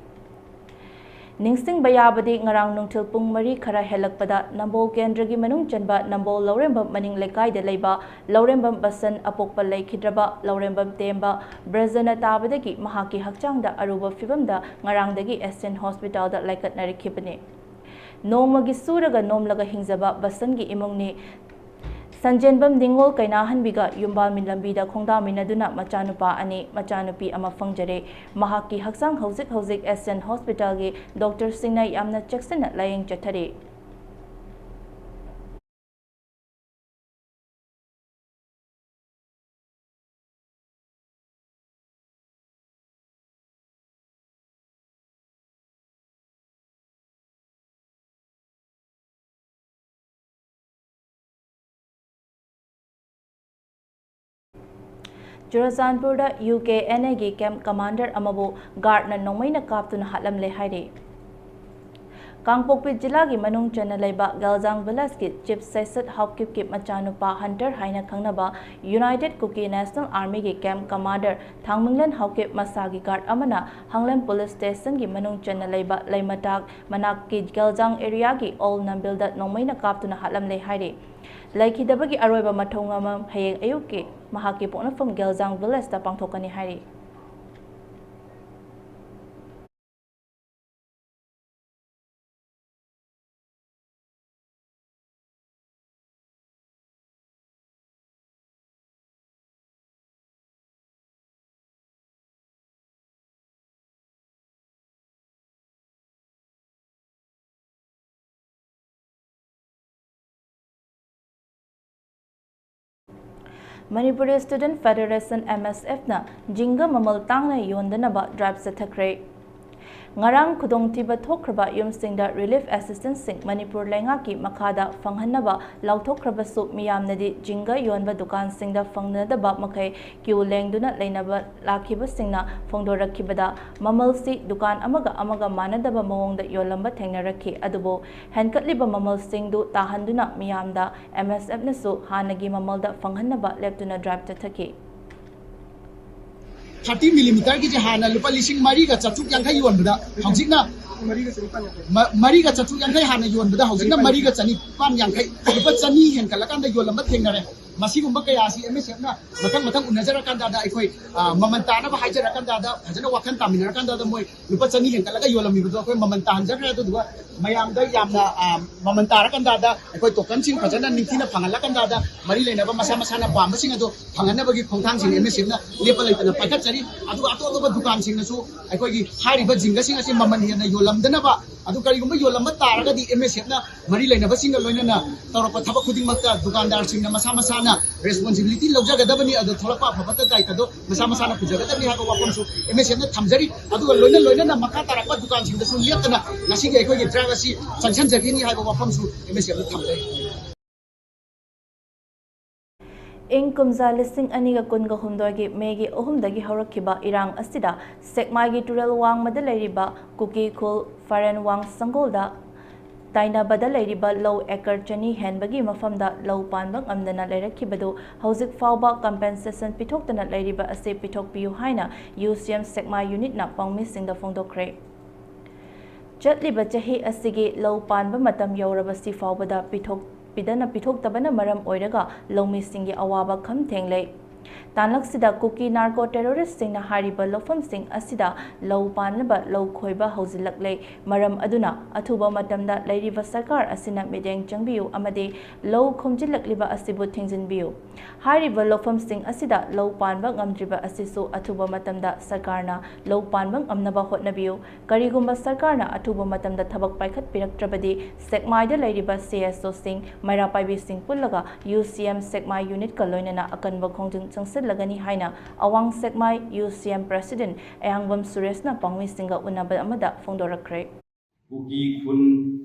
ꯅꯤꯡꯁꯤꯡꯕ ꯌꯥꯕꯗꯤ, ꯉꯔꯥꯡ ꯅꯨꯡꯊꯤꯜ ꯄꯨꯡ ꯃꯔꯤ ꯈꯔ ꯍꯦꯜꯂꯛꯄꯗ ꯅꯝꯕꯣꯜ ꯀꯦꯟꯗ꯭ꯔꯒꯤ ꯃꯅꯨꯡ ꯆꯟꯕ ꯅꯝꯕꯣꯜ ꯂꯧꯔꯦꯝꯕꯝ ꯃꯅꯤꯡ ꯂꯩꯀꯥꯏꯗ ꯂꯩꯕ ꯂꯧꯔꯦꯝꯕꯝ ꯕꯁꯟ ꯑꯄꯣꯛꯄ ꯂꯩꯈꯤꯗ꯭ꯔꯕ ꯂꯧꯔꯦꯝꯕꯝ ꯇꯦꯝꯕ ꯕ꯭ꯔꯖꯅ ꯇꯥꯕꯗꯒꯤ ꯃꯍꯥꯛꯀꯤ ꯍꯛꯆꯥꯡꯗ ꯑꯔꯨꯕ ꯐꯤꯕꯝꯗ ꯉꯔꯥꯡꯗꯒꯤ ꯑꯦꯁꯤꯌꯟ ꯍꯣꯁꯄꯤꯇꯥꯜꯗ ꯂꯥꯏꯀꯠꯅꯔꯛꯈꯤꯕꯅꯤ꯫ ꯅꯣꯡꯃꯒꯤ ꯁꯨꯔꯒ ꯅꯣꯝꯂꯒ ꯍꯤꯡꯖꯕ ꯕꯁꯟꯒꯤ ꯏꯃꯨꯡꯅꯤ꯫ ꯁꯟꯖꯦꯟꯕꯝ ꯅꯤꯉꯣꯜ ꯀꯩꯅꯥꯍꯟꯕꯤꯒ ꯌꯨꯝꯕꯥꯜ ꯂꯝꯕꯤꯗ ꯈꯣꯡꯗꯥꯃꯤꯟꯅꯗꯨꯅ ꯃꯆꯥꯅꯨꯄꯥ ꯑꯅꯤ, ꯃꯆꯥꯅꯨꯄꯤ ꯑꯃ ꯐꯪꯖꯔꯦ꯫ ꯃꯍꯥꯛꯀꯤ ꯍꯛꯆꯥꯡ ꯍꯧꯖꯤꯛ ꯍꯧꯖꯤꯛ ꯑꯦꯁꯤꯌꯥꯟ ꯍꯣꯁꯄꯤꯇꯥꯜꯒꯤ ꯗꯣꯛꯇꯔꯁꯤꯡꯅ ꯌꯥꯝꯅ ꯆꯦꯛꯁꯤꯟꯅ ꯂꯥꯌꯦꯡ ꯆꯠꯊꯔꯤ꯫ ꯆꯨꯔꯆꯥꯟꯄꯨꯔꯗ ꯌꯨ ꯀꯦ ꯑꯦꯟ ꯑꯦꯒꯤ ꯀꯦꯝꯞ ꯀꯃꯥꯟꯗꯔ ꯑꯃꯕꯨ ꯒꯥꯔꯗꯅ ꯅꯣꯡꯃꯩꯅ ꯀꯥꯞꯇꯨꯅ ꯍꯥꯠꯂꯝꯂꯦ ꯍꯥꯏꯔꯤ꯫ ꯀꯥꯡꯄꯣꯛꯄꯤ ꯖꯤꯂꯥꯒꯤ ꯃꯅꯨꯡ ꯆꯟꯅ ꯂꯩꯕ ꯒꯦꯜꯖꯥꯡ ꯚꯤꯂꯦꯖꯀꯤ ꯆꯤꯐ ꯁꯦꯁꯠ ꯍꯥꯎꯀꯤꯞꯀꯤ ꯃꯆꯥꯅꯨꯄꯥ ꯍꯟꯇꯔ ꯍꯥꯏꯅ ꯈꯪꯅꯕ ꯌꯨꯅꯥꯏꯇꯦꯗ ꯀꯨꯀꯤ ꯅꯦꯁꯅꯦꯜ ꯑꯥꯔꯃꯤꯒꯤ ꯀꯦꯝꯞ ꯀꯃꯥꯟꯗꯔ ꯊꯥꯡꯃꯤꯡꯂꯦꯟ ꯍꯥꯎꯀꯤꯞ ꯃꯁꯥꯒꯤ ꯒꯥꯔꯗ ꯑꯃꯅ ꯍꯥꯡꯂꯦꯝ ꯄꯨꯂꯤꯁ ꯁ꯭ꯇꯦꯁꯟꯒꯤ ꯃꯅꯨꯡ ꯆꯟꯅ ꯂꯩꯕ ꯂꯩꯃꯇꯥꯛ ꯃꯅꯥꯛꯀꯤ ꯒꯦꯜꯖꯥꯡ ꯑꯦꯔꯤꯌꯥꯒꯤ ꯑꯣꯜ ꯅꯝꯕꯤꯜꯗ ꯅꯣꯡꯃꯩꯅ ꯀꯥꯞꯇꯨꯅ ꯍꯥꯠꯂꯝꯂꯦ ꯍꯥꯏꯔꯤ꯫ ꯂꯩꯈꯤꯗꯕꯒꯤ ꯑꯔꯣꯏꯕ ꯃꯊꯧ ꯃꯉꯝ ꯍꯌꯦꯡ ꯑꯌꯨꯛꯀꯤ ꯃꯍꯥꯛꯀꯤ ꯄꯣꯛꯅꯐꯝ ꯒꯦꯜꯖꯥꯡ ꯚꯤꯂꯦꯖꯇ ꯄꯥꯡꯊꯣꯛꯀꯅꯤ ꯍꯥꯏꯔꯤ꯫ ꯃꯅꯤꯄꯨꯔꯤ ꯁ꯭ꯇꯨꯗꯦꯟꯠ ꯐꯦꯗꯔꯦꯁꯟ, ꯑꯦꯝ ꯑꯦꯁ ꯑꯦꯐꯅ ꯖꯤꯡꯒ ꯃꯃꯜ ꯇꯥꯡꯅ ꯌꯣꯟꯗꯅꯕ ꯗ꯭ꯔꯥꯏꯚ ꯆꯠꯊꯈ꯭ꯔꯦ꯫ ꯉꯔꯥꯡ ꯈꯨꯗꯣꯡꯊꯤꯕ ꯊꯣꯛꯈ꯭ꯔꯕ ꯌꯨꯝꯁꯤꯡꯗ ꯔꯤꯂꯤꯐ ꯑꯦꯁꯤꯁꯇꯦꯟꯁꯁꯤꯡ ꯃꯅꯤꯄꯨꯔ ꯂꯩꯉꯥꯛꯀꯤ ꯃꯈꯥꯗ ꯐꯪꯍꯟꯅꯕ ꯂꯥꯎꯊꯣꯛꯈ꯭ꯔꯕꯁꯨ, ꯃꯤꯌꯥꯝꯅꯗꯤ ꯖꯤꯡꯒ ꯌꯣꯟꯕ ꯗꯨꯀꯥꯟꯁꯤꯡꯗ ꯐꯪꯅꯗꯕ ꯃꯈꯩ ꯀ꯭ꯌꯨ ꯂꯦꯡꯗꯨꯅ ꯂꯩꯅꯕ ꯂꯥꯛꯈꯤꯕꯁꯤꯡꯅ ꯐꯣꯡꯗꯣꯔꯛꯈꯤꯕꯗ, ꯃꯃꯜꯁꯤ ꯗꯨꯀꯥꯟ ꯑꯃꯒ ꯑꯃꯒ ꯃꯥꯟꯅꯗꯕ ꯃꯑꯣꯡꯗ ꯌꯣꯜꯂꯝꯕ ꯊꯦꯡꯅꯔꯛꯈꯤ꯫ ꯑꯗꯨꯕꯨ ꯍꯦꯟꯒꯠꯂꯤꯕ ꯃꯃꯜꯁꯤꯡꯗꯨ ꯇꯥꯍꯟꯗꯨꯅ ꯃꯤꯌꯥꯝꯗ ꯑꯦꯝ ꯑꯦꯁ ꯑꯦꯐꯅꯁꯨ ꯍꯥꯟꯅꯒꯤ ꯃꯃꯜꯗ ꯐꯪꯍꯟꯅꯕ ꯂꯦꯞꯇꯨꯅ ꯗ꯭ꯔꯥꯏꯚ ꯆꯠꯊꯈꯤ꯫ ꯊꯥꯔꯇꯤ ꯃꯤꯂꯤꯃꯤꯇꯔꯒꯤꯁꯦ ꯍꯥꯟꯅ ꯂꯨꯄꯥ ꯂꯤꯁꯤꯡ ꯃꯔꯤꯒ ꯆꯥꯇ꯭ꯔꯨꯛ ꯌꯥꯡꯈꯩ ꯌꯣꯟꯕꯗ, ꯍꯧꯖꯤꯛꯅ ꯃ-, ꯃꯔꯤꯒ ꯆꯥꯇ꯭ꯔꯨꯛ ꯌꯥꯡꯈꯩ ꯍꯥꯟꯅ ꯌꯣꯟꯕꯗ, ꯍꯧꯖꯤꯛꯅ ꯃꯔꯤꯒ ꯆꯅꯤꯄꯥꯟ ꯌꯥꯡꯈꯩ, ꯂꯨꯄꯥ ꯆꯅꯤ ꯍꯦꯟꯒꯠꯂꯀꯥꯟꯗ ꯌꯣꯜꯂꯝꯕ ꯊꯦꯡꯅꯔꯦ꯫ ꯃꯁꯤꯒꯨꯝꯕ ꯀꯌꯥ ꯑꯁꯤ ꯑꯦꯝ ꯑꯦꯁ ꯑꯦꯐꯅ ꯃꯊꯪ ꯃꯊꯪ ꯎꯅꯖꯔꯀꯥꯟꯗ, ꯑꯩꯈꯣꯏ, ꯑ, ꯃꯃꯜ ꯇꯥꯅꯕ ꯍꯥꯏꯖꯔꯀꯥꯟꯗ, ꯐꯖꯅ ꯋꯥꯈꯜ ꯇꯥꯃꯤꯟꯅꯔꯀꯥꯟꯗ ꯃꯣꯏ ꯂꯨꯄꯥ ꯆꯅꯤ ꯍꯦꯟꯒꯠꯂꯒ ꯌꯣꯜꯂꯝꯃꯤꯕꯗꯣ ꯑꯩꯈꯣꯏ ꯃꯃꯜ ꯇꯥꯍꯟꯖꯈ꯭ꯔꯦ꯫ ꯑꯗꯨꯗꯨꯒ ꯃꯌꯥꯝꯗ ꯌꯥꯝꯅ, ꯑ, ꯃꯃꯜ ꯇꯥꯔꯀꯥꯟꯗ ꯑꯩꯈꯣꯏ ꯇꯣꯀꯟꯁꯤꯡ ꯐꯖꯅ ꯅꯤꯡꯊꯤꯅ ꯐꯪꯍꯜꯂꯀꯥꯟꯗ ꯃꯔꯤ ꯂꯩꯅꯕ ꯃꯁꯥ ꯃꯁꯥꯅ ꯄꯥꯝꯕꯁꯤꯡ ꯑꯗꯣ ꯐꯪꯍꯟꯅꯕꯒꯤ ꯈꯣꯡꯊꯥꯡꯁꯤꯡ ꯑꯦꯝ ꯑꯦꯁ ꯑꯦꯐꯅ ꯂꯦꯞꯄ ꯂꯩꯇꯅ ꯄꯥꯏꯈꯠꯆꯔꯤ꯫ ꯑꯗꯨꯒ ꯑꯇꯣꯞ ꯑꯇꯣꯞꯄ ꯗꯨꯀꯥꯟꯁꯤꯡꯅꯁꯨ ꯑꯩꯈꯣꯏꯒꯤ ꯍꯥꯏꯔꯤꯕ ꯖꯤꯡꯒꯁꯤꯡ ꯑꯁꯤ ꯃꯃꯜ ꯍꯦꯟꯅ ꯌꯣꯜꯂꯝꯗꯅꯕ, ꯑꯗꯨ ꯀꯔꯤꯒꯨꯝꯕ ꯌꯣꯜꯂꯝꯕ ꯇꯥꯔꯒꯗꯤ ꯑꯦꯝ ꯑꯦꯁ ꯑꯦꯐꯅ ꯃꯔꯤ ꯂꯩꯅꯕꯁꯤꯡꯒ ꯂꯣꯏꯅꯅ ꯇꯧꯔꯛꯄ ꯊꯕꯛ ꯈꯨꯗꯤꯡꯃꯛꯇ ꯗꯨꯀꯥꯟꯗꯥꯔꯁꯤꯡꯅ ꯃꯁꯥ ꯃꯁꯥꯅ ꯔꯦꯁꯄꯣꯟꯁꯤꯕꯤꯂꯤꯇꯤ ꯂꯧꯖꯒꯗꯕꯅꯤ꯫ ꯑꯗꯨ ꯊꯣꯛꯂꯛꯄ ꯑꯐ ꯐꯠꯇ ꯗꯥꯏꯇꯗꯣ ꯃꯁꯥ ꯃꯁꯥꯅ ꯄꯨꯖꯒꯗꯕꯅꯤ ꯍꯥꯏꯕ ꯋꯥꯐꯝꯁꯨ ꯑꯦꯝ ꯑꯦꯁ ꯑꯦꯐꯅ ꯊꯝꯖꯔꯤ꯫ ꯑꯗꯨꯒ ꯂꯣꯏꯅ ꯂꯣꯏꯅꯅ ꯃꯈꯥ ꯇꯥꯔꯛꯄ ꯗꯨꯀꯥꯟꯁꯤꯡꯗꯁꯨ ꯂꯦꯞꯇꯅ ꯉꯁꯤꯒꯤ ꯑꯩꯈꯣꯏꯒꯤ ꯗ꯭ꯔꯥꯏꯚ ꯑꯁꯤ ꯆꯪꯁꯤꯟꯖꯒꯅꯤ ꯍꯥꯏꯕ ꯋꯥꯐꯝꯁꯨ ꯑꯦꯝ ꯑꯦꯁ ꯑꯦꯐꯅ ꯊꯝꯖꯔꯤ꯫ ꯏꯪ ꯀꯨꯝꯖꯥ ꯂꯤꯁꯤꯡ ꯑꯅꯤꯒ ꯀꯨꯟꯒ ꯍꯨꯝꯗꯣꯏꯒꯤ ꯃꯦꯒꯤ ꯑꯍꯨꯝꯗꯒꯤ ꯍꯧꯔꯛꯈꯤꯕ ꯏꯔꯥꯡ ꯑꯁꯤꯗ ꯁꯦꯛꯃꯥꯏꯒꯤ ꯇꯨꯔꯦꯜ ꯋꯥꯡꯃꯗ ꯂꯩꯔꯤꯕ ꯀꯨꯀꯤ ꯈꯨꯜ ꯐꯔꯦꯟ ꯋꯥꯡ ꯁꯪꯒꯣꯜꯗ ꯇꯥꯏꯅꯕꯗ ꯂꯩꯔꯤꯕ ꯂꯧ ꯑꯦꯀꯔ ꯆꯅꯤ ꯍꯦꯟꯕꯒꯤ ꯃꯐꯝꯗ ꯂꯧ ꯄꯥꯟꯕ ꯉꯝꯗꯅ ꯂꯩꯔꯛꯈꯤꯕꯗꯨ ꯍꯧꯖꯤꯛ ꯐꯥꯎꯕ ꯀꯝꯄꯦꯟꯁꯦꯁꯟ ꯄꯤꯊꯣꯛꯇꯅ ꯂꯩꯔꯤꯕ ꯑꯁꯤ ꯄꯤꯊꯣꯛꯄꯤꯌꯨ ꯍꯥꯏꯅ ꯌꯨ ꯁꯤ ꯑꯦꯝ ꯁꯦꯛꯃꯥꯏ ꯌꯨꯅꯤꯠꯅ ꯄꯥꯎꯃꯤꯁꯤꯡꯗ ꯐꯣꯡꯗꯣꯛꯈ꯭ꯔꯦ꯫ ꯆꯠꯂꯤꯕ ꯆꯍꯤ ꯑꯁꯤꯒꯤ ꯂꯧ ꯄꯥꯟꯕ ꯃꯇꯝ ꯌꯧꯔꯕꯁꯤ ꯐꯥꯎꯕꯗ ꯄꯤꯊꯣꯛ ꯄꯤꯗꯅ ꯄꯤꯊꯣꯛꯇꯕꯅ ꯃꯔꯝ ꯑꯣꯏꯔꯒ ꯂꯧꯃꯤꯁꯤꯡꯒꯤ ꯑꯋꯥꯕ ꯈꯝ ꯊꯦꯡꯂꯦ꯫ ꯇꯥꯡꯂꯛꯁꯤꯗ ꯀꯨꯀꯤ ꯅꯥꯔꯀꯣ ꯇꯦꯔꯣꯔꯤꯁꯁꯤꯡꯅ ꯍꯥꯏꯔꯤꯕ ꯂꯧꯐꯝꯁꯤꯡ ꯑꯁꯤꯗ ꯂꯧ ꯄꯥꯟꯅꯕ ꯂꯧ ꯈꯣꯏꯕ ꯍꯧꯖꯤꯜꯂꯛꯂꯦ꯫ ꯃꯔꯝ ꯑꯗꯨꯅ ꯑꯊꯨꯕ ꯃꯇꯝꯗ ꯂꯩꯔꯤꯕ ꯁꯔꯀꯥꯔ ꯑꯁꯤꯅ ꯃꯤꯠꯌꯦꯡ ꯆꯪꯕꯤꯌꯨ ꯑꯃꯗꯤ ꯂꯧ ꯈꯣꯝꯖꯤꯜꯂꯛꯂꯤꯕ ꯑꯁꯤꯕꯨ ꯊꯤꯡꯖꯤꯟꯕꯤꯌꯨ꯫ ꯍꯥꯏꯔꯤꯕ ꯂꯧꯐꯝꯁꯤꯡ ꯑꯁꯤꯗ ꯂꯧ ꯄꯥꯟꯕ ꯉꯝꯗ꯭ꯔꯤꯕ ꯑꯁꯤꯁꯨ ꯑꯊꯨꯕ ꯃꯇꯝꯗ ꯁꯔꯀꯥꯔꯅ ꯂꯧ ꯄꯥꯟꯕ ꯉꯝꯅꯕ ꯍꯣꯠꯅꯕꯤꯌꯨ꯫ ꯀꯔꯤꯒꯨꯝꯕ ꯁꯔꯀꯥꯔꯅ ꯑꯊꯨꯕ ꯃꯇꯝꯗ ꯊꯕꯛ ꯄꯥꯏꯈꯠꯄꯤꯔꯛꯇ꯭ꯔꯕꯗꯤ ꯁꯦꯛꯃꯥꯏꯗ ꯂꯩꯔꯤꯕ ꯁꯤ ꯑꯦꯁ ꯑꯣꯁꯤꯡ, ꯃꯩꯔꯥ ꯄꯥꯏꯕꯤꯁꯤꯡ ꯄꯨꯜꯂꯒ ꯌꯨ ꯁꯤ ꯑꯦꯝ ꯁꯦꯛꯃꯥꯏ ꯌꯨꯅꯤꯠꯀ ꯂꯣꯏꯅꯅ ꯑꯀꯟꯕ ꯈꯣꯡꯖꯪ ꯆꯪꯁꯤꯜꯂꯒꯅꯤ ꯍꯥꯏꯅ ꯑꯋꯥꯡ ꯁꯦꯛꯃꯥꯏ ꯌꯨ ꯁꯤ ꯑꯦꯝ ꯄ꯭ꯔꯦꯁꯤꯗꯦꯟꯠ ꯑꯌꯥꯡꯕꯝ ꯁꯨꯔꯦꯁꯅ ꯄꯥꯎꯃꯤꯁꯤꯡꯒ ꯎꯅꯕ ꯑꯃꯗ ꯐꯣꯡꯗꯣꯔꯛꯈ꯭ꯔꯦ꯫ ꯀꯨꯀꯤ ꯈꯨꯟ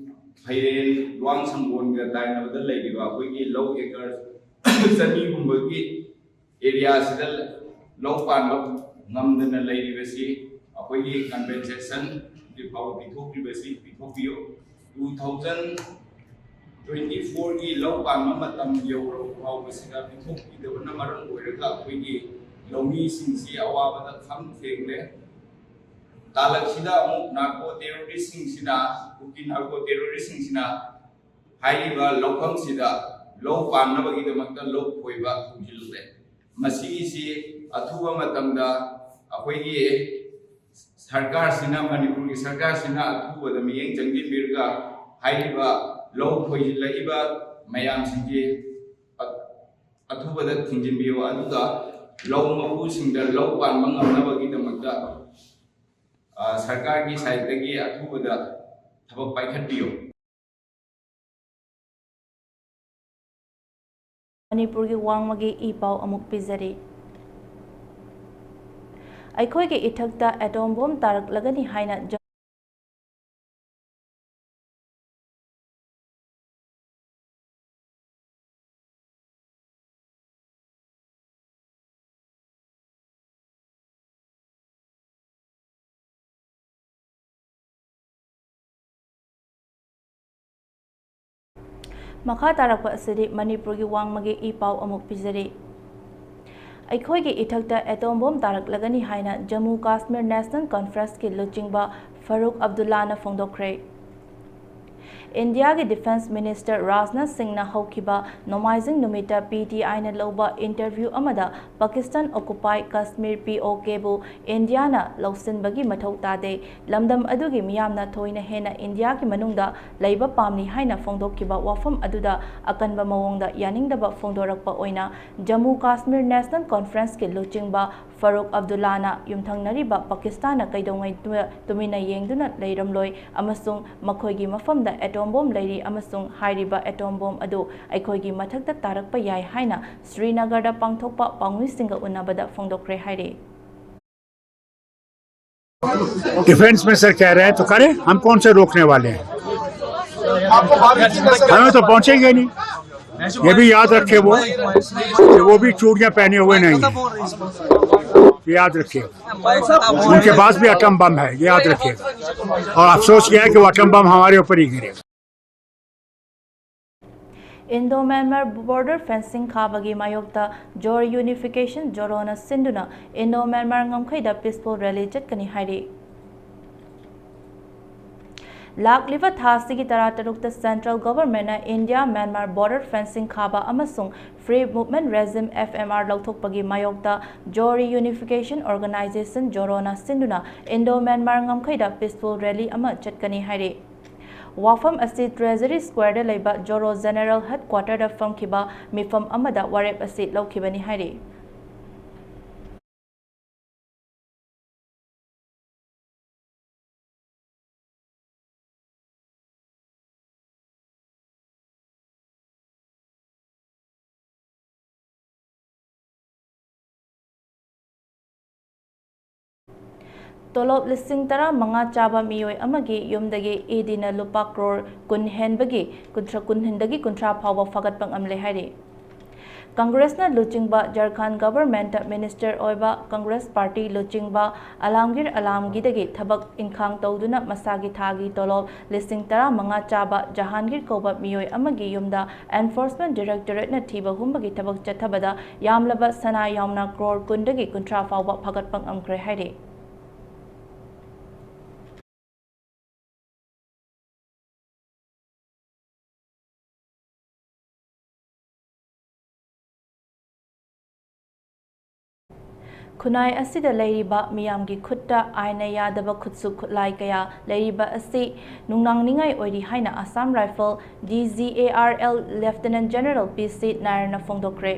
ꯐꯩꯔꯦꯟ ꯂꯨꯋꯥꯡ ꯁꯪꯒꯣꯟꯒ ꯇꯥꯏꯅꯕꯗ ꯂꯩꯔꯤꯕ ꯑꯩꯈꯣꯏꯒꯤ ꯂꯧ ꯑꯦꯀꯔ ꯆꯅꯤꯒꯨꯝꯕꯒꯤ ꯑꯦꯔꯤꯌꯥꯁꯤꯗ ꯂꯧ ꯄꯥꯟꯕ ꯉꯝꯗꯅ ꯂꯩꯔꯤꯕꯁꯤ ꯑꯩꯈꯣꯏꯒꯤ ꯀꯝꯄꯦꯟꯁꯦꯁꯟ ꯍꯧꯖꯤꯛ ꯐꯥꯎꯕ ꯄꯤꯊꯣꯛꯇ꯭ꯔꯤꯕꯁꯤ ꯄꯤꯊꯣꯛꯄꯤꯌꯨ꯫ ꯇꯨ ꯊꯥꯎꯖꯟ ꯇ꯭ꯋꯦꯟꯇꯤ ꯐꯣꯔꯒꯤ ꯂꯧ ꯄꯥꯟꯕ ꯃꯇꯝ ꯌꯧꯔꯕ ꯐꯥꯎꯕꯁꯤꯗ ꯄꯤꯊꯣꯛꯄꯤꯗꯕꯅ ꯃꯔꯝ ꯑꯣꯏꯔꯒ ꯑꯩꯈꯣꯏꯒꯤ ꯂꯧꯃꯤꯁꯤꯡꯁꯤ ꯑꯋꯥꯕꯗ ꯈꯝ ꯊꯦꯡꯂꯦ꯫ ꯇꯥꯂꯛꯁꯤꯗ ꯑꯃꯨꯛ ꯅꯥꯔꯀꯣ ꯇꯦꯔꯣꯔꯤꯁꯁꯤꯡꯁꯤꯅ, ꯀꯨꯀꯤ ꯅꯥꯔꯀꯣ ꯇꯦꯔꯣꯔꯤꯁꯁꯤꯡꯁꯤꯅ ꯍꯥꯏꯔꯤꯕ ꯂꯧꯐꯝꯁꯤꯗ ꯂꯧ ꯄꯥꯟꯅꯕꯒꯤꯗꯃꯛꯇ ꯂꯧ ꯈꯣꯏꯕ ꯍꯧꯖꯤꯜꯂꯨꯔꯦ꯫ ꯃꯁꯤꯒꯤꯁꯤ ꯑꯊꯨꯕ ꯃꯇꯝꯗ ꯑꯩꯈꯣꯏꯒꯤ ꯁꯔꯀꯥꯔꯁꯤꯅ, ꯃꯅꯤꯄꯨꯔꯒꯤ ꯁꯔꯀꯥꯔꯁꯤꯅ ꯑꯊꯨꯕꯗ ꯃꯤꯠꯌꯦꯡ ꯆꯪꯁꯤꯟꯕꯤꯔꯒ ꯍꯥꯏꯔꯤꯕ ꯂꯧ ꯈꯣꯏꯖꯤꯜꯂꯛꯏꯕ ꯃꯌꯥꯝꯁꯤꯡꯁꯤ ꯑ-, ꯑꯊꯨꯕꯗ ꯊꯤꯡꯖꯤꯟꯕꯤꯌꯨ꯫ ꯑꯗꯨꯒ ꯂꯧ ꯃꯄꯨꯁꯤꯡꯗ ꯂꯧ ꯄꯥꯟꯕ ꯉꯝꯅꯕꯒꯤꯗꯃꯛꯇ, ꯑ, ꯁꯔꯀꯥꯔꯒꯤ ꯁꯥꯏꯠꯇꯒꯤ ꯑꯊꯨꯕꯗ ꯊꯕꯛ ꯄꯥꯏꯈꯠꯄꯤꯌꯨ꯫ ꯃꯅꯤꯄꯨꯔꯒꯤ ꯋꯥꯡꯃꯒꯤ ꯏ ꯄꯥꯎ ꯑꯃꯨꯛ ꯄꯤꯖꯔꯤ꯫ ꯑꯩꯈꯣꯏꯒꯤ ꯏꯊꯛꯇ ꯑꯦꯇꯣꯝ ꯕꯣꯝ ꯇꯥꯔꯛꯂꯒꯅꯤ ꯍꯥꯏꯅ ꯖ-, ꯃꯈꯥ ꯇꯥꯔꯛꯄ ꯑꯁꯤꯗꯤ ꯃꯅꯤꯄꯨꯔꯒꯤ ꯋꯥꯡꯃꯒꯤ ꯏ ꯄꯥꯎ ꯑꯃꯨꯛ ꯄꯤꯖꯔꯤ꯫ ꯑꯩꯈꯣꯏꯒꯤ ꯏꯊꯛꯇ ꯑꯦꯇꯣꯝ ꯕꯣꯝ ꯇꯥꯔꯛꯂꯒꯅꯤ ꯍꯥꯏꯅ ꯖꯝꯃꯨ ꯀꯥꯁꯃꯤꯔ ꯅꯦꯁꯅꯦꯜ ꯀꯟꯐꯔꯦꯟꯁꯀꯤ ꯂꯨꯆꯤꯡꯕ ꯐꯔꯨꯛ ꯑꯕꯗꯨꯜꯂꯥꯅ ꯐꯣꯡꯗꯣꯛꯈ꯭ꯔꯦ꯫ ꯏꯟꯗꯤꯌꯥꯒꯤ ꯗꯤꯐꯦꯟꯁ ꯃꯤꯅꯤꯁꯇꯔ ꯔꯥꯖꯅꯥꯊ ꯁꯤꯡꯅ ꯍꯧꯈꯤꯕ ꯅꯣꯡꯃꯥꯏꯖꯤꯡ ꯅꯨꯃꯤꯠꯇ ꯄꯤ ꯇꯤ ꯑꯥꯏꯅ ꯂꯧꯕ ꯏꯟꯇꯔꯚ꯭ꯌꯨ ꯑꯃꯗ ꯄꯥꯀꯤꯁꯇꯥꯟ ꯑꯣꯀꯨꯄꯥꯏ ꯀꯥꯁꯃꯤꯔ, ꯄꯤ ꯑꯣ ꯀꯦꯕꯨ ꯏꯟꯗꯤꯌꯥꯅ ꯂꯧꯁꯤꯟꯕꯒꯤ ꯃꯊꯧ ꯇꯥꯗꯦ, ꯂꯝꯗꯝ ꯑꯗꯨꯒꯤ ꯃꯤꯌꯥꯝꯅ ꯊꯣꯏꯅ ꯍꯦꯟꯅ ꯏꯟꯗꯤꯌꯥꯒꯤ ꯃꯅꯨꯡꯗ ꯂꯩꯕ ꯄꯥꯝꯂꯤ ꯍꯥꯏꯅ ꯐꯣꯡꯗꯣꯛꯈꯤꯕ ꯋꯥꯐꯝ ꯑꯗꯨꯗ ꯑꯀꯟꯕ ꯃꯑꯣꯡꯗ ꯌꯥꯅꯤꯡꯗꯕ ꯐꯣꯡꯗꯣꯔꯛꯄ ꯑꯣꯏꯅ ꯖꯝꯃꯨ ꯀꯥꯁꯃꯤꯔ ꯅꯦꯁꯅꯦꯜ ꯀꯟꯐꯔꯦꯟꯁꯀꯤ ꯂꯨꯆꯤꯡꯕ ꯐꯔꯨꯛ ꯑꯕꯗꯨꯜꯂꯥꯅ ꯌꯨꯝꯊꯪꯅꯔꯤꯕ ꯄꯥꯀꯤꯁꯇꯥꯟꯅ ꯀꯩꯗꯧꯉꯩ ꯇꯨ-, ꯇꯨꯃꯤꯟꯅ ꯌꯦꯡꯗꯨꯅ ꯂꯩꯔꯝꯂꯣꯏ ꯑꯃꯁꯨꯡ ꯃꯈꯣꯏꯒꯤ ꯃꯐꯝꯗ ꯑꯦꯇꯣꯝ ꯕꯣꯝ ꯂꯩꯔꯤ ꯑꯃꯁꯨꯡ ꯍꯥꯏꯔꯤꯕ ꯑꯦꯇꯣꯝ ꯕꯣꯝ ꯑꯗꯨ ꯑꯩꯈꯣꯏꯒꯤ ꯃꯊꯛꯇ ꯇꯥꯔꯛꯄ ꯌꯥꯏ ꯍꯥꯏꯅ ꯁ꯭ꯔꯤꯅꯒꯔꯗ ꯄꯥꯡꯊꯣꯛꯄ ꯄꯥꯎꯃꯤꯁꯤꯡꯒ ꯎꯅꯕꯗ ꯐꯣꯡꯗꯣꯛꯈ꯭ꯔꯦ ꯍꯥꯏꯔꯤ꯫ डिफेंस में सर कह रहे हैं तो करें, हम कौन से रोकने वाले हैं? हमें तो पहुंचेंगे नहीं। ये भी याद रखे वो, कि वो भी चूड़ियां पहने हुए नहीं है, ये याद रखिए। उनके पास भी एटम बम है, ये याद रखिए। और अफसोस यह है कि वो एटम बम हमारे ऊपर ही गिरे। ꯏꯟꯗꯣ ꯃ꯭ꯌꯥꯟꯃꯥꯔ ꯕꯣꯔꯗꯔ ꯐꯦꯟꯁꯤꯡ ꯈꯥꯕꯒꯤ ꯃꯥꯌꯣꯛꯇ ꯖꯣꯔꯣ ꯌꯨꯅꯤꯐꯤꯀꯦꯁꯟ, ꯖꯣꯔꯣꯅ ꯁꯤꯟꯗꯨꯅ ꯏꯟꯗꯣ ꯃ꯭ꯌꯥꯟꯃꯥꯔ ꯉꯝꯈꯩꯗ ꯄꯤꯁꯐꯨꯜ ꯔꯦꯂꯤ ꯆꯠꯀꯅꯤ ꯍꯥꯏꯔꯤ꯫ ꯂꯥꯛꯂꯤꯕ ꯊꯥ ꯑꯁꯤꯒꯤ ꯇꯔꯥꯇꯔꯨꯛꯇ central governmentꯅ India Myanmar border fencing ꯈꯥꯕ ꯑꯃꯁꯨꯡ Free Movement Regime, F M R, ꯂꯧꯊꯣꯛꯄꯒꯤ ꯃꯥꯌꯣꯛꯇ Zo Reunification Organisation, ꯖꯣꯔꯣꯅ ꯁꯤꯟꯗꯨꯅ Indo-Myanmar ꯉꯝꯈꯩꯗ peaceful rally ꯑꯃ ꯆꯠꯀꯅꯤ ꯍꯥꯏꯔꯤ꯫ ꯋꯥꯐꯝ ꯑꯁꯤ Treasury Squareꯗ ꯂꯩꯕ ꯖꯣꯔꯣ General Headquarterꯗ ꯐꯝꯈꯤꯕ ꯃꯤꯐꯝ ꯑꯃꯗ ꯋꯥꯔꯦꯞ ꯑꯁꯤ ꯂꯧꯈꯤꯕꯅꯤ ꯍꯥꯏꯔꯤ꯫ ꯇꯣꯂꯣꯞ ꯂꯤꯁꯤꯡ ꯇꯔꯥꯃꯉꯥ ꯆꯥꯕ ꯃꯤꯑꯣꯏ ꯑꯃꯒꯤ ꯌꯨꯝꯗꯒꯤ ꯏ ꯗꯤꯅ ꯂꯨꯄꯥ ꯀ꯭ꯔꯣꯔ ꯀꯨꯟ ꯍꯦꯟꯕꯒꯤ ꯀꯨꯟꯊ꯭ꯔꯥ, ꯀꯨꯟ ꯍꯦꯟꯗꯒꯤ ꯀꯨꯟꯊ꯭ꯔꯥ ꯐꯥꯎꯕ ꯐꯒꯠꯄ ꯉꯝꯂꯦ ꯍꯥꯏꯔꯤ꯫ ꯀꯪꯒ꯭ꯔꯦꯁꯅ ꯂꯨꯆꯤꯡꯕ ꯖꯔꯈꯥꯟ governmentꯇ minister ꯑꯣꯏꯕ ꯀꯪꯒ꯭ꯔꯦꯁ party ꯂꯨꯆꯤꯡꯕ ꯑꯂꯥꯝꯒꯤꯔ ꯑꯂꯥꯝꯒꯤꯗꯒꯤ ꯊꯕꯛ ꯏꯪꯈꯥꯡ ꯇꯧꯗꯨꯅ ꯃꯁꯥꯒꯤ ꯊꯥꯒꯤ ꯇꯣꯂꯣꯞ ꯂꯤꯁꯤꯡ ꯇꯔꯥꯃꯉꯥ ꯆꯥꯕ ꯖꯍꯥꯟꯒꯤꯔ ꯀꯧꯕ ꯃꯤꯑꯣꯏ ꯑꯃꯒꯤ ꯌꯨꯝꯗ Enforcement Directorateꯅ ꯊꯤꯕ ꯍꯨꯝꯕꯒꯤ ꯊꯕꯛ ꯆꯠꯊꯕꯗ ꯌꯥꯝꯂꯕ ꯁꯅꯥ ꯌꯥꯎꯅ ꯀ꯭ꯔꯣꯔ ꯀꯨꯟꯗꯒꯤ ꯀꯨꯟꯊ꯭ꯔꯥ ꯐꯥꯎꯕ ꯐꯒꯠꯄ ꯉꯝꯈ꯭ꯔꯦ ꯍꯥꯏꯔꯤ꯫ ꯈꯨꯟꯅꯥꯏ ꯑꯁꯤꯗ ꯂꯩꯔꯤꯕ ꯃꯤꯌꯥꯝꯒꯤ ꯈꯨꯠꯇ ꯑꯥꯏꯟꯅ ꯌꯥꯗꯕ ꯈꯨꯠꯁꯨ ꯈꯨꯠꯂꯥꯏ ꯀꯌꯥ ꯂꯩꯔꯤꯕ ꯑꯁꯤ ꯅꯨꯡꯅꯥꯡꯅꯤꯡꯉꯥꯏ ꯑꯣꯏꯔꯤ ꯍꯥꯏꯅ Assam Rifle, D G A R L, Lieutenant General P C ꯅꯥꯌꯔꯅ ꯐꯣꯡꯗꯣꯛꯈ꯭ꯔꯦ꯫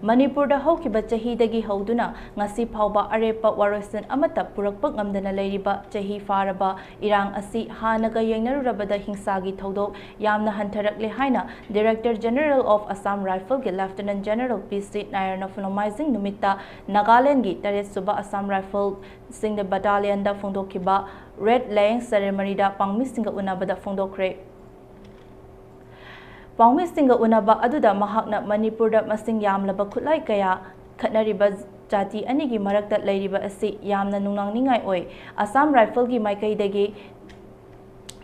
ꯃꯅꯤꯄꯨꯔꯗ ꯍꯧꯈꯤꯕ ꯆꯍꯤꯗꯒꯤ ꯍꯧꯗꯨꯅ ꯉꯁꯤ ꯐꯥꯎꯕ ꯑꯔꯦꯞꯄ ꯋꯥꯔꯣꯏꯁꯤꯟ ꯑꯃꯠꯇ ꯄꯨꯔꯛꯄ ꯉꯝꯗꯅ ꯂꯩꯔꯤꯕ ꯆꯍꯤ ꯐꯥꯔꯕ ꯏꯔꯥꯡ ꯑꯁꯤ ꯍꯥꯟꯅꯒ ꯌꯦꯡꯅꯔꯨꯔꯕꯗ ꯍꯤꯡꯁꯥꯒꯤ ꯊꯧꯗꯣꯛ ꯌꯥꯝꯅ ꯍꯟꯊꯔꯛꯂꯦ ꯍꯥꯏꯅ Director General of Assam Rifleꯒꯤ Lieutenant General P C ꯅꯥꯌꯔꯅ ꯅꯣꯡꯃꯥꯏꯖꯤꯡ ꯅꯨꯃꯤꯠꯇ ꯅꯥꯒꯥꯂꯦꯟꯗꯒꯤ ꯇꯔꯦꯠ ꯁꯨꯕ Assam Riflesꯁꯤꯡꯗ battalionꯗ ꯐꯣꯡꯗꯣꯛꯈꯤꯕ red laying ceremonyꯗ ꯄꯥꯎꯃꯤꯁꯤꯡꯒ ꯎꯅꯕꯗ ꯐꯣꯡꯗꯣꯛꯈ꯭ꯔꯦ꯫ ꯄꯥꯎꯃꯤꯁꯤꯡꯒ ꯎꯅꯕ ꯑꯗꯨꯗ ꯃꯍꯥꯛꯅ ꯃꯅꯤꯄꯨꯔꯗ ꯃꯁꯤꯡ ꯌꯥꯝꯂꯕ ꯈꯨꯠꯂꯥꯏ ꯀꯌꯥ ꯈꯠꯅꯔꯤꯕ ꯖꯥꯇꯤ ꯑꯅꯤꯒꯤ ꯃꯔꯛꯇ ꯂꯩꯔꯤꯕ ꯑꯁꯤ ꯌꯥꯝꯅ ꯅꯨꯡꯅꯥꯡꯅꯤꯡꯉꯥꯏ ꯑꯣꯏ꯫ Assam Rifleꯒꯤ ꯃꯥꯏꯀꯩꯗꯒꯤ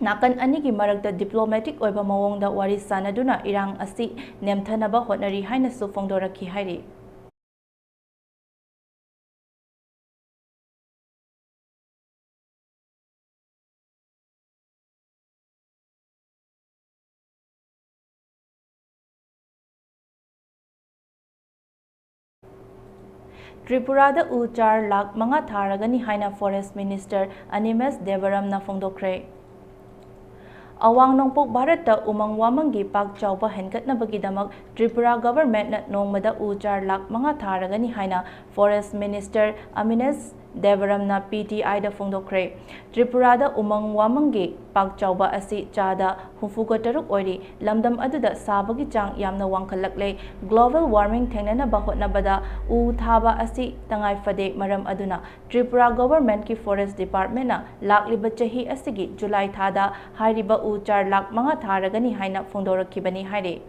ꯅꯥꯀꯟ ꯑꯅꯤꯒꯤ ꯃꯔꯛꯇ diplomatic ꯑꯣꯏꯕ ꯃꯑꯣꯡꯗ ꯋꯥꯔꯤ ꯁꯥꯅꯗꯨꯅ ꯏꯔꯥꯡ ꯑꯁꯤ ꯅꯦꯝꯊꯅꯕ ꯍꯣꯠꯅꯔꯤ ꯍꯥꯏꯅꯁꯨ ꯐꯣꯡꯗꯣꯔꯛꯈꯤ ꯍꯥꯏꯔꯤ꯫ ꯇ꯭ꯔꯤꯄꯨꯔꯥꯗ ꯎ ꯆꯥꯔ ꯂꯥꯈ ꯃꯉꯥ ꯊꯥꯔꯒꯅꯤ ꯍꯥꯏꯅ Forest Minister Animesh Devaramꯅ ꯐꯣꯡꯗꯣꯛꯈ꯭ꯔꯦ꯫ ꯑꯋꯥꯡ ꯅꯣꯡꯄꯣꯛ ꯚꯥꯔꯠꯇ ꯎꯃꯪ ꯋꯥꯃꯪꯒꯤ ꯄꯥꯛ ꯆꯥꯎꯕ ꯍꯦꯟꯒꯠꯅꯕꯒꯤꯗꯃꯛ ꯇ꯭ꯔꯤꯄꯨꯔꯥ Governmentꯅ ꯅꯣꯡꯃꯗ ꯎ ꯆꯥꯔ ꯂꯥꯈ ꯃꯉꯥ ꯊꯥꯔꯒꯅꯤ ꯍꯥꯏꯅ Forest Minister Animesh Devaramꯅ P T Iꯗ ꯐꯣꯡꯗꯣꯛꯈ꯭ꯔꯦ꯫ ꯇ꯭ꯔꯤꯄꯨꯔꯥꯗ ꯎꯃꯪ ꯋꯥꯃꯪꯒꯤ ꯄꯥꯛ ꯆꯥꯎꯕ ꯑꯁꯤ ꯆꯥꯗ ꯍꯨꯝꯐꯨꯒ ꯇꯔꯨꯛ ꯑꯣꯏꯔꯤ꯫ ꯂꯝꯗꯝ ꯑꯗꯨꯗ ꯁꯥꯕꯒꯤ ꯆꯥꯡ ꯌꯥꯝꯅ ꯋꯥꯡꯈꯠꯂꯛꯂꯦ꯫ Global warming ꯊꯦꯡꯅꯅꯕ ꯍꯣꯠꯅꯕꯗ ꯎ ꯊꯥꯕ ꯑꯁꯤ ꯇꯉꯥꯏ ꯐꯗꯦ꯫ ꯃꯔꯝ ꯑꯗꯨꯅ ꯇ꯭ꯔꯤꯄꯨꯔꯥ Governmentꯀꯤ Forest Departmentꯅ ꯂꯥꯛꯂꯤꯕ ꯆꯍꯤ ꯑꯁꯤꯒꯤ ꯖꯨꯂꯥꯏ ꯊꯥꯗ ꯍꯥꯏꯔꯤꯕ ꯎ ꯆꯥꯔ ꯂꯥꯈ ꯃꯉꯥ ꯊꯥꯔꯒꯅꯤ ꯍꯥꯏꯅ ꯐꯣꯡꯗꯣꯔꯛꯈꯤꯕꯅꯤ ꯍꯥꯏꯔꯤ꯫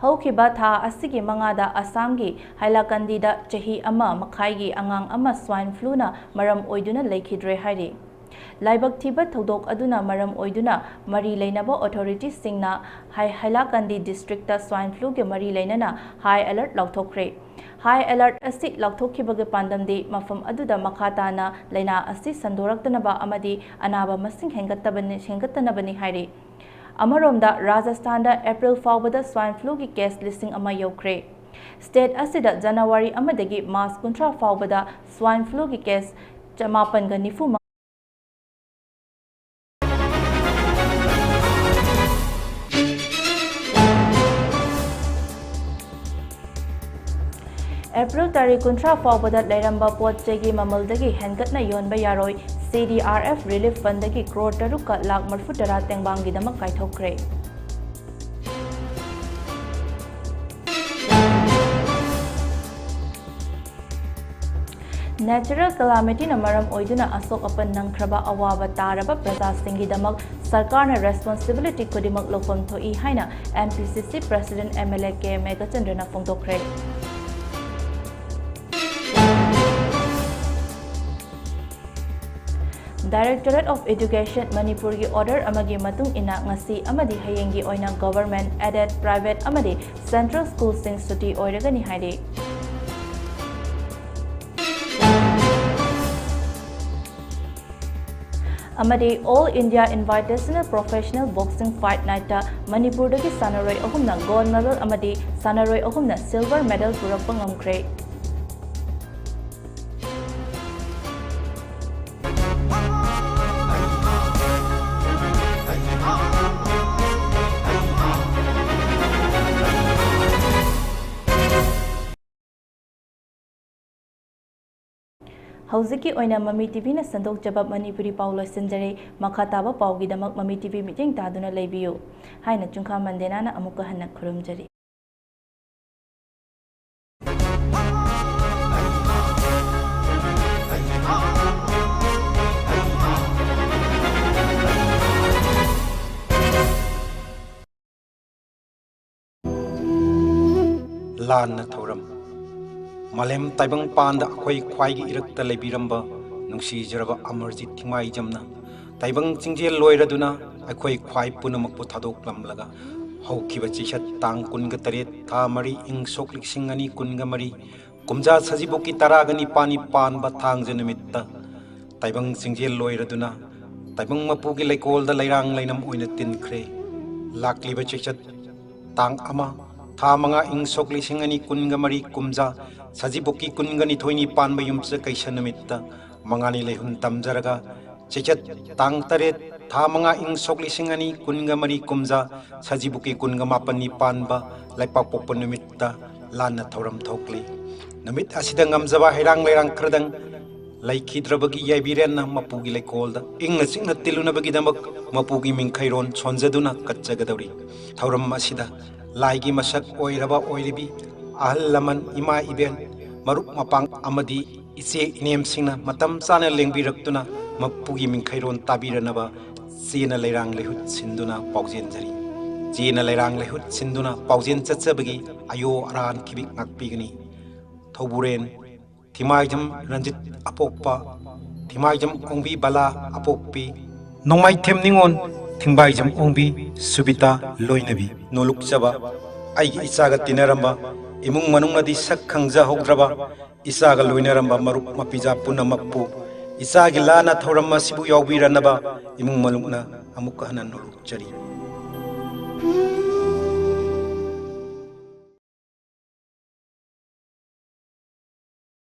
ꯍꯧꯈꯤꯕ ꯊꯥ ꯑꯁꯤꯒꯤ ꯃꯉꯥꯗ ꯑꯁꯥꯝꯒꯤ ꯍꯥꯏꯂꯥꯀꯟꯗꯤꯗ ꯆꯍꯤ ꯑꯃ ꯃꯈꯥꯏꯒꯤ ꯑꯉꯥꯡ ꯑꯃ swine fluꯅ ꯃꯔꯝ ꯑꯣꯏꯗꯨꯅ ꯂꯩꯈꯤꯗ꯭ꯔꯦ ꯍꯥꯏꯔꯤ꯫ ꯂꯥꯏꯕꯛ ꯊꯤꯕ ꯊꯧꯗꯣꯛ ꯑꯗꯨꯅ ꯃꯔꯝ ꯑꯣꯏꯗꯨꯅ ꯃꯔꯤ ꯂꯩꯅꯕ authorityꯁꯤꯡꯅ ꯍꯥꯏ-, ꯍꯥꯏꯂꯥꯀꯟꯗꯤ districtꯇ swine fluꯒꯤ ꯃꯔꯤ ꯂꯩꯅꯅ high alert ꯂꯥꯎꯊꯣꯛꯈ꯭ꯔꯦ꯫ High alert ꯑꯁꯤ ꯂꯥꯎꯊꯣꯛꯈꯤꯕꯒꯤ ꯄꯥꯟꯗꯝꯗꯤ ꯃꯐꯝ ꯑꯗꯨꯗ ꯃꯈꯥ ꯇꯥꯅ ꯂꯥꯏꯅꯥ ꯑꯁꯤ ꯁꯟꯗꯣꯔꯛꯇꯅꯕ ꯑꯃꯗꯤ ꯑꯅꯥꯕ ꯃꯁꯤꯡ ꯍꯦꯟꯒꯠꯇꯕꯅꯤ-, ꯍꯦꯟꯒꯠꯇꯅꯕꯅꯤ ꯍꯥꯏꯔꯤ꯫ ꯑꯃꯔꯣꯝꯗ, ꯔꯥꯖꯁꯊꯥꯟꯗ April ꯐꯥꯎꯕꯗ swine fluꯒꯤ case ꯂꯤꯁꯤꯡ ꯑꯃ ꯌꯧꯈ꯭ꯔꯦ꯫ State ꯑꯁꯤꯗ January ꯑꯃꯗꯒꯤ March ꯀꯨꯟꯊ꯭ꯔꯥ ꯐꯥꯎꯕꯗ swine fluꯒꯤ case ꯆꯃꯥꯄꯟꯒ ꯅꯤꯐꯨ ꯃꯉꯥ April ꯇꯥꯔꯤꯛ ꯀꯨꯟꯊ꯭ꯔꯥ ꯐꯥꯎꯕꯗ ꯂꯩꯔꯝꯕ ꯄꯣꯠ ꯆꯩꯒꯤ ꯃꯃꯜꯗꯒꯤ ꯍꯦꯟꯒꯠꯅ ꯌꯣꯟꯕ ꯌꯥꯔꯣꯏ꯫ C D R F relief fundꯗꯒꯤ crore ꯇꯔꯨꯛꯀ ꯂꯥꯈ ꯃꯔꯤꯐꯨ ꯇꯔꯥ ꯇꯦꯡꯕꯥꯡꯒꯤꯗꯃꯛ ꯀꯥꯏꯊꯣꯛꯈ꯭ꯔꯦ꯫ Natural calamityꯅ ꯃꯔꯝ ꯑꯣꯏꯗꯨꯅ ꯑꯁꯣꯛ ꯑꯄꯟ ꯅꯪꯈ꯭ꯔꯕ ꯑꯋꯥꯕ ꯇꯥꯔꯕ ꯄ꯭ꯔꯖꯥꯁꯤꯡꯒꯤꯗꯃꯛ ꯁꯔꯀꯥꯔꯅ responsibility ꯈꯨꯗꯤꯡꯃꯛ ꯂꯧꯐꯝ ꯊꯣꯛꯏ ꯍꯥꯏꯅ M P C C President M L A K ꯃꯦꯘꯆꯟꯗ꯭ꯔꯅ ꯐꯣꯡꯗꯣꯛꯈ꯭ꯔꯦ꯫ Directorate of Education ꯃꯅꯤꯄꯨꯔꯒꯤ order ꯑꯃꯒꯤ ꯃꯇꯨꯡ ꯏꯟꯅ ꯉꯁꯤ ꯑꯃꯗꯤ ꯍꯌꯦꯡꯒꯤ ꯑꯣꯏꯅ government, aided, private ꯑꯃꯗꯤ central schoolꯁꯤꯡ ꯁꯨꯇꯤ ꯑꯣꯏꯔꯒꯅꯤ ꯍꯥꯏꯔꯤ꯫ ꯑꯃꯗꯤ All India Invitational Professional Boxing Fight Nightꯇ ꯃꯅꯤꯄꯨꯔꯗꯒꯤ ꯁꯥꯟꯅꯔꯣꯏ ꯑꯍꯨꯝꯅ gold medal ꯑꯃꯗꯤ ꯁꯥꯟꯅꯔꯣꯏ ꯑꯍꯨꯝꯅ silver medal ꯄꯨꯔꯛꯄ ꯉꯝꯈ꯭ꯔꯦ꯫ ꯍꯧꯖꯤꯛꯀꯤ ꯑꯣꯏꯅ ꯃꯃꯤ ꯇꯤꯚꯤꯅ ꯁꯟꯗꯣꯛꯆꯕ ꯃꯅꯤꯄꯨꯔꯤ ꯄꯥꯎ ꯂꯣꯏꯁꯤꯟꯖꯔꯦ꯫ ꯃꯈꯥ ꯇꯥꯕ ꯄꯥꯎꯒꯤꯗꯃꯛ ꯃꯃꯤ ꯇꯤꯚꯤ ꯃꯤꯠꯌꯦꯡ ꯇꯥꯗꯨꯅ ꯂꯩꯕꯤꯌꯨ ꯍꯥꯏꯅ ꯆꯨꯡꯈꯥ ꯃꯟꯗꯦꯅꯥꯅ ꯑꯃꯨꯛꯀ ꯍꯟꯅ ꯈꯨꯔꯨꯝꯖꯔꯤ꯫ ꯂꯥꯟꯅ ꯊꯧꯔꯝ꯫ ꯃꯥꯂꯦꯝ ꯇꯥꯏꯕꯪ ꯄꯥꯟꯗ ꯑꯩꯈꯣꯏ ꯈ꯭ꯋꯥꯏꯒꯤ ꯏꯔꯛꯇ ꯂꯩꯕꯤꯔꯝꯕ ꯅꯨꯡꯁꯤꯖꯔꯕ ꯑꯃꯔꯖꯤꯠ ꯊꯤꯡꯃꯥꯏꯖꯝꯅ ꯇꯥꯏꯕꯪ ꯆꯤꯡꯖꯦꯜ ꯂꯣꯏꯔꯗꯨꯅ ꯑꯩꯈꯣꯏ ꯈ꯭ꯋꯥꯏ ꯄꯨꯝꯅꯃꯛꯄꯨ ꯊꯥꯗꯣꯛꯂꯝꯂꯒ ꯍꯧꯈꯤꯕ ꯆꯩꯆꯠ ꯇꯥꯡ ꯀꯨꯟꯒ ꯇꯔꯦꯠ, ꯊꯥ ꯃꯔꯤ, ꯏꯪ ꯁꯣꯛ ꯂꯤꯁꯤꯡ ꯑꯅꯤ ꯀꯨꯟꯒ ꯃꯔꯤ ꯀꯨꯝꯖꯥ ꯁꯖꯤꯕꯨꯒꯤ ꯇꯔꯥꯒ ꯅꯤꯄꯥꯟꯅꯤ ꯄꯥꯟꯕ ꯊꯥꯡꯖ ꯅꯨꯃꯤꯠꯇ ꯇꯥꯏꯕꯪ ꯆꯤꯡꯖꯦꯜ ꯂꯣꯏꯔꯗꯨꯅ ꯇꯥꯏꯕꯪ ꯃꯄꯨꯒꯤ ꯂꯩꯀꯣꯜꯗ ꯂꯩꯔꯥꯡ ꯂꯩꯅꯝ ꯑꯣꯏꯅ ꯇꯤꯟꯈ꯭ꯔꯦ꯫ ꯂꯥꯛꯂꯤꯕ ꯆꯩꯆꯠ ꯇꯥꯡ ꯑꯃ, ꯊꯥ ꯃꯉꯥ, ꯏꯪ ꯁꯣꯛ ꯂꯤꯁꯤꯡ ꯑꯅꯤ ꯀꯨꯟꯒ ꯃꯔꯤ ꯀꯨꯝꯖꯥ ꯁꯖꯤꯕꯨꯀꯤ ꯀꯨꯟꯒ ꯅꯤꯊꯣꯏꯅꯤ ꯄꯥꯟꯕ ꯌꯨꯝꯁꯀꯩꯁ ꯅꯨꯃꯤꯠꯇ ꯃꯉꯥꯅꯤ ꯂꯩꯍꯨꯟ ꯇꯝꯖꯔꯒ ꯆꯩꯆꯠ ꯇꯥꯡ ꯇꯔꯦꯠ, ꯊꯥ ꯃꯉꯥ, ꯏꯪ ꯁꯣꯛ ꯂꯤꯁꯤꯡ ꯑꯅꯤ ꯀꯨꯟꯒ ꯃꯔꯤ ꯀꯨꯝꯖꯥ ꯁꯖꯤꯕꯨꯀꯤ ꯀꯨꯟꯒ ꯃꯥꯄꯟꯅꯤ ꯄꯥꯟꯕ ꯂꯩꯄꯥꯛꯄꯣꯛꯄ ꯅꯨꯃꯤꯠꯇ ꯂꯥꯟꯅ ꯊꯧꯔꯝ ꯊꯣꯛꯂꯤ꯫ ꯅꯨꯃꯤꯠ ꯑꯁꯤꯗ ꯉꯝꯖꯕ ꯍꯩꯔꯥꯡ ꯂꯩꯔꯥꯡ ꯈꯔꯗꯪ ꯂꯩꯈꯤꯗ꯭ꯔꯕꯒꯤ ꯌꯥꯏꯕꯤꯔꯦꯟꯅ ꯃꯄꯨꯒꯤ ꯂꯩꯀꯣꯜꯗ ꯏꯪꯅ ꯆꯤꯛꯅ ꯇꯤꯜꯂꯨꯅꯕꯒꯤꯗꯃꯛ ꯃꯄꯨꯒꯤ ꯃꯤꯡꯈꯩꯔꯣꯟ ꯁꯣꯟꯖꯗꯨꯅ ꯀꯠꯆꯒꯗꯧꯔꯤ꯫ ꯊꯧꯔꯝ ꯑꯁꯤꯗ ꯂꯥꯏꯒꯤ ꯃꯁꯛ ꯑꯣꯏꯔꯕ ꯑꯣꯏꯔꯤꯕꯤ ꯑꯍꯜ ꯂꯃꯟ, ꯏꯃꯥ ꯏꯕꯦꯟ, ꯃꯔꯨꯞ ꯃꯄꯥꯡ ꯑꯃꯗꯤ ꯏꯆꯦ ꯏꯅꯦꯝꯁꯤꯡꯅ ꯃꯇꯝ ꯆꯥꯅ ꯂꯦꯡꯕꯤꯔꯛꯇꯨꯅ ꯃꯄꯨꯒꯤ ꯃꯤꯡꯈꯩꯔꯣꯟ ꯇꯥꯕꯤꯔꯅꯕ ꯆꯦꯅ ꯂꯩꯔꯥꯡ ꯂꯩꯍꯨꯠ ꯁꯤꯟꯗꯨꯅ ꯄꯥꯎꯖꯦꯟꯖꯔꯤ꯫ ꯆꯦꯅ ꯂꯩꯔꯥꯡ ꯂꯩꯍꯨꯠ ꯁꯤꯟꯗꯨꯅ ꯄꯥꯎꯖꯦꯟ ꯆꯠꯆꯕꯒꯤ ꯑꯌꯣ ꯑꯔꯥꯟ ꯈꯤꯕꯤꯛ ꯉꯥꯛꯄꯤꯒꯅꯤ꯫ ꯊꯧꯕꯨꯔꯦꯟ ꯊꯤꯃꯥꯏꯖꯝ ꯔꯟꯖꯤꯠ ꯑꯄꯣꯛꯄ, ꯊꯤꯃꯥꯏꯖꯝ ꯑꯣꯡꯕꯤ ꯕꯂꯥ ꯑꯄꯣꯛꯄꯤ, ꯅꯣꯡꯃꯥꯏꯊꯦꯝ ꯅꯤꯉꯣꯜ, ꯊꯤꯡꯕꯥꯏꯖꯝ ꯑꯣꯡꯕꯤ ꯁꯨꯕꯤꯇꯥ ꯂꯣꯏꯅꯕꯤ꯫ ꯅꯣꯂꯨꯛꯆꯕ ꯑꯩꯒꯤ ꯏꯆꯥꯒ ꯇꯤꯟꯅꯔꯝꯕ, ꯏꯃꯨꯡ ꯃꯅꯨꯡꯅꯗꯤ ꯁꯛ ꯈꯪꯖꯍꯧꯗ꯭ꯔꯕ, ꯏꯆꯥꯒ ꯂꯣꯏꯅꯔꯝꯕ ꯃꯔꯨꯞ ꯃꯄꯤꯖꯥ ꯄꯨꯝꯅꯃꯛꯄꯨ ꯏꯆꯥꯒꯤ ꯂꯥꯟꯅ ꯊꯧꯔꯝ ꯑꯁꯤꯕꯨ ꯌꯥꯎꯕꯤꯔꯅꯕ ꯏꯃꯨꯡ ꯃꯅꯨꯡꯅ ꯑꯃꯨꯛꯀ ꯍꯟꯅ ꯅꯣꯂꯨꯛꯆꯔꯤ꯫